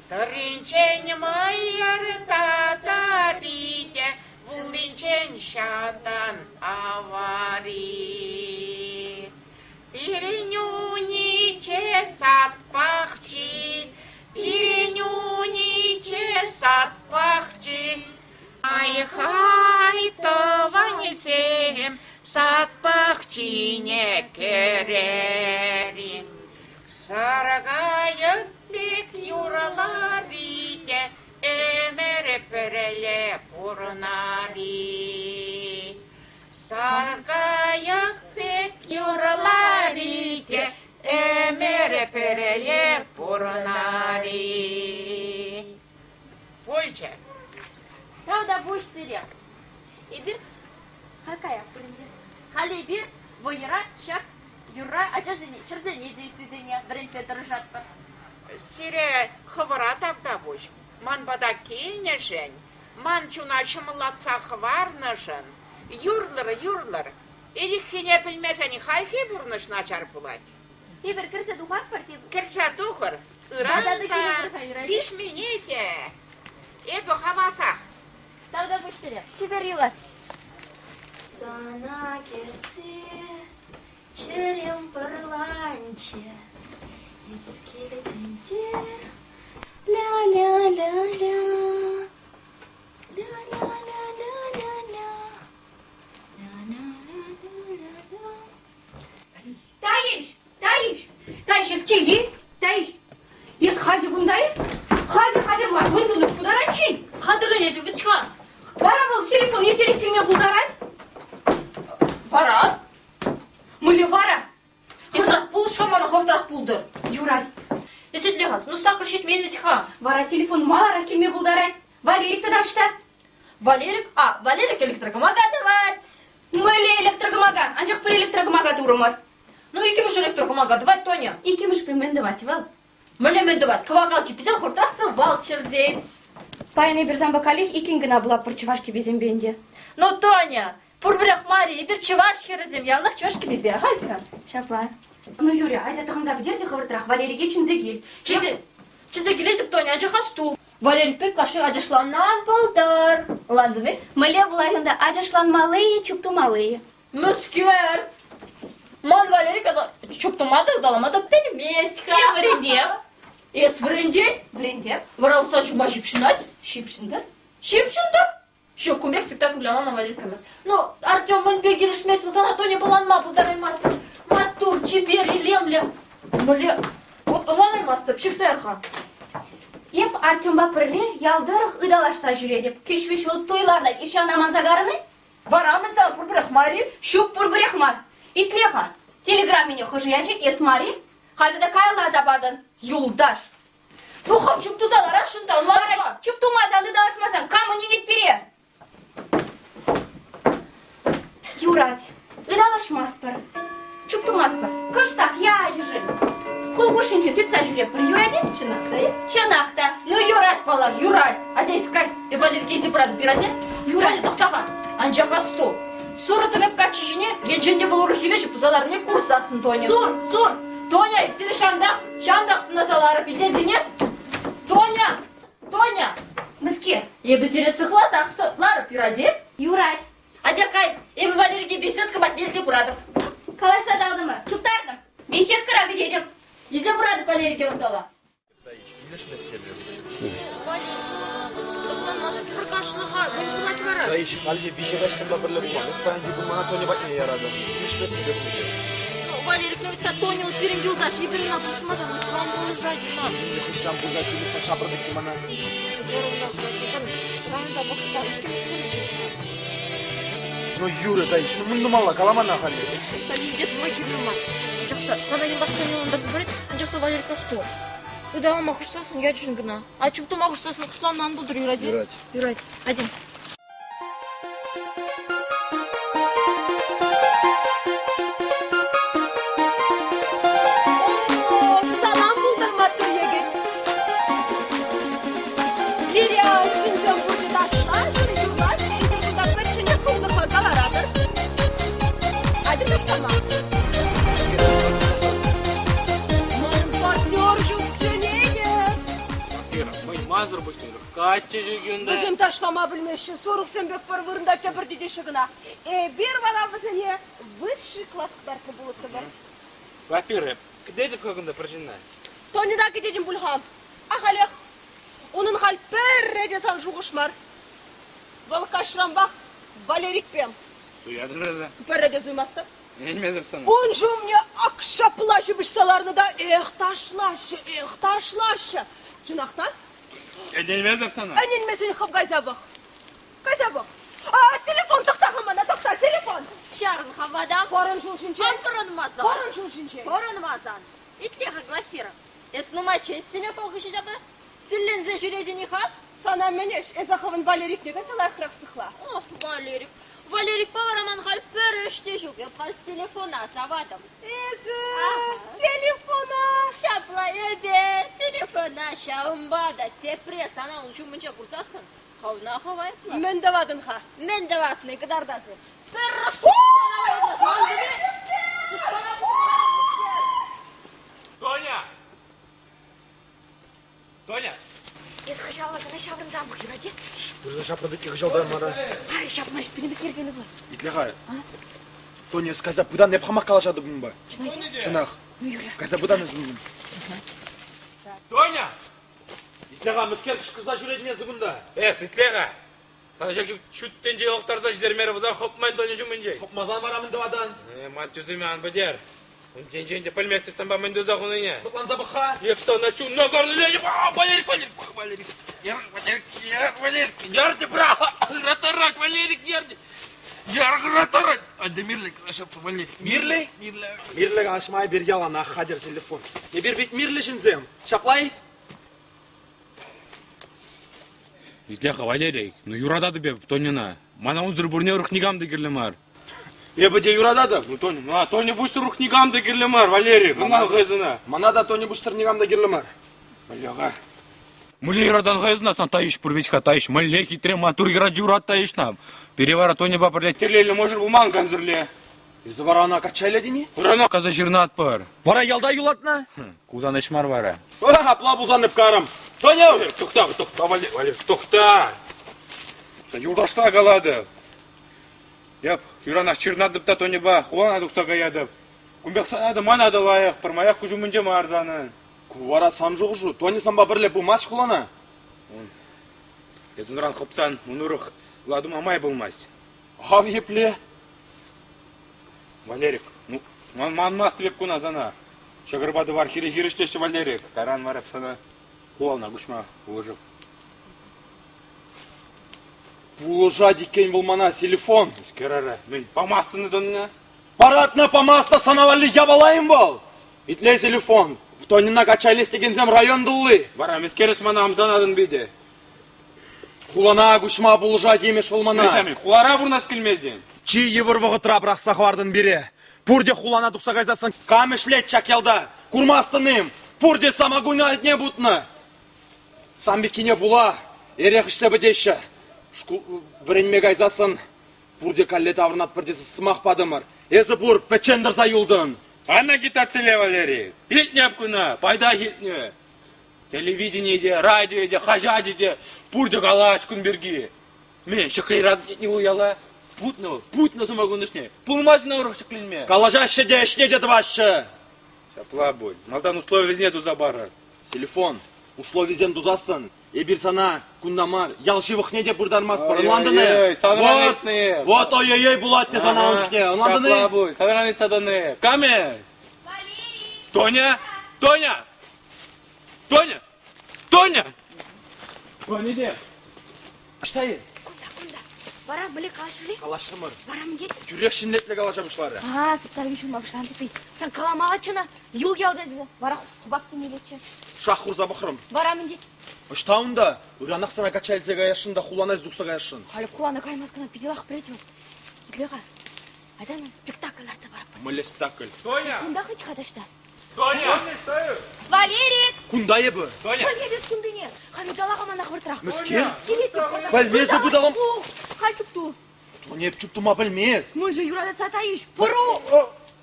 S2: Тӑрринчен мӑйӑр татар-и те, вуллинчен ҫатан авар-и. Пирӗн униче сад пахчи, пирӗн униче сад пахчи, Ай-хай, тӑванӗсем, сад пахчине кӗрер-и. Саркайӑк пек юрлар-и те ӗмӗр пӗрле пурӑнар-и. Саркайӑк пек юрлар-и те ӗмӗр пӗрле пурӑнар-и. Пулчӗ.
S7: Тавтапуҫ сире. Эпир какая пулин Халӗ эпир вӑйӑра ҫак юрра ачасене, хӗрсене те ыттисене вӗрентме тӑрӑшатпӑр.
S2: Сире хӑвӑра тавтапуҫ. Ман пата килнӗшӗн, ман чуна ҫӑмӑллатса хӑварнӑшӑн юрлӑр, юрлӑр. Ирхине пӗлмесен хальхи пурнӑҫ начар пулать.
S7: Эпир кӗрсе тухатпӑр те.
S2: Кӗрсе тухӑр. Ыран та пиҫмене те. Эпӗ хавасах.
S7: Тавтапуҫ сире. Чипер юлас.
S8: Сана кӗтсе чӗрем пӑрланчӗ, эс килтӗн те ля-ля-ля-ля, ля-ля-ля-ля-ля-ля, ля-ля-ля-ля-ля-ля.
S3: Таиҫ! Таиҫ! Таиҫ, эс килти? Таиҫ, эс халь те кунта-и? Халь те хатӗр мар, мӗн тунӑ пултарать-ши?
S7: Хатӗрленетӗп вӗт-ха.
S3: Вара вӑл телефон иртерех килме пултарать?
S7: Вара?
S3: Мӗнле вара?
S7: Эс пулӑш-ха мана хӑвӑртрах пултӑр.
S3: Юрать.
S7: Эс итле-ха, ну сакӑр ҫитмен вӗт-ха.
S3: Вара телефон маларах килме пултарать. Валерик тата ӑҫта?
S7: Валерик, а, Валерик электрокӑмака тӑвать.
S3: Мӗнле электрокӑмака? Анчах пӗр электрокӑмака турӑмӑр.
S7: Ну, иккӗмӗш электрокӑмака тӑвать Тоня.
S3: Иккӗмӗшпе мӗн тӑвать вӑл?
S7: Мӗнле мӗн тӑвать? Кӑвакал чӗпписем хуртра сывал чӗртет.
S11: Паян эпир санпа каллех иккӗн кӑна вулатпӑр чӑваш кӗписемпе ӗнтӗ.
S7: Ну, Тоня, пурпӗрех мар-и, эпир чӑваш хӗрӗсем, яланах чӑваш кӗпипе, ахаль-ха.
S11: Ҫапла. Ну, Юря, айта тӑхӑнса пӗтер те хӑвӑртрах Валерике чӗнсе кил.
S7: Чӗнсе, чӗнсе килетӗп, Тоня, анчах асту. Валерикпе ытлашши ачашланнӑ ан пултӑр. Ӑнлантӑн-и?
S11: Мӗнле пулать унта ачашланмалли-и, чуптумалли-и?
S7: Мӗскер? Ман Валерик чуптума та, ыталама та пӗлмест-ха.
S11: Е вӗрентеп.
S7: Эс вӗрентен?
S11: Вӗрентеп.
S7: Вара сан ҫума ҫыпҫӑнать?
S11: Ҫыпҫӑнтӑр.
S7: Ҫыпҫӑнтӑр? Ҫук, кун пек спектакль выляма ман Валерик каймасть. Ну, Артем мӗнпе килӗшмест вӑл сана Тоня пӑланма пултараймасть. Маттур, чипер, илемлӗ. Мӗнле? Вот ӑнланаймастӑп, ҫыхса яр-ха.
S11: Эп Артемпа пӗрле ял тӑрӑх ыталашса ҫӳретӗп. Кӗҫ-вӗҫ вӑл туй лартать, ҫавна манса карӑн-и?
S12: Вара мӗн сан пурпӗрех мар-и?
S7: Ҫук, пурпӗрех мар. Итле-ха, телеграммине хӑшӗ ячӗ, эс мар-и? Халь тата каялла та патӑн, юлташ. Ну, хӑв чуп туса ларасшӑн та, ӑнланма. Чуп тумасан, ыталашмасан, кам ӗненет пире? Юрать, ыталашмастпӑр, чуп тумастпӑр. Кӑштах ячӗшӗн. Хул хушшинче тытса ҫӳретпӗр. Юрать-и?
S12: Чӑнах та-и?
S7: Чӑнах та.
S12: Ну, юрать, паллах, юрать. Атя искать. Эп Валерке илсе пыратӑп, юрать-и? Юрать, тӑхта-ха. Анчах асту. Сурӑ тӑмӗп каччӑ ҫине, енчен те вӑл урӑххипе чуп туса ларнине курсассӑн Тоня.
S7: Сур, сур!
S12: Тоня, сире ҫавӑнтах, ҫавӑнтах сӑнаса ларӑп, илтетӗн-и? Тоня! Тоня!
S7: Мӗскер?
S12: Эпӗ сире сыхласах ларӑп, юрать-и?
S7: Юрать.
S12: Атя кай, эпӗ Валерике беседка патне илсе пыратӑп.
S7: Калаҫса татӑлтӑмӑр. Чуптартӑм. Беседкӑра кӗтетӗп.
S12: Илсе пыратӑп Валерике унталла.
S4: Таиҫ, халь те виҫӗ каҫ санпа пӗрле пулман. Эс паянхи кун мана Тоня патне яратӑн. Килӗшместӗп эп унпа.
S12: Валерик, ну ведь Тоня вот пирӗн юлташ, эпир ӑна пулӑшмасан кам пулӑшать ӑна?
S4: Енчен хыҫран пырса телефон ҫапрӑн мана. Ну, Юра, Таиҫ, ну мӗн тумалла, кала мана халь.
S11: Инҫе тума кирлӗ мар. Анчах та сана йӑлтах Тоня ӑнлантарса парать, анчах та Валерика сто. Ыталама хушсассӑн ячӗшӗн кӑна. А чуптума хушсассӑн хӑтланнӑ ан пултӑр, юрать-и?
S4: Юрать.
S11: Юрать. Атя.
S6: О, салам пултӑр, маттур йӗкӗт. Лире арҫынсем пурте ташлаҫҫӗ, юрлаҫҫӗ, эсир кунта пӗчченех тунсӑхласа ларатӑр. Атя ташлама. Ман партнер ҫук чӗнетӗп.
S5: Мансӑр пуҫне каччӑ ҫук унта.
S6: Вӗсем ташлама пӗлмеҫҫӗ, сурӑхсем пек пӗр вырӑнта тӗпӗртетеҫҫӗ кӑна. Эпир вара вӗсене высший класс кӑтартнӑ пулӑттӑмӑр.
S5: Глафира, кӗтетӗп-ха кунта пӗр ҫынна.
S6: Тоньӑна кӗтетӗн пуль-ха. Ахалех. Унӑн халь пӗрре те сан шухӑш мар. Вӑл каҫранпах Валерикпе.
S5: Суятӑн эсӗ.
S6: Пӗрре те суймастӑп.
S5: Ӗненместӗп сана.
S6: Ун ҫумне ак ҫапла ҫыпӑҫса ларнӑ та эх ташлаҫҫӗ, эх ташлаҫҫӗ. Чӑнах та?
S5: Ӗненместӗп сана.
S6: Ӗненмесен хӑв кайса пӑх. Кайса пӑх. А, телефон тӑхта-ха мана, тӑхта, телефон.
S12: Чарӑн-ха, ватам.
S6: Пӑрӑн ҫул ҫинчен.
S12: Ан пӑрӑнмасан.
S6: Пӑрӑн ҫул ҫинчен.
S12: Пӑрӑнмасан. Итле-ха, Глафира, эс нумайччен телефон хыҫӗ силленсе ҫӳретӗн-и-ха?
S6: Сана мӗн ӗҫ? Эсӗ хӑвӑн Валерикне кайса лайӑхрах сыхла.
S12: Ох, Валерик, Валерикпа вара ман халь пӗр ӗҫ те ҫук. Эп халь телефона саватӑп.
S6: Эсӗ телефона?
S12: Ҫапла эпӗ телефона ҫавӑнпа та тепре сана ун ҫумӗнче курсассӑн хӑвна хӑв айӑпла.
S6: Мӗн тӑватӑн-ха?
S12: Мӗн тӑватни кӑтартасӑн. Пӗр
S5: Тоня! Тоня!
S11: Эс хыҫалла кӑна ҫаврӑнса пӑх, юрать-и?
S4: Пырса ҫапрӑн-икке хыҫалтан мана.
S11: Ай, ҫапмасть, пирӗн пек йӗркеллӗ пулать.
S4: Итле-ха. Тоня, эс кайса пытан, эп хамах калаҫатӑп унпа. Чӑнах.
S11: Ну, юрӗ.
S4: Кайса пытан эс уншӑн.
S5: Тоня!
S4: Итле-ха, мӗскер кӑшкӑрса ҫӳретӗн эсӗ кунта?
S5: Эс, итле-ха. Сана ҫак ҫут тӗнче йӑлӑхтарса ҫитермерӗ пулсан хӑпман Тоня ҫумӗнчен.
S4: Хӑпмасан вара мӗн тӑватан?
S5: Ман тӳсӗме ан пӗтер. Ун тӗнчен те пӗлместӗп санпа мӗн туса хунине.
S4: Хӑтланса пӑх-ха.
S5: Эп сана чунна карлӗ. Валерик, Валерик, Валерик, Валерик, Валерик, ярды бра, ратарать, Валерик, ярды. Яргратарать. Анде мирлӗ калаҫатпӑр, Валерик.
S4: Мирлӗ?
S5: Мирлӗ.
S4: Мирлӗ калаҫма эпир яланах хатӗр телефон. Эпир ведь мирлӗ ҫынсем. Ҫапла-и?
S5: Итле-ха, Валерий, ну юрататӑп эп Тоньӑна. Мана унсӑр пурне урӑх никам та кирлӗ мар.
S4: Эпӗ те юрататӑп.
S5: Ну, Тоня, ну, а Тоня пуҫсӑр урӑх никам та кирлӗ мар, Валерий, ӑнлан хӑйсӑна.
S4: Мана та Тоня пуҫсӑр никам та кирлӗ мар.
S5: Бляха. Мӗнле юратан хӑйсӑна сан Таиҫ пур вӗт-ха, Таиҫ мӗнле хитре маттур юрать юрат Таиҫна. Пире вара Тоньӑпа пӗрле телейлӗ мӑшӑр пулман кансӗрле.
S4: Эсӗ вара ӑна качча илетӗн-и?
S5: Ырана каса ҫырӑнатпӑр.
S4: Вара ялта юлатна?
S5: Кусан ӗҫ мар вара.
S4: Апла пулсан эп карӑм. Тоня!
S5: Тухта, тухта, Валерий, тухта! Юлташла калатӑп. Эп юранах ҫырӑнатӑп та Тоньӑпа хулана тухса каятӑп. Кун пек сана та мана та лайӑх, пӗрмаях куҫ умӗнче мар санӑн.
S4: Ку вара сан шухӑшу. Тоня санпа пӗрле пымасть хулана.
S5: Эс унран хӑпсан ун урӑх тума май пулмасть.
S4: Ав епле?
S5: Валерик, ну, манмастӑп эп куна сана. Ҫӑкӑрпа тӑвар хире-хирӗҫ теҫҫӗ, Валерик. Кайран вара сана хулана куҫма пулӑшӑп.
S4: Пулӑшать иккен вӑл мана, телефон.
S5: Мӗскер ара, мӗн, памастӑн-и тӑнна?
S4: Паратна памаста сана валли япала-им вӑл? Итле телефон. Тонина качча илес текенсем район тулли.
S5: Вара мӗскер эс мана ӑмсанатӑн питӗ?
S4: Хулана куҫма пулӑшать имӗш вӑл мана.
S5: Мӗн, хулара пурӑнас килмест-и?
S4: Чи йывӑр вӑхӑтра пӑрахса хӑвартӑн пире. Пурте хулана тухса кайсассӑн кам ӗҫлет ҫак ялта? Курмастӑн-им? Пурте самогон айне путнӑ. Сан пеккине пула эрех ӗҫсе пӗтеҫҫӗ. Шкул вӗренме кайсассӑн пурте калле таврӑнатпӑр тесе сӑмах патӑмӑр. Эсӗ пур, пӗччен тӑрса юлтӑн.
S5: Ан агитациле, Валерий. Илтнӗ эп куна, пайтах илтнӗ. Телевидени те, радио те, хаҫачӗ те пурте калаҫ кун пирки. Мӗн, ҫӗклейран тетни вӑл яла? Путнӑ вӑл, путнӑ сӑмакун ӑшне. Пулмасть ӑна урӑх ҫӗкленме.
S4: Калаҫаҫҫӗ те, ӗҫне те тӑваҫҫӗ.
S5: Ҫапла пуль. Малтан условисене туса парӑр.
S4: Телефон, условисем тусассӑн эпир сана кунта мар, ял ҫывӑхне те пыртармастпӑр. Ӑнлантӑн-и?
S5: Санран
S4: Вот,
S5: ыйтнӑ.
S4: вот ой-ой-ой пулать те сана ун чухне. Ӑнлантӑн-и?
S5: Ҫапла пуль. Санран ыйтса тӑни. Кам эс? Тоня! Тоня! Тоня! Тоня! Тоня те.
S4: Ӑҫта эс?
S11: Кунта, кунта. Вара мӗнле калаҫрӑр-и?
S4: Калаҫрӑмӑр.
S11: Вара мӗн тет?
S4: Тӳрех ҫӗнетле калаҫа пуҫларӗ.
S11: А, сӑпсарми ҫунма пуҫланӑ тепен. Сан каламаллаччӗ ӑна. Юл ялта тесе. Вара хупах темеллеччӗ.
S4: Шах хурса пӑхрӑм.
S11: Вара мӗн тет?
S4: Ӑҫта унта? Ыранах сана качча илсе каясшӑн та хулана тухса каясшӑн.
S11: Халӗ хулана каймас кӑна питӗ лайӑх пӗлет вӑл. Итле-ха. Айта спектакль лартса паратпӑр.
S4: Мӗнле спектакль?
S5: Тоня!
S11: Кунта хӑть-ха таҫта.
S5: Тоня!
S11: Валерик!
S4: Кунта эпӗ.
S5: Тоня!
S11: Валерик кунтине! Халь ытала-ха мана хӑвӑртрах.
S4: Мӗскер?
S11: Килет те хӑвӑртрах.
S4: Пӗлмесӗр пыталам.
S11: Халь чупту.
S4: Тоня эп чуптума пӗлмес.
S11: Мӗншӗн юратса таиҫ? Пӑру!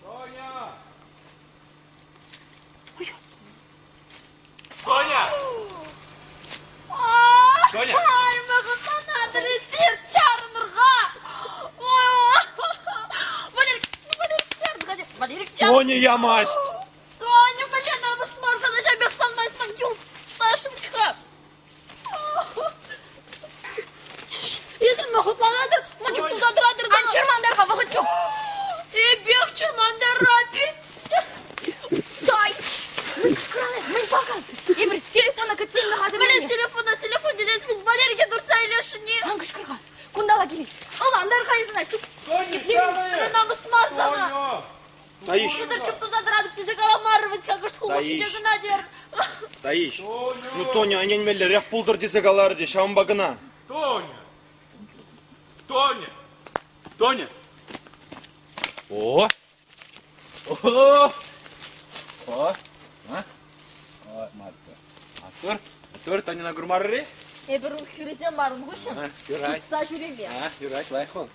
S5: Тоня! Тоня! Тоня!
S12: Ай, мӑхӑтланатӑр эсир, чарӑнӑр-ха! Валерик, Валерик, чарӑн-ха, Валерик, чарӑн.
S4: Тоня ямасть!
S12: Тоня, мӗнле намӑс мар сана ҫав пек санмасть ман юлташӑм-ха. Эсир мӑхӑтланатӑр, ман чуптуса тӑратӑр.
S11: Ан чӑрмантар-ха, вӑхӑт ҫук.
S12: Эпех чӑрмантарать.
S11: Дай! Мӗн кӑшкӑран эс, мӗн пакан? Эпир телефона кӗтсе илме хатӗрленӗ.
S12: Мӗнле телефона, телефон тесен Валерке туртса илесшӗн-и?
S11: Ан кӑшкӑр-ха, кунталла килет. Ӑнлантар-ха эс ӑна, чуп.
S12: Мӗнле намӑс мар сана?
S4: Таиҫ.
S12: Шутӑр чуп туса тӑратӑп тесе каламарӑм вӗт-ха, кӑшт хулӑшӗнче кӑна тер.
S4: Таиҫ, ну Тоня ӗненмеллерех пултӑр тесе каларӗ те ҫавӑнпа кӑна.
S5: Тоня! Тоня! Тоня! О! О! О! А? О, маттур. Маттур. Маттур, Тоньӑна курмарӑр-и?
S12: Эпир ун хӳрисем мар ун хыҫҫӑн.
S5: Юрать.
S12: Чупса ҫӳреме.
S5: А, юрать, лайӑх вӑл.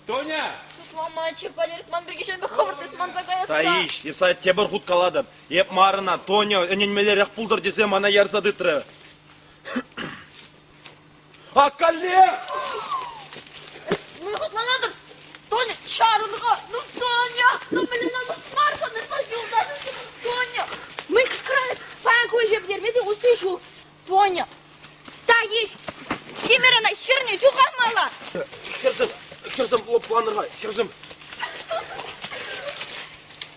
S5: Тоня!
S12: Шутламаччӗ, Валерик ман пирки ҫавӑн пек хӑвӑрт эс манса каясса.
S4: Таиҫ, эп сана тепӗр хут калатӑп. Эп мар ӑна, Тоня ӗненмеллерех пултӑр тесе мана ярса тытрӗ. А калле!
S12: Мӗн хӑтланатӑр? Тоня, чарӑн-ха! Ну, Тоня! Ну, мӗнле намӑс мар сана, ман юлташӑм, Тоня!
S11: Мӗн кӑшкӑрать? Паян ку ӗҫе пӗтермесен усси ҫук. Тоня, Таиҫ,
S12: Тимӗр ӑна хӗрне чухламалла!
S4: Хӗрсем, хӗрсем лӑпланӑр-ха, хӗрсем.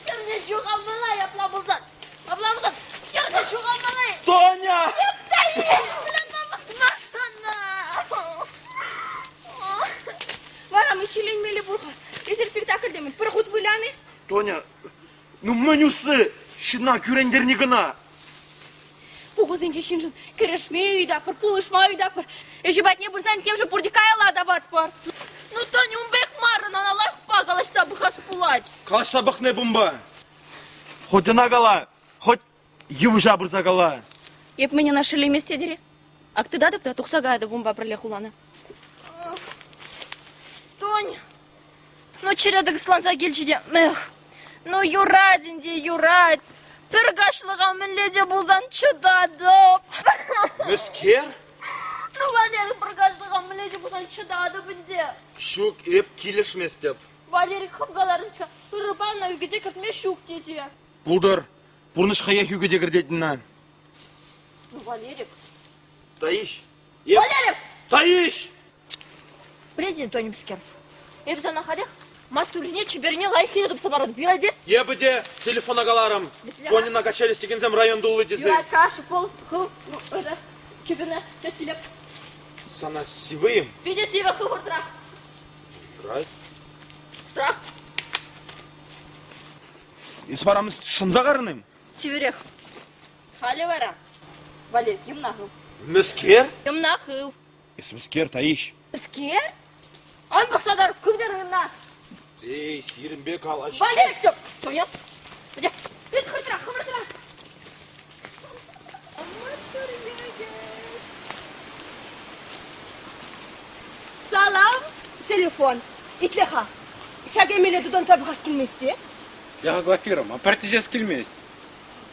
S12: Хӗрне чухламалла апла пулсан. Апла пулсан, хӗрне чухламалла.
S4: Тоня!
S12: Таиҫ, мӗнле намӑс мар сана!
S11: Вара мы ҫилленмелле пур-ха. Эсир спектакльте мӗн, пӗр хут выляни?
S4: Тоня, ну мӗн усси? Ҫынна кӳрентерни кӑна.
S11: Пухусенче ҫыншӑн кӗрешме ыйтатпӑр, пулӑшма ыйтатпӑр. Ӗҫӗ патне пырсан темшӗн пурте каялла тапатпӑр.
S12: Ну, Тоня, ун пек мар, ӑна лайӑхпа калаҫса пӑхас пулать.
S4: Калаҫса пӑхнӑ эп унпа. Хоть ӑна кала, хоть йывӑҫа пырса кала.
S11: Эп мӗн ӑна шеллемест тетӗр-и? Ак тытатӑп та тухса каятӑп унпа пӗрле хулана.
S12: Тоня, Ну, чӗре тӑкӑсланса килчӗ те, эх, ну юрать ӗнтӗ, юрать. Пӗр каҫлӑха мӗнле те пулсан чӑтатӑп.
S4: Мӗскер?
S12: Ну, Валерик, пӗр каҫлӑха мӗнле те пулсан чӑтатӑп ӗнтӗ.
S4: Ҫук, эп килӗшместӗп.
S12: Валерик хӑв каларӑн-ҫке, ырӑпа ӑна ӳкӗте кӗртме ҫук тесе.
S4: Пултӑр. Пурнӑҫ хӑех ӳкӗте кӗртет ӑна.
S12: Ну, Валерик.
S4: Таиҫ. Эп...
S12: Валерик!
S4: Таиҫ!
S12: Президент Тонимскер. Эпӗ сана халех маттуррине, чиперне лайӑххине тупса паратӑп. Юрать-и?
S4: Эпӗ те телефона каларӑм. Тоньӑна качались текенсем район тулли тесе.
S12: Юрать-ха, шупол, хыл, ну, это, кӗпене, час килеп.
S4: Сана сивӗ-им?
S7: Питӗ сивӗ хӑвӑртрах.
S4: Юрать.
S7: Трах.
S4: Эс вара шӑнса карӑн-им?
S7: Сивӗрех. Халӗ вара, Валерик, йӑмна хыв.
S4: Мӗскер?
S7: Йӑмна хыв.
S4: Эс мӗскер, Таиҫ?
S7: Мӗскер? Ан пӑхса тӑр, хывтӑр ӑна.
S4: Эй, сирӗнпе калаҫ.
S7: Валерик, тӗп. Тоня. Тыт хӑвӑртрах, хӑвӑртрах.
S6: Салам, телефон. Итле-ха, ҫак эмеле тутанса пӑхас килмест-и?
S5: Я Глафира, ман пӗр тӗҫес килмест.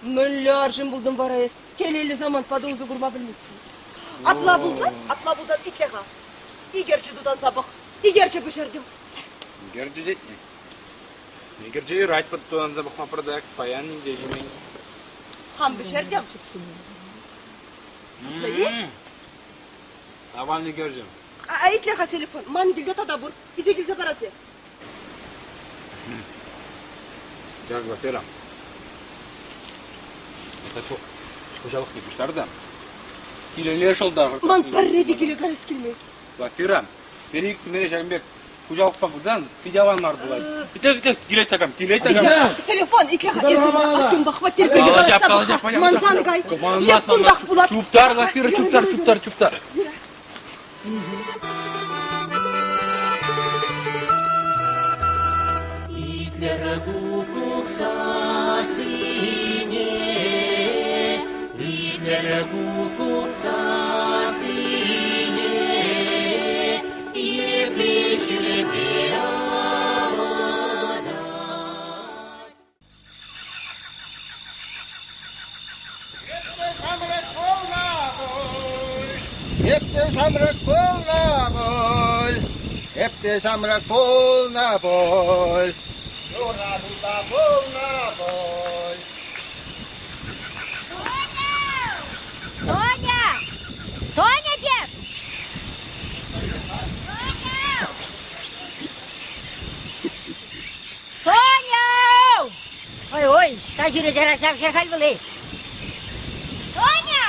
S6: Мӗнле арҫын пултӑн вара эс? Телейлӗ самантпа та усӑ курма пӗлместӗн. Апла пулсан, апла пулсан итле-ха. Икерчӗ тутанса пӑх. Икерчӗ пӗҫертӗм.
S5: Икерчӗ тетне? Икерчӗ юрать тутанса пӑхма пӑртак, паян ним те ҫимен.
S6: Хам пӗҫертӗм. Тутлӑ-и?
S5: Аван икерчӗ.
S6: А итле-ха, телефон, ман килте тата пур. Илсе килсе парас-и?
S5: Так, Глафира. Сашу хуҫалӑхне пуҫтар та килелле шӑлтар.
S6: Ман пӗрре те киле каяс килмест.
S5: Глафира, пире иксӗмӗре ҫакӑн пек хуҫалӑхпа пырсан питӗ аван мар пулать. Итле, итле, килет такам, килет такам.
S6: Телефон, итле-ха, эсӗ мана Артемпа хваттер пирки калаҫса пӑх-ха. Мансан кай. Эп кунтах пулать.
S5: Чуптар, Глафира, чуптар, чуптар, чуптар.
S10: Итлӗр куккук сассине, итлӗр куккук сассине, епле ҫӳлете авӑтать.
S2: Эп те ҫамрӑк пулнӑ пуль, эп те ҫамрӑк пулнӑ пуль, юрату та пулнӑ пуль.
S1: Тоня! Тоня теп! Тоня! Ой, ой, ӑҫта ҫӳретӗр ҫав хӗр халь вӑл, эй? Тоня!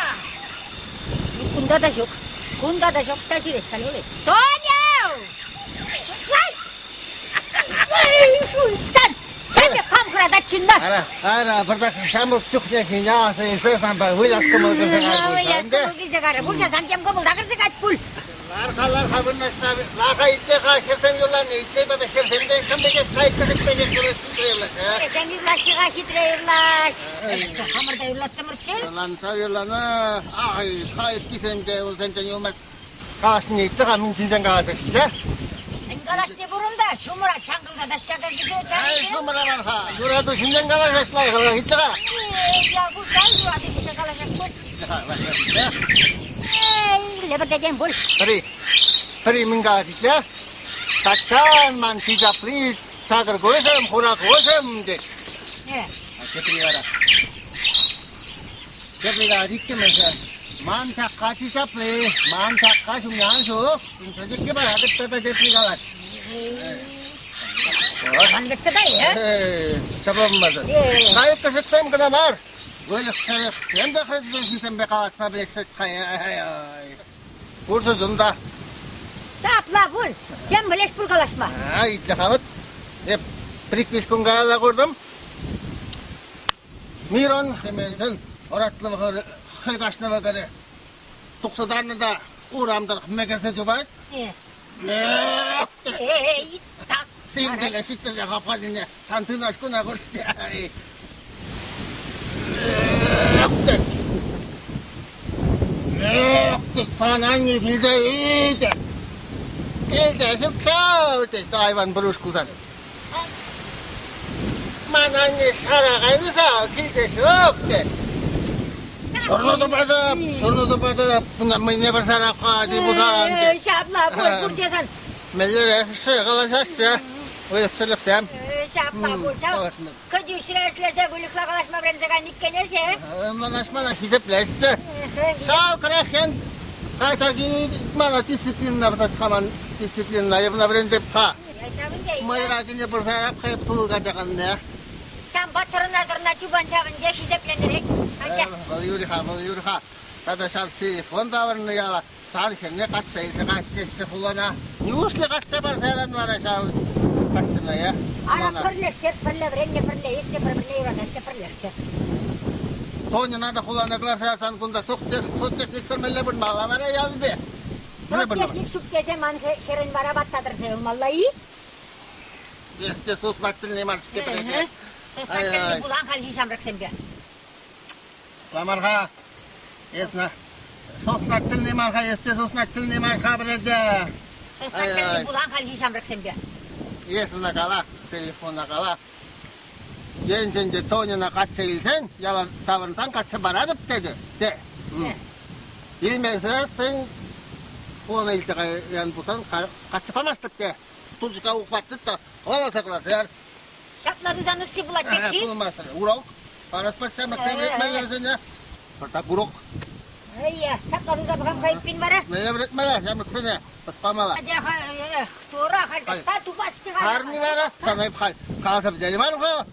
S1: Кунта та ҫук. Кунта та ҫук, ӑҫта ҫӳрет халь вӑл, эй? Тоня! Ай! Эй, шуйттан! Ҫакӑ кам хӑратать ҫынна?
S2: Ара, ара, пӑртак ҫамрӑк чухнехине аса илсе санпа выляс кӑмӑл кӗрсе кайрӗ.
S1: Выляс кӑмӑл килсе кайрӗ. Пулҫасан тем кӑмӑл та кӗрсе кать пуль.
S2: Лар-ха, лар-ха вырнаҫса, лар-ха итле-ха, хӗрсем юрлани, итле тата хӗрсем те хӗм пекех, кайӑк-кӗшӗк пекех юрлаҫ, хитре юрлаҫ.
S1: Хӗрсем юрлаҫҫӗ-ха, хитре юрлаҫ. Хамӑр та юрлаттӑмӑрччӗ.
S2: Юрланса юрлана, ай, кайӑккисем те унсенчен юлмасть. Калаҫнине итле-ха, мӗн ҫинчен калаҫаҫҫӗ?
S1: Мӗн калаҫни пур унта, ҫумӑра чанкӑлтатаҫҫӗ кӗркисем
S2: Ай, ҫумӑра мар-ха, юрату ҫинчен калаҫаҫ лайӑхрах, итле-ха.
S1: Я курсан юрату ҫинчен калаҫас пуль. Лӗпӗртетен пуль.
S2: Пӗри, пӗри мӗн калать итле? Таккан ман чи чапли чакӑр куҫӑм, хура куҫӑм тет. Тепри вара. Тепри калать иккӗмӗшӗ. Ман чакка чи чапли, ман чакка ҫумне ан ҫук. Сӗтӗкке паратӑп тата тепри калать.
S1: Ман пек тата, э?
S2: Ҫапла пулмасан. Кайӑк-кӗшӗксем кӑна мар, Выльӑх-чӗрлӗхсем те хӑйсемпе калаҫма пӗлеҫҫӗ. Пурсӑсем та.
S1: Ҫапла пуль. Тем пӗлес пуль калаҫма.
S2: А, итле-ха вот. Эп приквиш кун каялла куртӑм. Мирон Хӗмелсен ӑратлӑ хӑй каҫнӑ вӑкӑрӗ тухса тарнӑ та урам тӑрӑх мӗкӗрсе чупать.
S1: Эй, так.
S2: Синтеле ҫитсе хапхасене сан тынашкуна курчӗ. Сан анне килсе илчӗ. Килте ҫук тет айван пӗрушкулсан. Ман анне шара кайнӑ ҫав, килте ҫук тет. Шурнӑ тупатӑп, шурнӑ тупатӑп, мӑйне пӗр сарапха ти пулсан.
S1: Ҫапла пуль пурте сан.
S2: Мӗнлерех-ши калаҫаҫҫӗ выльӑх-чӗрлӗхсем?
S1: Ҫапла пуль ҫав. Кӗтӳҫре ӗҫлесе выльӑхла калаҫма вӗренсе кайнӑ иккен эсӗ.
S2: Ӑнланашмана хисеплеҫҫӗ. Ҫав крахен кайса мана дисциплинӑна пӑсать-ха ман дисциплинӑна эпӗ вӗрентеп-ха. Мӑйракине пырса хайп тулӑка чаканне.
S1: Ҫампа тӑрӑна-тӑрӑна чупан ҫавӑнте хисепленӗрен.
S2: Вӑл юрӗ-ха, вӑл юрӗ-ха. Тата ҫав телефон таврӑннӑ яла сан хӗрне качча илсе кайс теҫҫӗ хулана. Ниушлӗ качча парса яран вара ҫав каччӑна, э?
S1: Ара пӗрлешсе, пӗрле вӗреннӗ, пӗрле ӳснӗ, пӗр-пӗрне юратаҫҫӗ, пӗрлешчӗ.
S2: Тоньӑна та хулана кӑларса ярсан кунта соцтехниксӗр мӗнле пырмалла вара ялӗпе?
S1: Соцтехник ҫук тесе ман хӗрӗн вара ватта тӑрса юлмалла-и?
S2: Эс те сусмак тӗлне мар-ҫке пӗреке.
S1: Сусмак тӗлне пулан хальхи ҫамрӑксемпе.
S2: Ламар-ха, эс на сосна тӗлне мар-ха, эс те сосна тӗлне мар-ха пӗреке.
S1: Сосна тӗлне пулан хальхи ҫамрӑксемпе.
S2: Эс ӑна кала, телефона кала. Енчен те Тоньӑна качча илсен, яла таврӑнсан качча паратӑп тетӗ. Те. Илмесессӗн хулана илсе каян пулсан качча памастӑп те. Турчӑка ухват тыт та хӑваласа кӑларса яр.
S1: Ҫапла тусан усси пулать пек-ши?
S2: Пулмастӑр. Урок. Параспа ҫамрӑксем вӗрентмелле вӗсене. Пӑртак урок.
S1: Ӑйя, ҫапла туса пӑхам-ха эппин вара.
S2: Мӗне вӗрентмелле ҫамрӑксене? Ӑс памалла.
S1: Атя-ха, тура халь таҫта тупас-чӗ-ха.
S2: Карни вара, сана эп халь каласа пӗтерем мар-ха.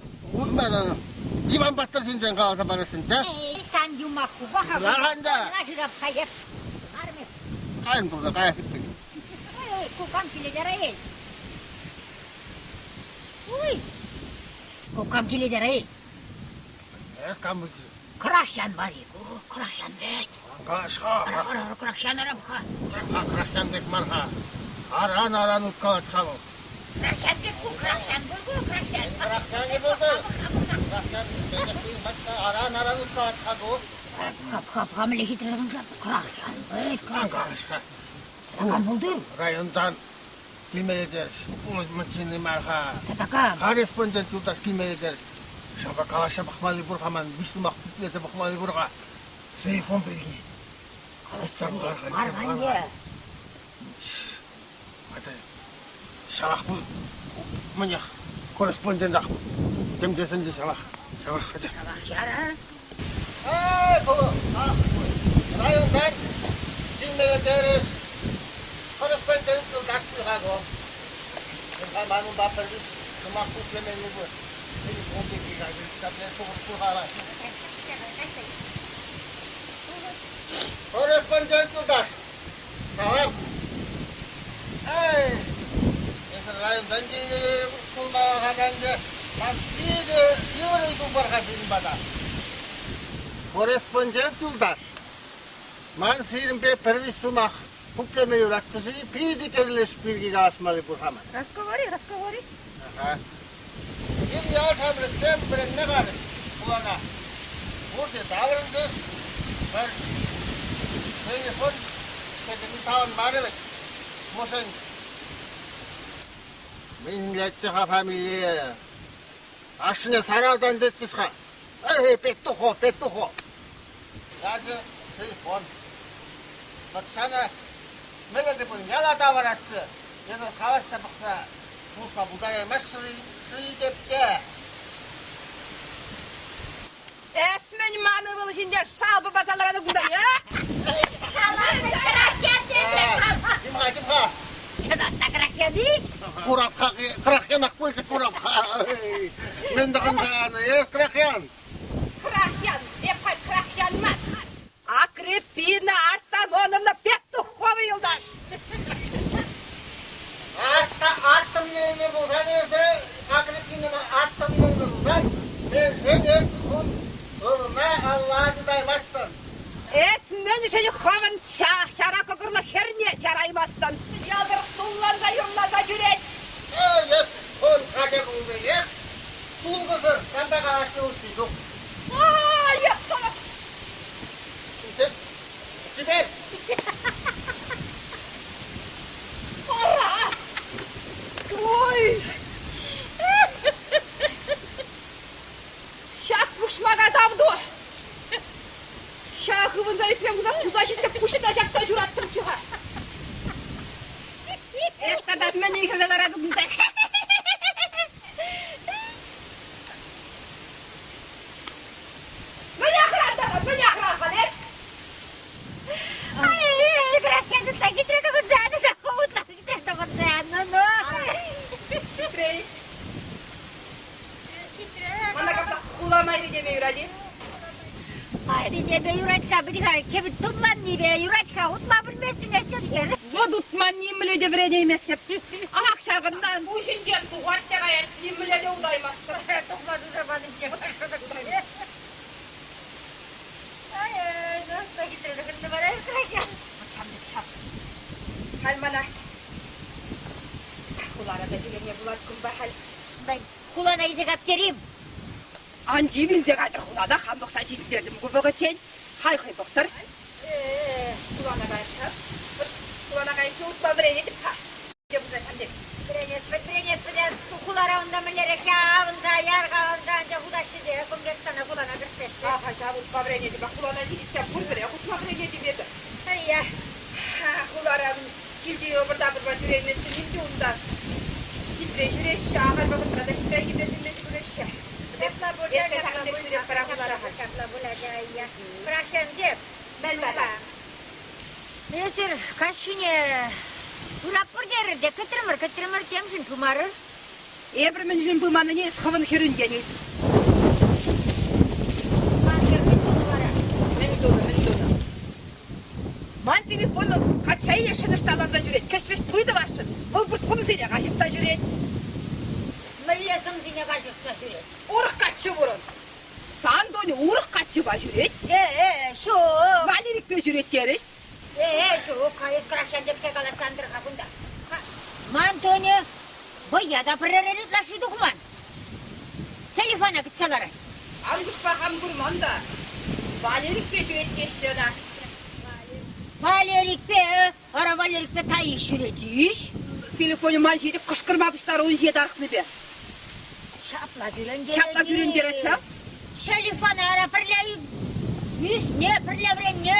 S2: Иван Паттӑр ҫинчен каласа парасшӑнччӗ.
S1: Эй, сан юмаххупа-ха.
S2: Лар-ха
S1: Шырап-ха эп. Арми.
S2: Кайӑн пулса каяс иккен.
S1: Ой, кукам килет, ара эй. Ой, кукам килет, ара эй.
S2: Эс кам пулчӗ?
S1: Крахьян мар-и ку, Крахьян вӗт.
S2: Каш-ха.
S1: Ара, Крахьян арам-ха.
S2: Крахьян пек мар-ха. Аран-аран уткалать-ха вӑл.
S1: Крахьян пек ку, Крахьян пуль ку, Крахьян.
S2: Крахьянӗ пултӑр. Крахьян аран-аран уткалать-ха ку.
S1: Хап-хап-хап, мӗнле хитре Крахьян вӗт.
S2: Каш-ха.
S1: Кам пултӑр?
S2: Районтан килмелле терӗҫ. Мӑн мар-ха.
S1: Тата кам?
S2: Корреспондент юлташ килмелле терӗҫ. Ҫапа калаҫса пӑхмалли пур-ха ман, виҫ сӑмах пуплесе пӑхмалли пур-ха. Телефон пирки. Калаҫса мар-ха.
S1: Мар-ха
S2: Ҫавах пул. Мӗнех, корреспондентах. Тем тесен те ҫавах. Ҫавах хатӗр.
S1: Ҫавах яра.
S2: Эй, ку, районтан килмелле терӗҫ. Корреспондент юлташ пуль-ха ку. Ха ман унпа пӗр виҫ сӑмах пуплемелли пур. Телефон пирки шухӑш пур-ха. Корреспондент юлташ, салам. Эй, эсир районтан пулма ӗнтӗ. Ман питӗ йывӑр ыйту пар-ха сирӗн пата. Корреспондент юлташ, ман сирӗнпе пӗр виҫ сӑмах пуплеме юратчӗ-ши? Питӗ кирлӗ ӗҫ пирки калаҫмалли пур-ха ман.
S3: Разговори, разговори.
S2: Ага. Пир ял ҫамрӑксем вӗренме карӗҫ хулана. Пурте таврӑнчӗҫ. Пӗр телефон текенни таврӑнмарӗ вӗт. Мӑшӑн Мӗнлеччӗ-ха фамилийӗ? Ашшӗне Саравтан тетчӗҫ-ха. Эй, Петухов, Петухов! Ячӗ телефон. Патшана мӗнле те пулин яла тавӑрасчӗ. Эсӗ калаҫса пӑхса пулӑшма пултараймасть-ши теп те.
S3: Эс мӗн ман ывӑл ҫинче шалпӑ паса ларатӑн кунта, э?
S2: Тим-ха, тим-ха.
S1: Чӑнах та крахьян-иҫ?
S2: Курап-ха, крахьянах пулчӗ курап-ха. Мӗн тӑхӑнсан, э, крахьян?
S3: Крахьян, эп халь крахьян мар. Акриппина Артамоновна Петухова юлташ!
S2: Атта аттӑмне пулсан эсӗ, Акриппина аттӑмне пулсан, мӗншӗн эс ун ывӑлна алла тытаймастӑн?
S3: Эс мӗншӗн хӑвӑн ҫара кӑкӑрлӑ хӗрне чараймастӑн? Ялтӑр сулланса юрласа ҫӳрет.
S2: Эс ун хача пулнӑех, тулкӑсӑр санпа калаҫнӑ усси ҫук.
S3: Ай, сана
S2: Теперь!
S3: Пора! Ой! Ҫак пушмака тав ту! Ҫак хывӑнса ӳкрем кунта хуса ҫитсе пуҫна ҫакса ҫураттӑмччӗ-ха. Эс тата мӗн ыйхӑрса ларатӑн кунта? Мӗн ахӑран мӗн ахӑран халь
S1: Ай, крахьян тытса хитре тӑхӑнса, хутла хитре тӑхӑнса, ну-ну.
S3: Хитре. Хитре. Мана капла хула майри теме юрать-и?
S1: Пинепе юрать-ха, пӗтӗ-ха, кӗвӗт тумланнипе юрать-ха, утма пӗлместӗн эсӗ.
S3: Вӑт утма нимле те вӗренейместӗп. Ак ҫакӑнтан.
S12: Пуҫӗнчен тухать те каять, нимле те утаймастӑп.
S1: Тухма туса панинче шӑтӑк Ай, ну, что хитре вара
S3: Ҫав. Халь мана хулара та ҫӳреме пулать кунпа халь.
S1: Мӗн, хулана илсе каптерим?
S3: Ан тив илсе кайтӑр хулана, хам пӑхса ҫитӗнтертӗм ку вӑхӑтчен. Халь хӑй пӑхтӑр. Хулана кайӑп ҫав. Хулана кайиччен утма вӗренетӗп-ха. Те пулса ҫам пек.
S1: Вӗренес, вӗренес, вӗренес. Хулара унта мӗнлерех авӑнса, ярхаланса анчах утаҫҫӗ те, кун пек сана хулана кӗртмеҫҫӗ.
S3: Аха, ҫав утма вӗренетӗп, хулана ҫитиччен пурпӗрех утма вӗренетӗп эпӗ.
S1: Ая.
S3: Хулара килте ӑпӑр-тапӑрпа ҫӳрейместӗн ӗнтӗ унта. Хитре ҫӳреҫҫӗ, ахаль вӑхӑтра та хитре кӗпесемпе ҫӳреҫҫӗ.
S1: Ҫапла пуль, ҫапла пуль, ҫапла пуль, ача, ая. Пӑрахсем
S3: Мӗн тата?
S1: Эсир каҫхине пыратпӑр терӗр те кӗтрӗмӗр, кӗтрӗмӗр, темшӗн пымарӑр.
S3: Эпир мӗншӗн пыманнине эс хӑвӑн хӗрӳнтен ыйт.
S1: Ман хӗр мӗн тунӑ вара?
S3: Мӗн тунӑ, мӗн тунӑ? Ман телефонӑм качча илесшӗн ӑшталанса ҫӳрет, кӗҫ-вӗҫ туй тӑвасшӑн. Вӑл пур сӑмсине каҫӑртса ҫӳрет.
S1: Мӗнле сӑмсине каҫӑртса ҫӳрет?
S3: Урӑх каччӑ пурӑн. Сан Тоня урӑх каччӑпа ҫӳрет.
S1: Э, ҫук.
S3: Валерикпе ҫӳрет терӗҫ.
S1: Э, ҫук, эс крахьян тепсе калаҫсан тӑр-ха кунта. Ман Тоня вӑййа та пӗрререн ытлашши тухман. Селифана кӗтсе ларать.
S3: Ан куҫпа хам курман та. Валерикпе ҫӳрет теҫҫӗ ӑна.
S1: Валерикпе, ара Валерикпе Таис ҫӳрет-иҫ.
S3: Телефонӗ ман ҫитӗп кӑшкӑрма пуҫларӗ ун ҫине тарӑхнипе.
S1: Ҫапла кӳрентерет.
S3: Ҫапла кӳрентерет ҫав.
S1: Селифана ара пӗрле ӳсне, пӗрле вӗренне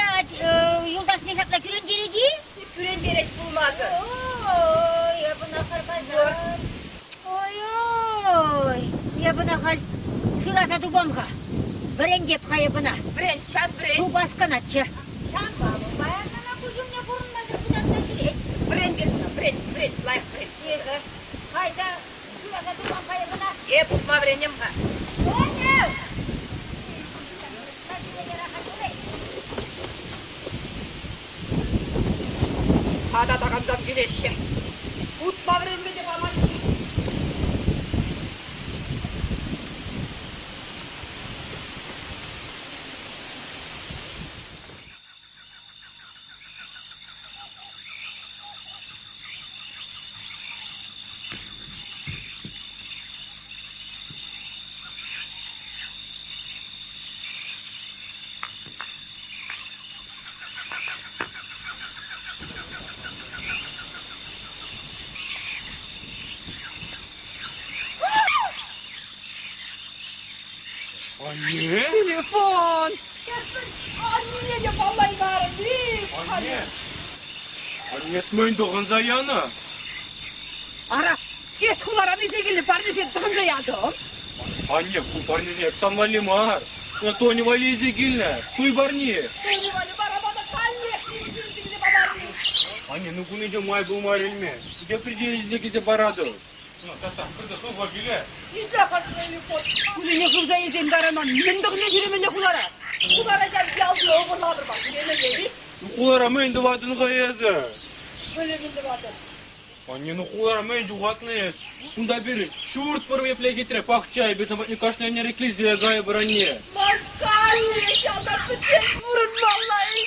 S1: юлташне ҫапла кӳрентерет-и?
S3: Кӳрентерет пулмасӑр.
S1: Ой, эп ӑна харкасан. Ой-ой, эп ӑна халь шыраса тупам-ха. Вӗрентеп-ха эп ӑна.
S3: Вӗрент, ҫат вӗрент.
S1: Тупас кӑначчӗ. Ҫавӑнпа вӑл паян мана куҫ умне курӑнмасӑр пытанса ҫӳрет.
S3: Вӗрент эс ӑна, вӗрент, вӗрент, лайӑх вӗрент.
S1: Эсӗ кайса шыраса тупам-ха эп ӑна.
S3: Эп утма вӗренем-ха.
S1: Тоня!
S3: Тата такамсем килеҫҫӗ. Утма вӗренме те памаҫҫӗ.
S5: Анне?
S3: Телефон! Аннене те паллаймарӑм.
S5: Анне! Анне мӗн тӑхӑнса янӑ?
S3: Ара, эс хуларан илсе килнӗ парнесем тӑхӑнса ятӑм.
S5: Анне, ку парнесем сан валли мар. Тони валли илсе килнӗ. Туй парни.
S3: Тони валли вара мана каллех илсе килсе памарри.
S5: Анне, ну кунӗнче май пулмарӗ илме. Тепринче илсе килсе паратӑп. Ну, часах кӗрсе тухӑр киле.
S3: Илсе-ха телефон. Кусене хывса илсен вара ман мӗн тӑхӑнса ҫӳремелле хулара? Хулара ҫав ялти ӑпӑр-лапӑрпа ҫӳремелле-и?
S5: Ну, хулара мӗн тӑватӑн-ха эсӗ?
S3: Мӗнле мӗн тӑватӑн?
S5: Анне, ну хулара мӗн ҫухатнӑ эс? Унта пирӗн ҫурт пур епле хитре, пахча, эпир сан патне кашни эрнере килсе кайӑпӑр, анне.
S3: Ман каллех ялта пӗччен пурӑнмалла-и?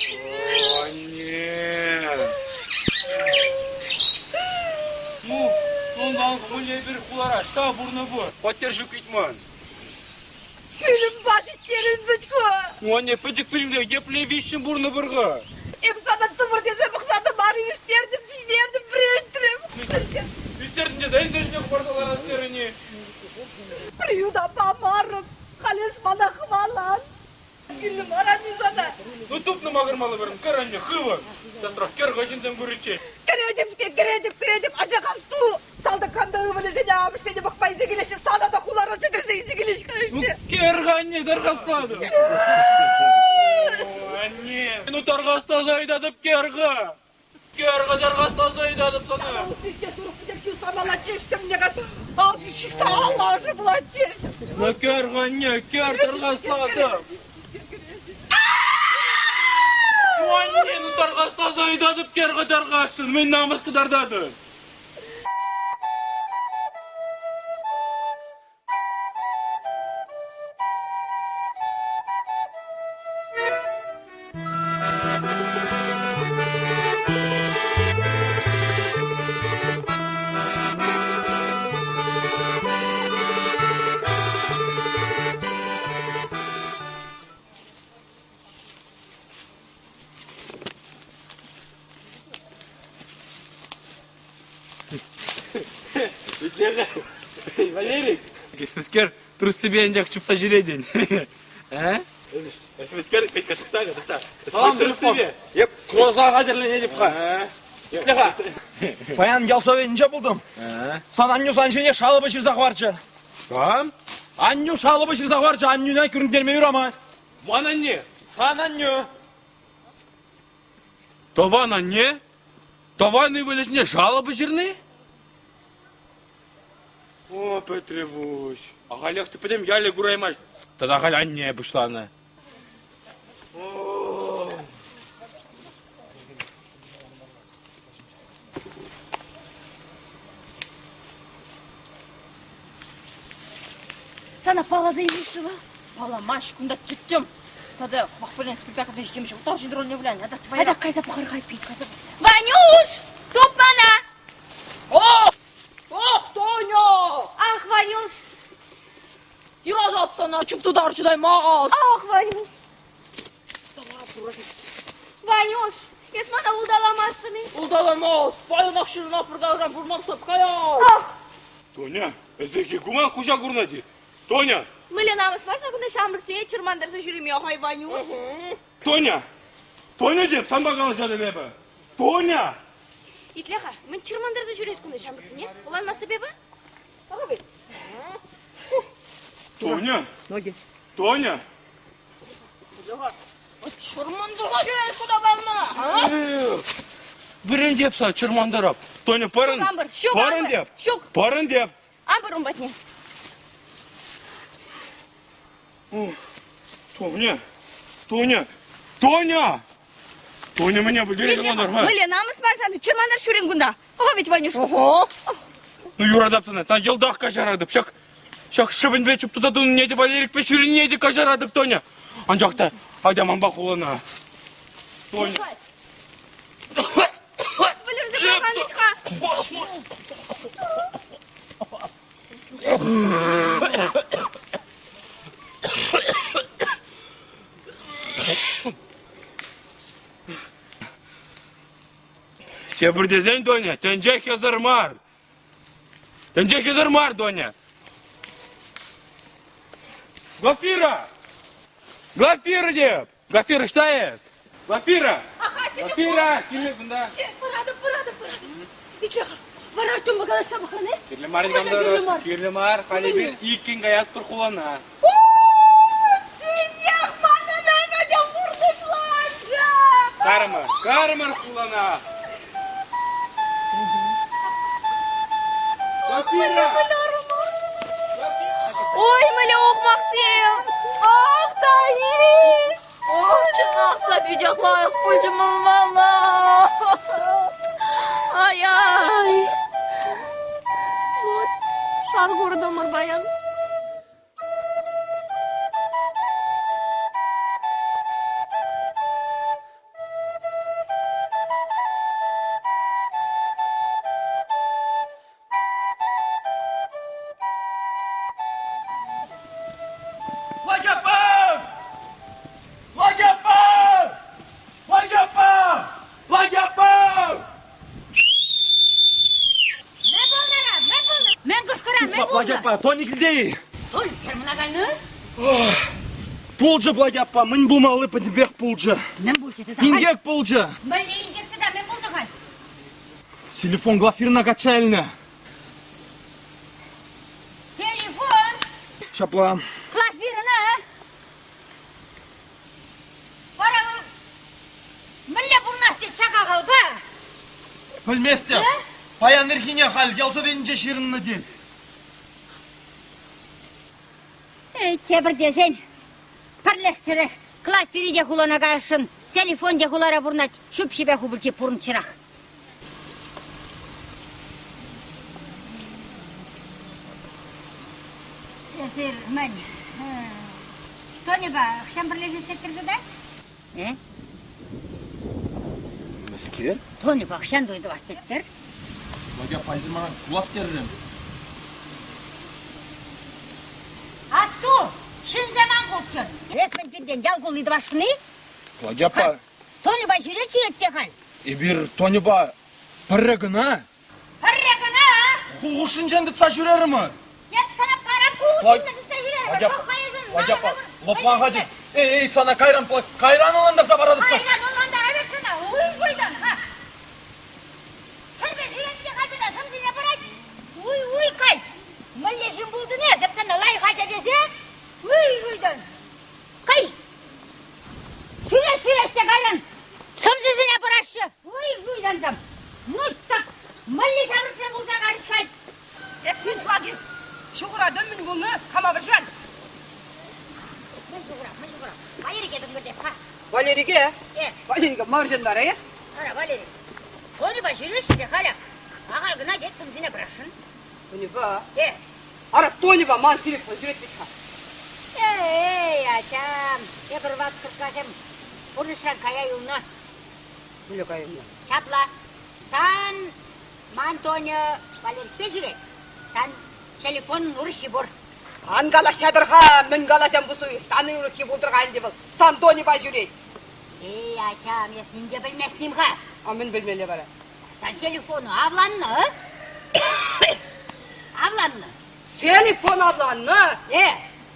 S5: Анне! Ну, унтан мӗнле эпир хулара ӑҫта пурӑнӑпӑр? Хваттер ҫук вӗт ман.
S3: Пӳлӗм пачӗҫ вӗт ку.
S5: Ну, анне, пӗчӗк пӳлӗмре епле виҫҫӗн пурӑнӑпӑр-ха?
S3: Эп сана тӑвӑр тесе пӑхса тӑман ӳстертӗм, пиҫертӗм, вӗрентрӗм.
S5: Ӳстертӗм тесе ӗнтӗ ӗҫне хӑпарса ларас терӗн-и?
S3: Приюта памарӑм. Халь эс мана хӑвалан. Кирлӗ мар анне сана.
S5: Ну, тупнӑ макӑрмалли вырӑн. Кӗр, анне, хывӑн. Часрах кӗр, ҫынсем куриччен.
S3: Кӗретӗп-ҫке, кӗретӗп, кӗретӗп, анчах асту! Салтакран та ывӑлӗсене амӑшсене пӑхма илсе килеҫҫӗ, сана та хулара сӗтӗрсе илсе килеҫҫӗ.
S5: Кӗр-ха, анне, тархаслатӑп. Анне, ну тархасласа ыйтатӑп, кӗр-ха. Кӗр-ха, тархасласа ыйтатӑп сана.
S3: Усите сурӑх пӗтӗм самалатчӗҫ, сӗмне кас, ал ҫыхса алла ӑшӑ пулатчӗҫ.
S5: Ну кӗр-ха, анне, кӗр, тархаслатӑп. Анне, ну тархасласа ыйтатӑп кер-ха тархасшӑн, мӗн намӑс кӑтартатӑн? Валерик, Эсмескер, труссипе анчах чупса ҫӳретӗн. А? Эсмескер, Петька, тӑхта, тӑхта.
S4: Салам, телефон. Эп кросса хатӗрленетӗп-ха. Итле-ха. Паян ял советӗнче пултӑм. Сан аннӳ сан ҫине шалӑпӑ ҫырса хӑварчӗ.
S5: Кам?
S4: Аннӳ шалӑпӑ ҫырса хӑварчӗ, аннӳне кӳрентерме юрамасть.
S5: Ман анне.
S4: Сан аннӳ.
S5: Тӑван анне? Тӑван ывӑлӗ ҫине жалоба ҫырни? О, пӗтрӗ пуҫ. Ахалех те пӗтӗм ялӗ кураймасть. Тата халь анне пуҫланӑ.
S11: Сана палласа илмеҫҫӗ вӑл. Палламасть, кунта тӗттӗм. Тата хӑвах пӗлен спектакльте ҫитемҫӗ. Утал ҫын рольне вылянӑ. Ата,
S1: Айда кайса пӑхӑр-ха, пит
S11: кайса пӑх.
S7: Ванюш, туп мана!
S12: Ох! Ох, Тоня!
S7: Ах, Ванюш!
S12: Юратап сана, чуп тутар чӑтаймас.
S7: Ах, Ванюш! Ванюш, эс мана улталамастӑн-и?
S12: Улталамас. Паянах ҫырӑна пыртаран пурмам чтоб каяс.
S7: Ах!
S5: Тоня, эсӗ куман куҫа курнать-и? Тоня!
S7: Мӗнле намӑс мар кунта ҫамрӑксене чӑрмантарса ҫӳреме хай, Ванюш.
S5: Тоня! Тоня теп, санпа калаҫатӑп эпӗ. Тоня!
S7: Итле-ха, мӗн чӑрмантарса ҫӳрес кунта ҫамрӑксене? Ӑнланмастӑп эпӗ.
S5: Тоня!
S6: Ноги.
S5: Тоня!
S12: Чӑрмантарса ҫӳрес кунта палма.
S5: Вӗрентеп сан, чӑрмантарап. Тоня, пӑрӑн.
S7: Ҫук, ампӑр, ҫук,
S5: Пӑрӑн
S7: ампӑр,
S5: теп.
S7: ҫук.
S5: Пӑрӑн теп.
S7: Ампӑр ун патне.
S5: Тоня! Тоня! Тоня! Тоня меня пӗлтерет ӑнлантар-ха.
S7: Мӗнле намӑс мар сан, чӑрмантар ҫӳрен кунта. Ӑха ведь, Ванюш.
S12: Ого.
S5: Ну юратап сана, сан йӑлтах каҫаратӑп. Ҫак, ҫак шӗпӗнпе чуп туса тунине те Валерикпе ҫӳренине те каҫаратӑп, Тоня. Анчах та атя манпа хулана. Тоня.
S7: Вӗлерсе пӑрахан вӗт-ха.
S5: Тепӗр тесен, Тоня, тӗнче хӗсӗр мар. Тӗнче хӗсӗр мар, Тоня. Глафира! Глафира деп! Глафира, ӑҫта эс? Глафира! Глафира, килме кунта.
S6: Пыратӑп, пыратӑп, пыратӑп. Итле-ха, вара Артемпа калаҫса пӑхрӑн, э?
S5: Кирлӗ мар, никам
S6: Кирлӗ мар.
S5: Кирлӗ мар, халь эпир иккӗн каятпӑр хулана.
S6: Тинех манӑн ӗмӗтӗм пурнӑҫланчӗ!
S5: Карӑмӑр, карӑмӑр хулана! Глафира!
S7: Ой, мӗнле ухмахсем! Ах, Таиш!
S11: Ох, чӑнах та питех лайӑх пулчӗ мӑлмалла. Ай-ай. Вот, шар куртӑмӑр паян.
S4: Лагерпа! Лагерпа! Лагерпа! Лагерпа!
S1: Мӗн пулнӑ, мӗн пулнӑ? Мӗн кӑшкӑра, мӗн пулнӑ?
S4: Благи аппа, Тони килте-и?
S1: Толь, фермӑна кайнӑ?
S4: Пулчӗ, Благи аппа, мӗн пулмалли пӗтӗмпех пулчӗ.
S1: Мӗн пулчӗ тата?
S4: Инкек пулчӗ.
S1: Мӗнле инкек тата, мӗн пулнӑ халь?
S4: Телефон Глафирӑна качча илнӗ.
S1: Телефон!
S4: Ҫапла.
S1: Глафирӑна! Вара вӑл мӗнле пурӑнас тет ҫак ахалпа?
S4: Пӗлместӗп. Паян ирхине халь ял советӗнче ҫырӑннӑ тет.
S1: Эй, тепӗр тесен, пӗрлешсӗрех. Клафири те хулана каясшӑн, Селифон те хулара пурӑнать, ҫӳпҫипе хупӑлчи пурӑнччӑрах. Эсир мӗн, Тоньӑпа хӑҫан пӗрлешес теттӗр тата? Э?
S4: Мӗскер?
S1: Тоньӑпа хӑҫан туй тӑвас теттӗр?
S4: Вадя пайсӑр мана кулас терӗм.
S1: Асту, ҫынсем ан кулччӑр. Эс мӗн пиртен ял кулли тӑвасшӑн-и?
S4: Вадя аппа.
S1: Тоньӑпа ҫӳрет-ҫӳрет те халь.
S4: Эпир Тоньӑпа пӗрре кӑна.
S1: Пӗрре кӑна?
S4: Хул хушшинчен тытса ҫӳрерӗмӗр.
S1: Эп сана парам хул хушшинчен тытса ҫӳрерӗмӗр. Пӑх-ха эсӗ.
S4: Вадя аппа, лӑплан-ха тет. Эй, эй, сана кайран, кайран ӑнлантарса паратӑп.
S1: Кайран ӑнлантарап эп сана. Уй, шуйтан, ха. Хӗрпе ҫӳрет те халь тата сӑмсине пырать. Уй, уй, кай. Мӗнле ҫын пултӑн эс? Эп сана лайӑх ача тесе. Уй, шуйтан. Кай! Ҫӳрес-ҫӳрес те кайран сӑмсисене пӑраҫҫӗ. Уй, шуйтансам. Ну так, мӗнле ҫамрӑксем пулса карӗҫ халь?
S3: Эс мӗн Плаги? Ҫухӑратӑн мӗн пулнӑ? Кама вӑрҫан?
S1: Мӗн ҫухӑрап, мӗн ҫухӑрап? Валерике тӑнкӑртеп-ха.
S3: Валерике?
S1: Э.
S3: Валерика, ма вӑрҫан вара эс?
S1: Ара, Валерик. Тоньӑпа ҫӳреҫҫӗ те халь ак. Ахаль кӑна тет сӑмсине пӑрасшӑн.
S3: Тоньӑпа?
S1: Э.
S3: Ара, Тоньӑпа ман телефон ҫӳрет вӗт-ха.
S1: Эй, ачам, тепӗр ват кӑрккасем пурнӑҫран кая юлнӑ.
S3: Мӗнле кая юлнӑ?
S1: Ҫапла. Сан ман Тоня Валерикпе ҫӳрет. Сан телефон урӑххи пур.
S3: Ан калаҫатӑр-ха, мӗн калаҫан пусуй, сан урӑххи пултӑр-ха ӗнтӗ вӑл. Сан Тоньӑпа ҫӳрет.
S1: Эй, ачам, эс ним те пӗлместӗн-ха.
S3: А мӗн пӗлмелле вара?
S1: Сан телефону авланнӑ? Авланнӑ.
S3: Телефон авланнӑ?
S1: Э,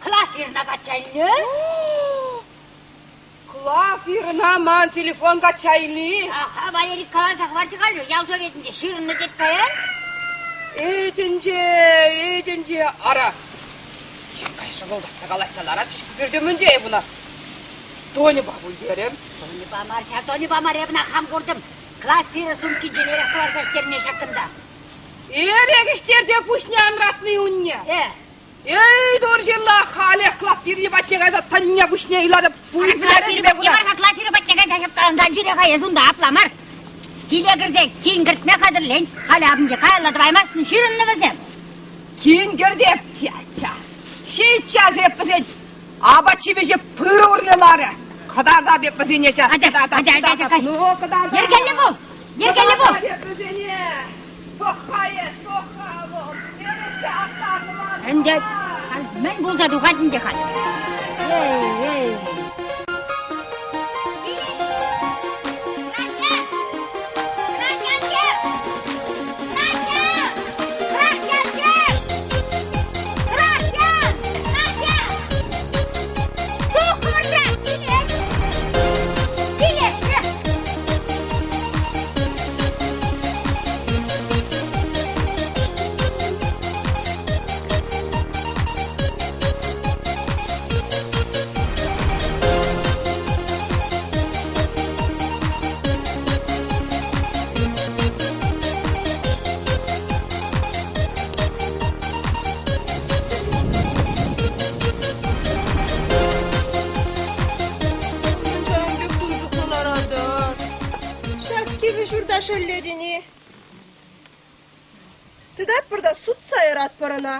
S1: Клафирна качча илнӗ?
S3: Клафирна ман телефон качча илни?
S1: Аха, Валерий каласа хӑварчӗ халь, ял советӗнче ҫырӑннӑ тет паян.
S3: Эй, тӗнче, эй, тӗнче, ара, ҫак шӑкӑлтатса калаҫса ларатчӗҫ ку пӳрте мӗнче эп ӑна? Тоньӑпа пуль терӗм.
S1: Тоньӑпа мар ҫав, Тоньӑпа мар, эп ӑна хам куртӑм. Клафира сумкинчен эрех кӑларса ӗҫтернӗ ҫаккӑнта.
S3: Эрех ӗҫтерсе пуҫне анратни унне.
S1: Э.
S3: Эй, тур ҫырла, халех Клафирья патне кайса тӑнне пуҫне илатӑп.
S1: Клафира патне мар-ха, Клафира патне кайса ҫапкалансан ҫӳре-ха эс унта, апла мар. Киле кӗрсе кин кӗртме хатӗрлен. Халӗ апӑнче каялла тӑваймастӑн, ҫырӑннӑ вӗсем.
S3: Кин кӗртеп, час. Ҫиччас эп вӗсен апат-ҫимӗҫе пыр урлӑ ларӗ. Кӑтартап эп вӗсене час.
S1: Атя,
S3: Кӑтартап,
S1: атя, атя,
S3: кӑтартап.
S1: кай.
S3: Ну, кӑтартап.
S1: Йӗркеллӗ пул! Йӗркеллӗ пул!
S3: Кӑтартап эп вӗсене. Пӑх-ха эс, пӑх-ха вӑл. Эрех астарнӑ ман.
S1: Ӗнтӗ мӗн пулса тухать ӗнтӗ халь? Эй, эй.
S6: Мӑнчаран пек тунсӑхлӑ ларатӑр. Ҫак кивӗ ҫурта шеллетӗн-и? Тытатпӑр та сутса яратпӑр ӑна.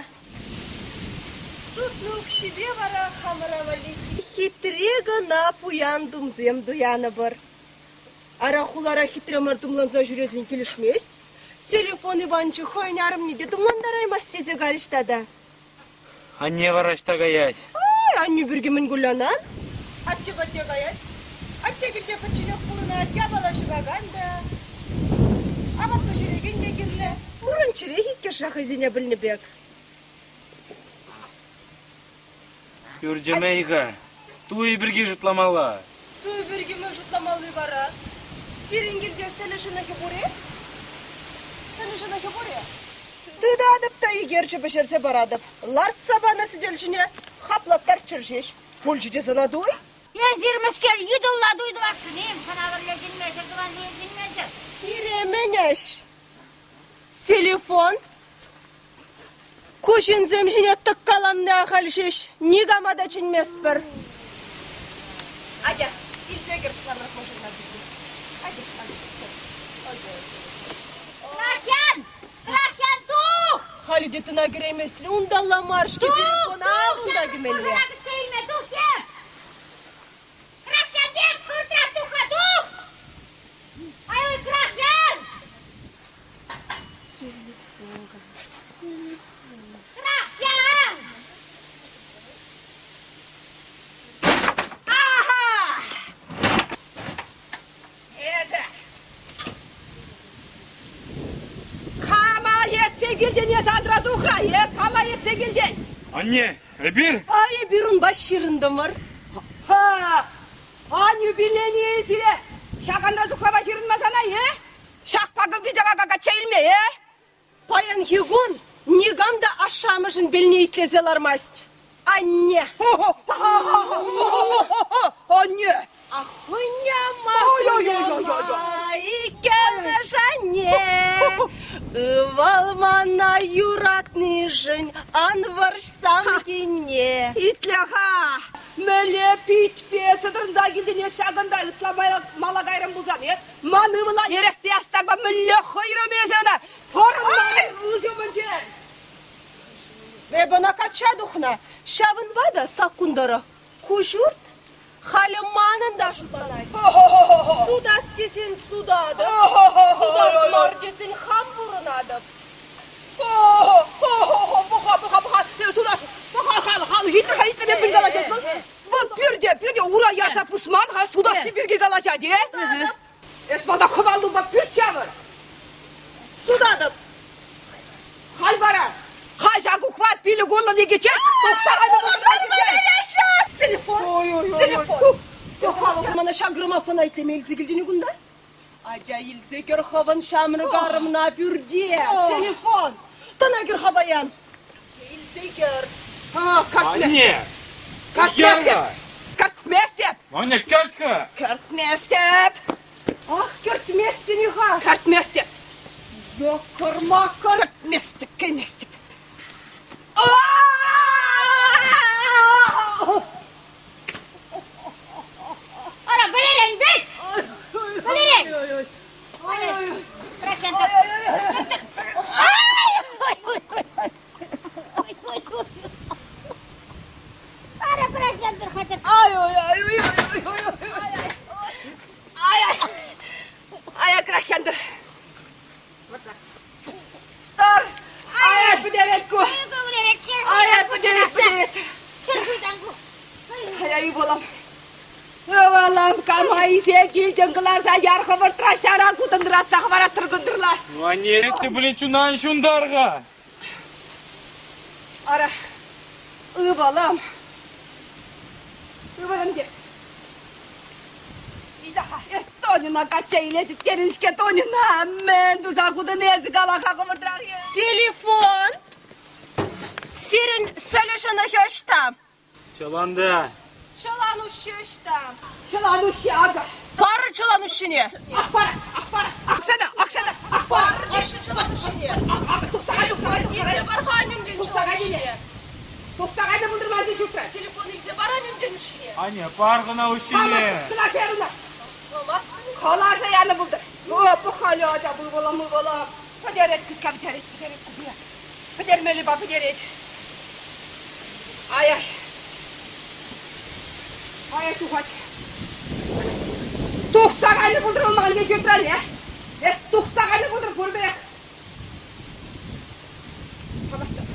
S6: Сутнӑ укҫипе вара хамӑра валли хитре кӑна пуян тумсем туянӑпӑр. Ара хулара хитре мар тумланса ҫӳресен килӗшмест. Селифон Иванчӑ хӑйӗн арӑмне те тумлантараймасть тесе калӗҫ тата.
S5: Анне вара ӑҫта каять?
S6: Ай, аннӳ пирки мӗн кулянан? Атте патне каять. Атте килте пӗчченех пурӑнать, япала ҫӑвакан та, апат пӗҫерекен те кирлӗ. Пурӑнччӑрех иккӗшӗ хӑйсене пӗлнӗ пек.
S5: Пӳрчӗ-мӗн-ха? Туйӗ пирки шутламалла.
S6: Туй пирки мӗн шутламалли вара? Сирӗн килте сӗлӗ ҫӑнӑхӗ пур-и? Сӗлӗ ҫӑнӑхӗ пур-и? Тытатӑп та икерчӗ пӗҫерсе паратӑп. Лартса панӑ сӗтел ҫине хаплаттарччӑр ҫеҫ. Пулчӗ те сана туй.
S1: Эсир мӗскер йытӑлла туй тӑвасшӑн-им? Хӑна-вӗрле чӗнмесӗр, тӑвансене чӗнмесӗр.
S6: Сире мӗн ӗҫ? Телефон. Ку ҫынсем ҫине тӑккаланни ахаль ҫеҫ, никама та чӗнместпӗр. Атя, илсе кӗр ҫамрӑк мӑшӑрна пӳрте. Атя, атя, атя.
S1: Крахьян! Крахьян, тух!
S6: Халӗ те тӑна кӗреймесле унталла мар-ҫке телефона унта кӗмелле.
S1: Мӑшӑра кӗтсе илме тух, тем! Крахьян, тем! Хӑвӑртрах тух-ха, тух! Ай-ой, Крахьян! Крахьян!
S3: Аха! Эсӗ! Кама ертсе килтӗн эс антра тухра, е кама ертсе килтӗн?
S5: Анне, эпир?
S6: А эпир унпа ҫырӑнтӑмӑр.
S3: Ха! Аннӳ пилени сире ҫак антра сухрапа ҫырӑнмасана, е? Ҫак пакӑлти чакака качча илме, е?
S6: Паянхи кун никам та ашшӗ-амӑшӗн пилне итлесе лармасть. Анне!
S3: Анне!
S6: Ахуняма, иккӗмӗш анне, ывӑл мана юратнишӗн ан вӑрҫсам кинне.
S3: Итле-ха, мӗнле питпе сӑтӑрӑнса килтӗн эс ҫакӑнта ытла мала кайрӑн пулсан, э? Ман ывӑла эрехпе астарма мӗнле хӑйрӑн эсӗ ӑна? Пӑрӑнма ҫумӗнче!
S6: Эп ӑна качча тухнӑ. Ҫавӑнпа та саккун тӑрӑх ку ҫурт халӗ манӑн та шутланать. Сутас тесен сутатӑп, сутас мар тесен хам пурӑнатӑп.
S3: Пӑха, пӑха, пӑха, сутас, пӑха, хал, хал, итле-ха, итле, мӗн калаҫать вӑл? Вӑл пӳрте, пӳрте ура ярса пусман-ха, сутасси пирки калаҫать, э? Эс мана хӑваллупа пӳрт ҫавӑр.
S6: Сутатӑп.
S3: Халь вара, халь ҫак ухват пилӗк урлӑ лекиччен тухса кайма
S6: Телефон, телефон. Мана ҫак граммофона итлеме илсе килтӗн-и кунта? Атя илсе кӗр хӑвӑн ҫамрӑк арӑмна пӳрте. Телефон. Тӑна кӗр-ха паян. Илсе кӗр.
S5: Анне!
S3: Кӗртместӗп! Кӗртместӗп!
S5: Анне, кӗрт-ха!
S3: Кӗртместӗп!
S6: Ах, кӗртместӗн-и-ха?
S3: Кӗртместӗп!
S6: Йӑкӑр-макӑр!
S3: Кӗртместӗп, кӗместӗп!
S1: Ара, вӗлерен вӗт! Вӗлерен! Ара, Крахентер хатӗр.
S3: Ай-ой-ой-ой-ой-ой-ой-ой. Ай-ай. Ай, Крахентер. Тӑр. Ай, пӗтерет ку. Ай, пӗтерет, пӗтерет. Ай, ывӑлӑм. Ывӑлӑм, кама илсе килтӗн кӑларса яр хӑвӑртра ҫара кутӑнтӑратса хӑвараттӑр кӑнтӑрла.
S5: Ну, анне, эсӗ, блин, чуна ан ҫунтар-ха.
S3: Ара, ывӑлӑм. Ывӑлӑм те. Эс Тоньӑна качча илетӗп терӗн-ҫке Тоньӑна. Мӗн туса хутӑн эсӗ кала-ха хӑвӑртрах.
S6: Телефон! Сирӗн сӗлӗ шӑнӑхӗ ӑҫта?
S5: Чӑланта.
S6: Чӑлан уҫҫи ӑҫта?
S3: Чӑлан уҫҫи акӑ.
S6: Пар чӑлан уҫҫине.
S3: Ах пар, ах пар, Оксана, Оксана, ах пар.
S6: Пар теҫҫӗ чӑлан уҫҫине.
S3: Ах, ах, тухса кай, тухса кай, тухса кай.
S6: Илсе пар-ха аннӳнтен
S3: Тухса
S6: чӑлан
S3: кай,
S6: уҫҫине.
S3: Тухса кайнӑ пултӑр ман ҫуртра.
S6: Телефон илсе пар аннӳнтен уҫҫине.
S5: Аня, пар кӑна уҫҫине.
S3: Кӑларса янӑ.
S6: Памастӑн?
S3: Кӑларса янӑ пултӑр. О, пӑхалё, ача, ывӑлӑм, ывӑлӑм. Пӗтерет, кӗтка пӗтерет, пӗтерет, купе. Пӗтермелле па пӗтерет. Ай-ай. Ай-ай тухать. Тухса кайнӑ пултӑр вӑл ман ҫуртран, э? Эс тухса кайнӑ пултӑр пурпӗрех. Памастӑп.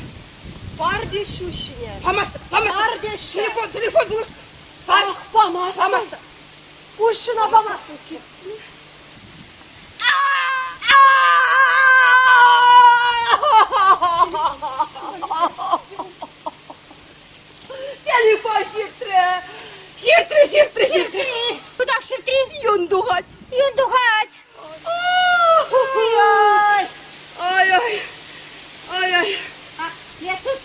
S6: Пар теҫҫӗ уҫҫине.
S3: Памастӑп, памастӑп.
S6: Пар теҫҫӗ.
S3: Телефон, телефон пулӑш. Пар.
S6: Ах, памастӑн.
S3: Памастӑп.
S6: Уҫҫӑна памастӑн.
S3: Телефон ҫыртрӗ. Ҫыртрӗ, ҫыртрӗ, ҫыртрӗ.
S1: Куда ҫыртри?
S3: Юн тухать.
S1: Юн тухать.
S3: Ай, ай, ай, ай, ай.
S1: Я тут.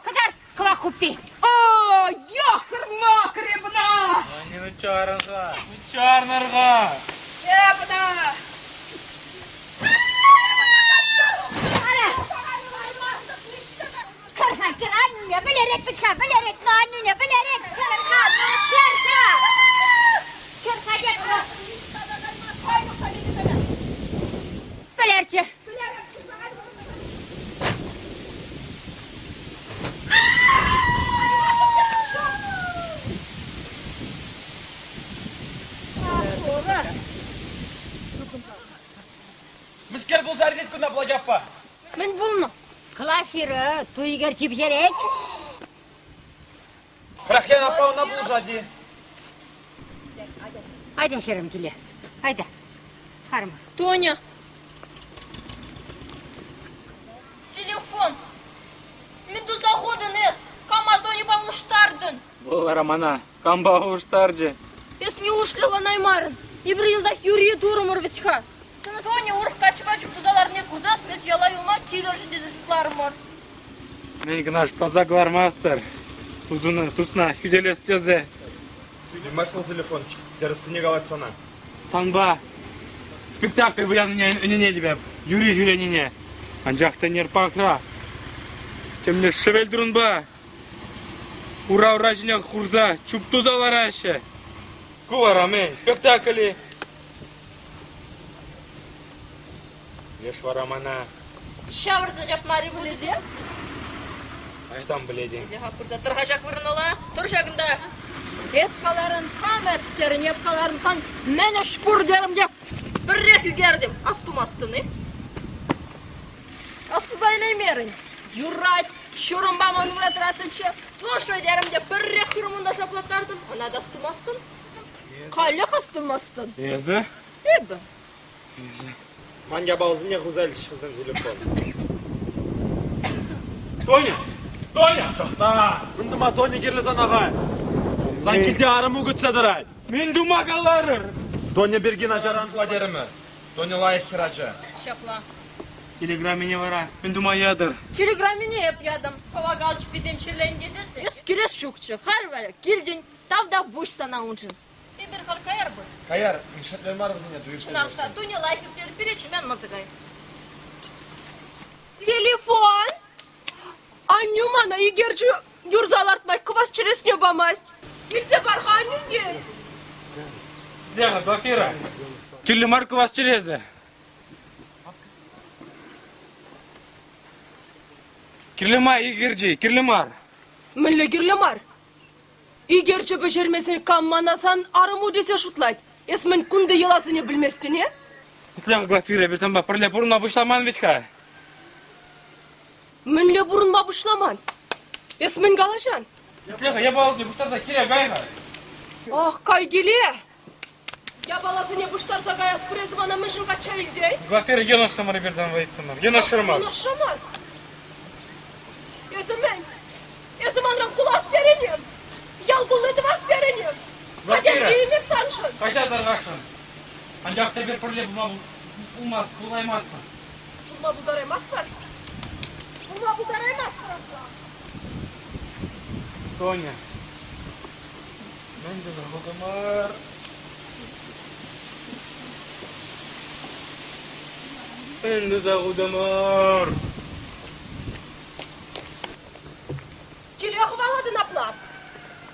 S1: Кӑтарт кӑвак хуппи.
S3: О, ёхр-мокр эпна!
S5: Анне, ну чарӑн-ха, ну чарнӑр-ха!
S3: Эпна!
S1: Кӗр-ха, кӗр, анне! аннӳне вӗлерет вӗт-ха, вӗлерет, ну аннӳне вӗлерет, кӗр-ха, ну кӗр-ха! Кӗр-ха тетпӗр. Вӗлерчӗ.
S4: Мӗскер пулса иртет кунта, Платя аппа?
S11: Мӗн пулнӑ?
S1: Глафира туй ӳкерчи пӗҫерет.
S4: Крахьян аппа ӑна пулӑшать-и?
S1: Айда, хӗрӗм, киле. Айда. Харӑм.
S11: Тоня. Телефон. Мӗн туса хутӑн эс? Кама Тоньӑпа улӑштартӑн?
S5: Вӑл вара мана кампа улӑштарчӗ?
S11: Эс неушлӗ ланаймарӑн? Эпир йӑлтах юри турӑмӑр вӗт-ха. Тоня урӑх каччӑпа чуптуса ларнине курсассӑн эс яла юлма килӗшӗн тесе шутларӑмӑр.
S5: Мӗн кӑна шутласа кӑлармастӑр. Тусуна, тусна хӳтӗлес тесе.
S4: Сӳнмасть вӑл телефон, тӗрӗссине калать сана.
S5: Санпа спектакль вылянине ӗненетӗп эп, юри ҫӳренине. Анчах та нерпакра темле шӗвел турунпа ура-ура ҫине хурса чуптуса лараҫҫӗ. Ку вара мӗн, спектакль-и? Леш вара мана
S11: Ҫавӑрса ҫапмарӗ пулӗ те?
S5: Ӑҫтан пӗлетӗн?
S11: Ха пырса тӑр-ха ҫак вырӑнала, тӑр ҫакӑнта. Эс каларӑн, кам эс терӗн, эп каларӑм сан мӗн ӗҫ пур терӗм те пӗррех ӳкертӗм. Астумастӑн-и? Астуса илеймерӗн. Юрать, ҫурӑмпа ман умра тӑратнӑччӗ. Слушай терӗм те пӗррех хырӑмунта шаплаттартӑм, ӑна та астумастӑн. Каллех астумастӑн.
S5: Эсӗ?
S11: Эпӗ.
S4: Ман япаласене хуса илчӗҫ вӗсем телефон.
S5: Тоня! Тоня!
S4: Тӑхта! Мӗн тума Тоня кирлӗ сана халь? Сан килте арӑму кӗтсе тӑрать.
S5: Мӗн тума каларӑр?
S4: Тоня пирки начар ан шутла терӗмӗр. Тоня лайӑх хӗрача.
S11: Ҫапла.
S5: Телеграммине вара мӗн тума ятӑр?
S11: Телеграммине эп ятӑм. Кӑвакал чӗпписем чирленӗ тесессӗн эс килес ҫукчӗ. Халь вара килтӗн, тавтапуҫ сана уншӑн. Эпир халь каяр пуль.
S4: Каяр, шетлер мар вӗсене туйӑшсем.
S11: Чӑнах та, Дуня лайӑх ирттерӗ, пире чӗнмен манса кай.
S6: Телефон! Аннӳ мана икерчӗ юрса лартма кӑвас чӗресне памасть. Илсе пар-ха аннӳнтен.
S5: Лера, Глафира, кирлӗ мар кӑвас чӗресӗ. Кирлӗ мар икерчи, кирлӗ мар.
S6: Мӗнле кирлӗ мар? Икерчӗ пӗҫермесен кам мана сан арӑму тесе шутлать? Эс мӗн кунти йӑласене пӗлместӗн-и?
S5: Ытла Глафира, эпир санпа пӗрле пурӑнма пуҫламан вӗт-ха.
S6: Мӗнле пурӑнма пуҫламан? Эс мӗн калаҫан?
S5: Итле-ха, япаласене пуҫтарса киле кай-ха.
S6: Ах, кай киле! Япаласене пуҫтарса каяс пур эсӗ мана мӗншӗн качча илтӗн?
S5: Глафира, йӑнӑшрӑмӑр эпир санпа иксӗмӗр. Йӑнӑшрӑмӑр.
S6: Йӑнӑшрӑмӑр? Эсӗ мӗн? Эсӗ манран кулас терӗн-им? Ял кулли тӑвас терӗн-им? Хатӗрлейӗм эп саншӑн.
S5: Каҫа тархасшӑн. Анчах та эпир пӗрле пулма пулмасть, пулаймастпӑр.
S6: Пулма пултараймастпӑр? Пулма пултараймастпӑр апла.
S5: Тоня, мӗн туса хутӑмӑр? Мӗн туса хутӑмӑр?
S6: Киле хӑвалатӑн апла?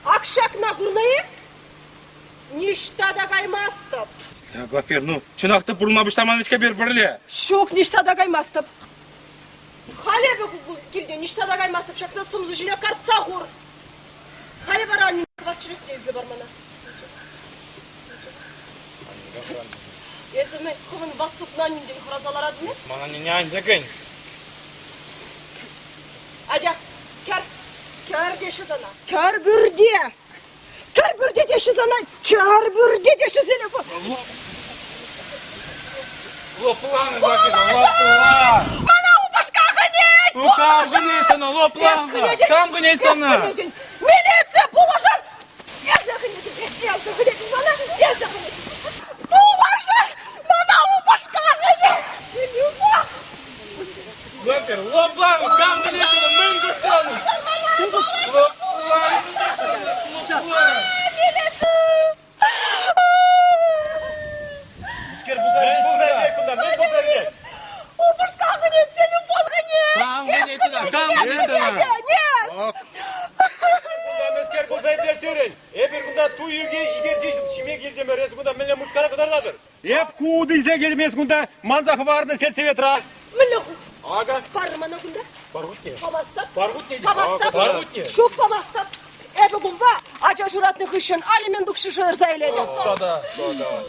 S6: Ак ҫакна курнӑ-и? Ниҫта та каймастӑп.
S5: Глафир, ну, чӑнах та пурӑнма пуҫламан-ҫке пир пӗрле.
S6: Ҫук, ниҫта та каймастӑп. Халь эпӗ килте ниҫта та каймастӑп. Ҫакна сӑмсу ҫине картса хур. Халӗ вара анне квас чӗресне илсе пар мана. Эсӗ мӗн, хӑвӑн ват супна аннӳнтен хӑраса ларатӑн-и?
S5: Ман аннене ан тӗкӗн.
S6: Атя, кӗр, кӗр теҫҫӗ сана. Кӗр пӳрте! Кӗр пӳрте теҫҫӗ сана! Кӗр пӳрте теҫҫӗ сире!
S5: Лӑплан, Глафира, лӑплан!
S6: Мана упӑшка хӗнет!
S5: Ну кам хӗнет сана, лӑплан! Кам хӗнет сана?
S6: Милиция пулӑшӑр! Эсӗ хӗнетӗн, эсӗ хӗнетӗн мана, эсӗ хӗнетӗн! Пулӑшӑр! Мана упӑшка хӗнет!
S5: Глафир, лӑплан! Кам хӗнет сана, мӗн кӑшкӑрнӑ? Лӑплан! Лӑплан!
S4: Мӗскер пулса иртет кунта? Мӗн пулса иртет?
S6: Упӑшка хӗнет, телефон хӗнет!
S5: Кам хӗнет сана? Кам хӗнет сана?
S6: эс!
S9: Кунта мӗскер пулса иртет сирӗн? Эпир кунта туй икерчи ҫиме килтӗмӗр. Эсӗ кунта мӗнле мыскара кӑтартатӑр? Эп хут илсе килмес кунта, манса хӑварнӑ сельсоветра.
S6: Мӗнле хут?
S9: Акӑ.
S6: Пар мана кунта.
S5: Пар хутне.
S6: Памастӑп.
S5: Пар хутне.
S6: Памастӑп.
S5: Пар хутне.
S6: Ҫук, памастӑп. Эпӗ кунпа ача ҫуратнӑ хыҫҫӑн алимент укҫи шӑйӑрса илетӗп.
S9: Тата, тата.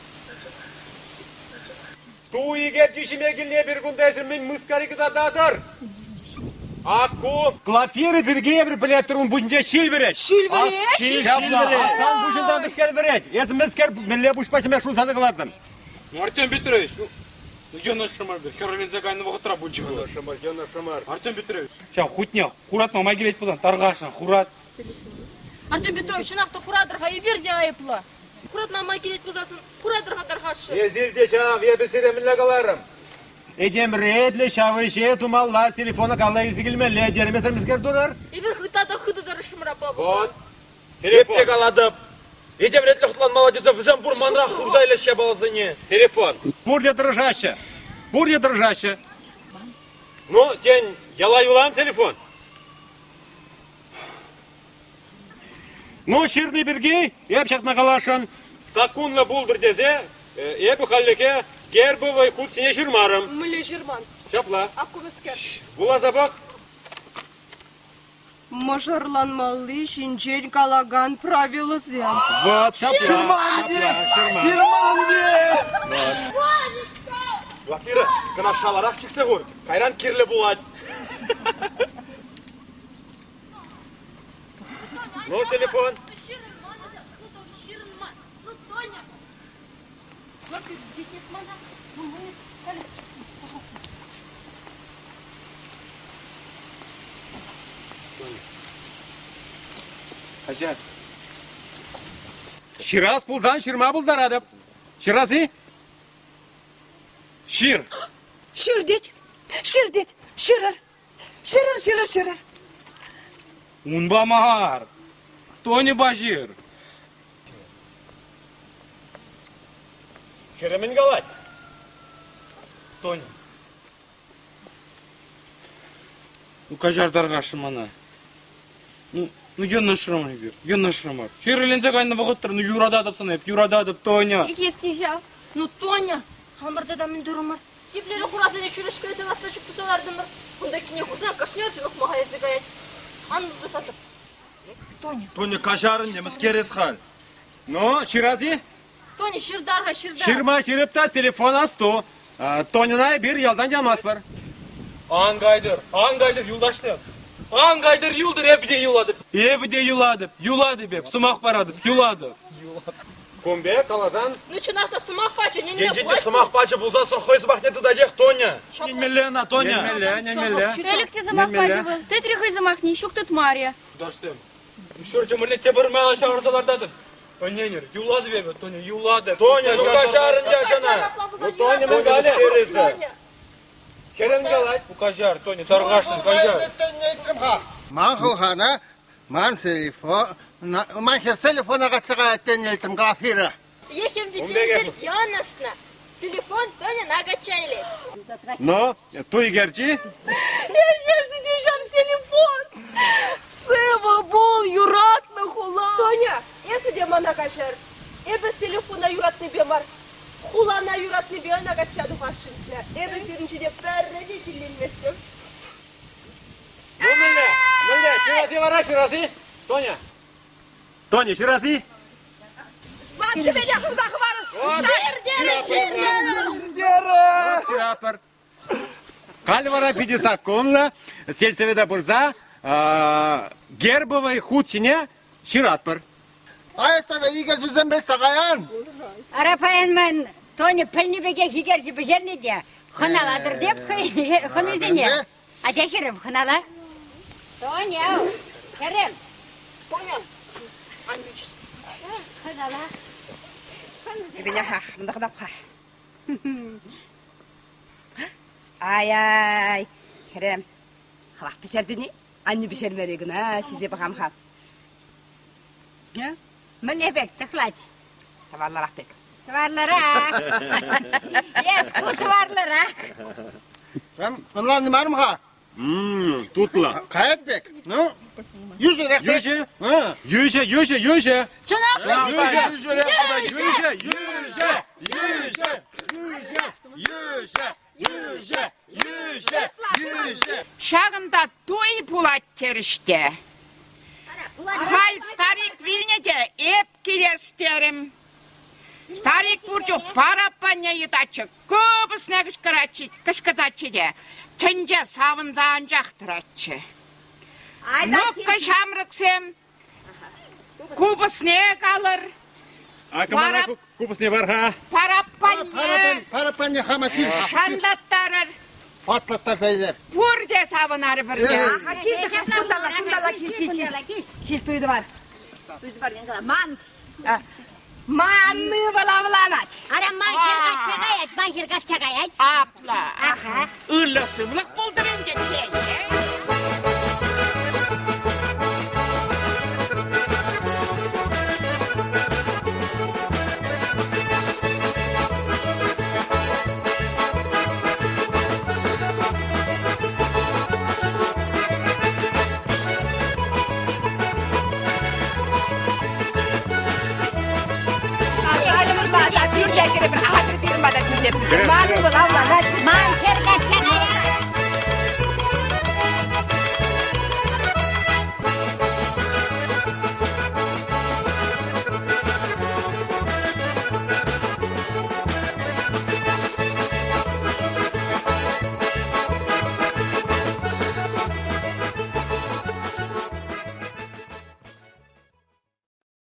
S9: Ту икерчи ҫиме килнӗ эпир кунта эсир мӗн мыскари кӑтартатӑр? Ак ку Глафира пирки эпир пӗлетпӗр, ун пуҫӗнче ҫил вӗрет.
S6: Ҫил вӗрет?
S9: Ҫил, ҫил вӗрет. Сан пуҫӑнтан мӗскер вӗрет? Эсӗ мӗскер, мӗнле пуҫпа ҫиме шуса кӑлартӑн?
S5: Ну, Артем Петрович, ну, йӑнӑшрӑмӑр пек, хӗрленсе кайнӑ вӑхӑтра пулчӗ вӑл.
S9: Йӑнӑшрӑмӑр, йӑнӑшрӑмӑр.
S5: Артем Петрович, ҫав хутне хуратма май килет пулсан тархасшӑн, хурат.
S11: Артем Петрович, чӑнах та хуратӑр-ха, эпир те айӑплӑ. Хуратма май килет пулсассӑн хуратӑр-ха тархасшӑн.
S9: Эсир те ҫав, эпӗ сире мӗнле каларӑм? Этем ретлӗ ҫав ӗҫе тумалла, телефона калла илсе килмелле терӗм. Эсир мӗскер турӑр?
S11: Эпир хыта та хытӑ тӑрӑшрӑмӑр апла пулсан.
S9: Вот.
S4: Эп те калатӑп. Этем ретлӗ хӑтланмалла тесе вӗсем пур манрах хывса илеҫҫӗ япаласене.
S9: Телефон. Пурте тӑрӑшаҫҫӗ. Пурте тӑрӑшаҫҫӗ. Ну, тен, яла юлан телефон? Ну, ҫырни пирки эп ҫакна каласшӑн. Саккунлӑ пултӑр тесе эпӗ хальлӗхе гербовый хут ҫине ҫырмарӑм.
S6: Мӗнле ҫырман?
S9: Ҫапла.
S6: Ак ку мӗскер?
S9: Вуласа пӑх.
S6: Мӑшӑрланмалли ҫинчен калакан правилӑсем.
S9: Вот, ҫапла.
S4: Ҫырман те! Ҫырман те! Глафира, кӑна шаларах чиксе хур. Кайран кирлӗ пулать.
S9: Ну, телефон.
S11: Ну, Тоня.
S5: Ача.
S9: Ҫырас пулсан ҫырма пултаратӑп. Ҫырас-и?
S5: Ҫыр.
S6: Ҫыр тет. Ҫыр тет. Ҫырӑр. Ҫырӑр, ҫырӑр, ҫырӑр.
S5: Унпа мар. Тоньӑпа ҫыр.
S9: Хӗрӗ мӗн калать?
S5: Тоня. Ну, каҫар тархасшӑн мана. Ну, ну йӑнӑшрӑм эпир, йӑнӑшрӑмӑр. Хӗрӗленсе кайнӑ вӑхӑтра, ну юрататӑп сана эп, юрататӑп, Тоня.
S11: Их есть ҫав. Ну, Тоня, хамӑр тата мӗн турӑмӑр? Еплерех хурасене чӳрешкелесе лартса чуптуса лартӑмӑр. Кунта кине хушса кашни арҫын ухмаха ерсе каять. Ан тусатӑп.
S4: Тоня. Тоня, каҫар ӗнтӗ, мӗскер эс халь?
S9: Ну, ҫырас-и?
S11: Тоня, ҫыртар-ха, ҫыртар.
S9: Ҫырма ҫырӑп та телефон асту. Тоньӑна эпир ялтан ямастпӑр.
S5: Ан кайтӑр, ан кайтӑр, юлташсем. Ан кайтӑр, юлтӑр, эпӗ те юлатӑп. Эпӗ те юлатӑп, юлатӑп эп, сӑмах паратӑп, юлатӑп.
S9: Кун пек каласан...
S11: Ну, чӑнах та сӑмах пачӗ, ӗненме
S4: Енчен те
S11: пулать.
S4: сӑмах пачӗ пулсассӑн хӑй сӑмахне тытатех Тоня. Ӗненмелле ӑна, Тоня.
S9: Ӗненмелле, ӗненмелле.
S7: Ӗлӗк те сӑмах пачӗ вӑл. Тытрӗ хӑй сӑмахне, ҫук тытмарӗ.
S5: Юлташсем, ҫур чӑмӑрне тепӗр майлӑ ҫавӑрса лартатӑп. Ӗненӗр, юлатӑп эпӗ, Тоня, юлатӑп.
S4: Тоня, ну каҫар ӗнтӗ ачана.
S9: Ну, Тоня мӗн калӗ? Хӗрӗм калать.
S5: Ну, каҫар, Тоня, тархасшӑн, каҫар.
S2: Ман хӑлхана Ман телефон, ман хӗр телефона качча каять тенӗ илтрӗм Глафира.
S7: Ехем пиччесӗр йӑнӑшнӑ. Телефон Тоньӑна качча илет.
S9: Ну, туй икерчи?
S6: Эсӗ те ҫав телефон! Сывӑ пул, юратнӑ хула! Тоня, эсӗ те мана каҫар. Эпӗ телефона юратнипе мар, хулана юратнипе ӑна качча тухасшӑнччӗ. Эпӗ сирӗн ҫине пӗрре те ҫилленместӗп.
S9: Ну, мӗнле? Мӗнле? Ҫырас-и вара, ҫырас-и? Тоня. Тоня, ҫырас-и?
S3: Ман тӗпеле хывса хӑварӑр!
S7: Ҫыртерӗ, ҫыртерӗ!
S9: Ҫыратпӑр. Халь вара питӗ саккунлӑ сельсовета пырса гербовый хут ҫине ҫыратпӑр.
S2: Айӑстана икерчӗсемпе каян.
S1: Ара паян ман Тоня пӗлнӗ пекех икерчӗ пӗҫернӗ те хӑналатӑр теп хӑнисене. Атя, хӗрӗм, хӑнала. Тоня, хӗрӗм.
S3: Тоня,
S1: Хӑнала.
S3: Ибеняха, мындахнапха. Ай-ай, хӗрӗм, хӑвах пӗҫертӗн-и? Анне пӗҫермерӗ кӑна, ҫисе пӑхам-ха.
S1: Мӗнле пек тӑхлать?
S3: Тӑварларах пек.
S1: Тӑварларах. Эс ку тӑварларах.
S2: Ӑнланмарӑм-ха.
S9: Тутлӑ.
S2: Каять пек. Ну, йӳҫӗрех пек.
S9: Йӳҫӗ. Йӳҫӗ, йӳҫӗ, йӳҫӗ.
S12: Чӑнах та
S9: Йӳҫӗ, йӳҫӗ, йӳҫӗ, йӳҫӗ, йӳҫӗ, йӳҫӗ, йӳҫӗ, йӳҫӗ, йӳҫӗ.
S3: Ҫакӑнта туй пулать терӗҫ те. Халь старик вилнӗ те эп килес терӗм. Старик пур чух параппанне йӑтатчӗ, купӑсне кӑшкӑратчӗ, кӑшкӑртатчӗ те тӗнче савӑнса анчах тӑратчӗ. Ну-ка, ҫамрӑксем, купӑсне калӑр.
S9: А купӑсне пар-ха.
S3: Параппанне.
S2: Параппанне хама кил.
S3: Шанлаттарӑр.
S2: Патлаттарса илер.
S3: Пурте савӑнар пӗрле.
S6: Аха, кил, кунталла, кунталла, кил, кил, кил. Кил, туйдӑвар. Туйдӑвар, ман Ман ывӑл авланать.
S1: Ара, ман хӗр качча каять, ман хӗр качча каять.
S3: Апла.
S1: Аха.
S3: Ырлӑх-сывлӑх пултӑр ӗнтӗ тен.
S6: Ман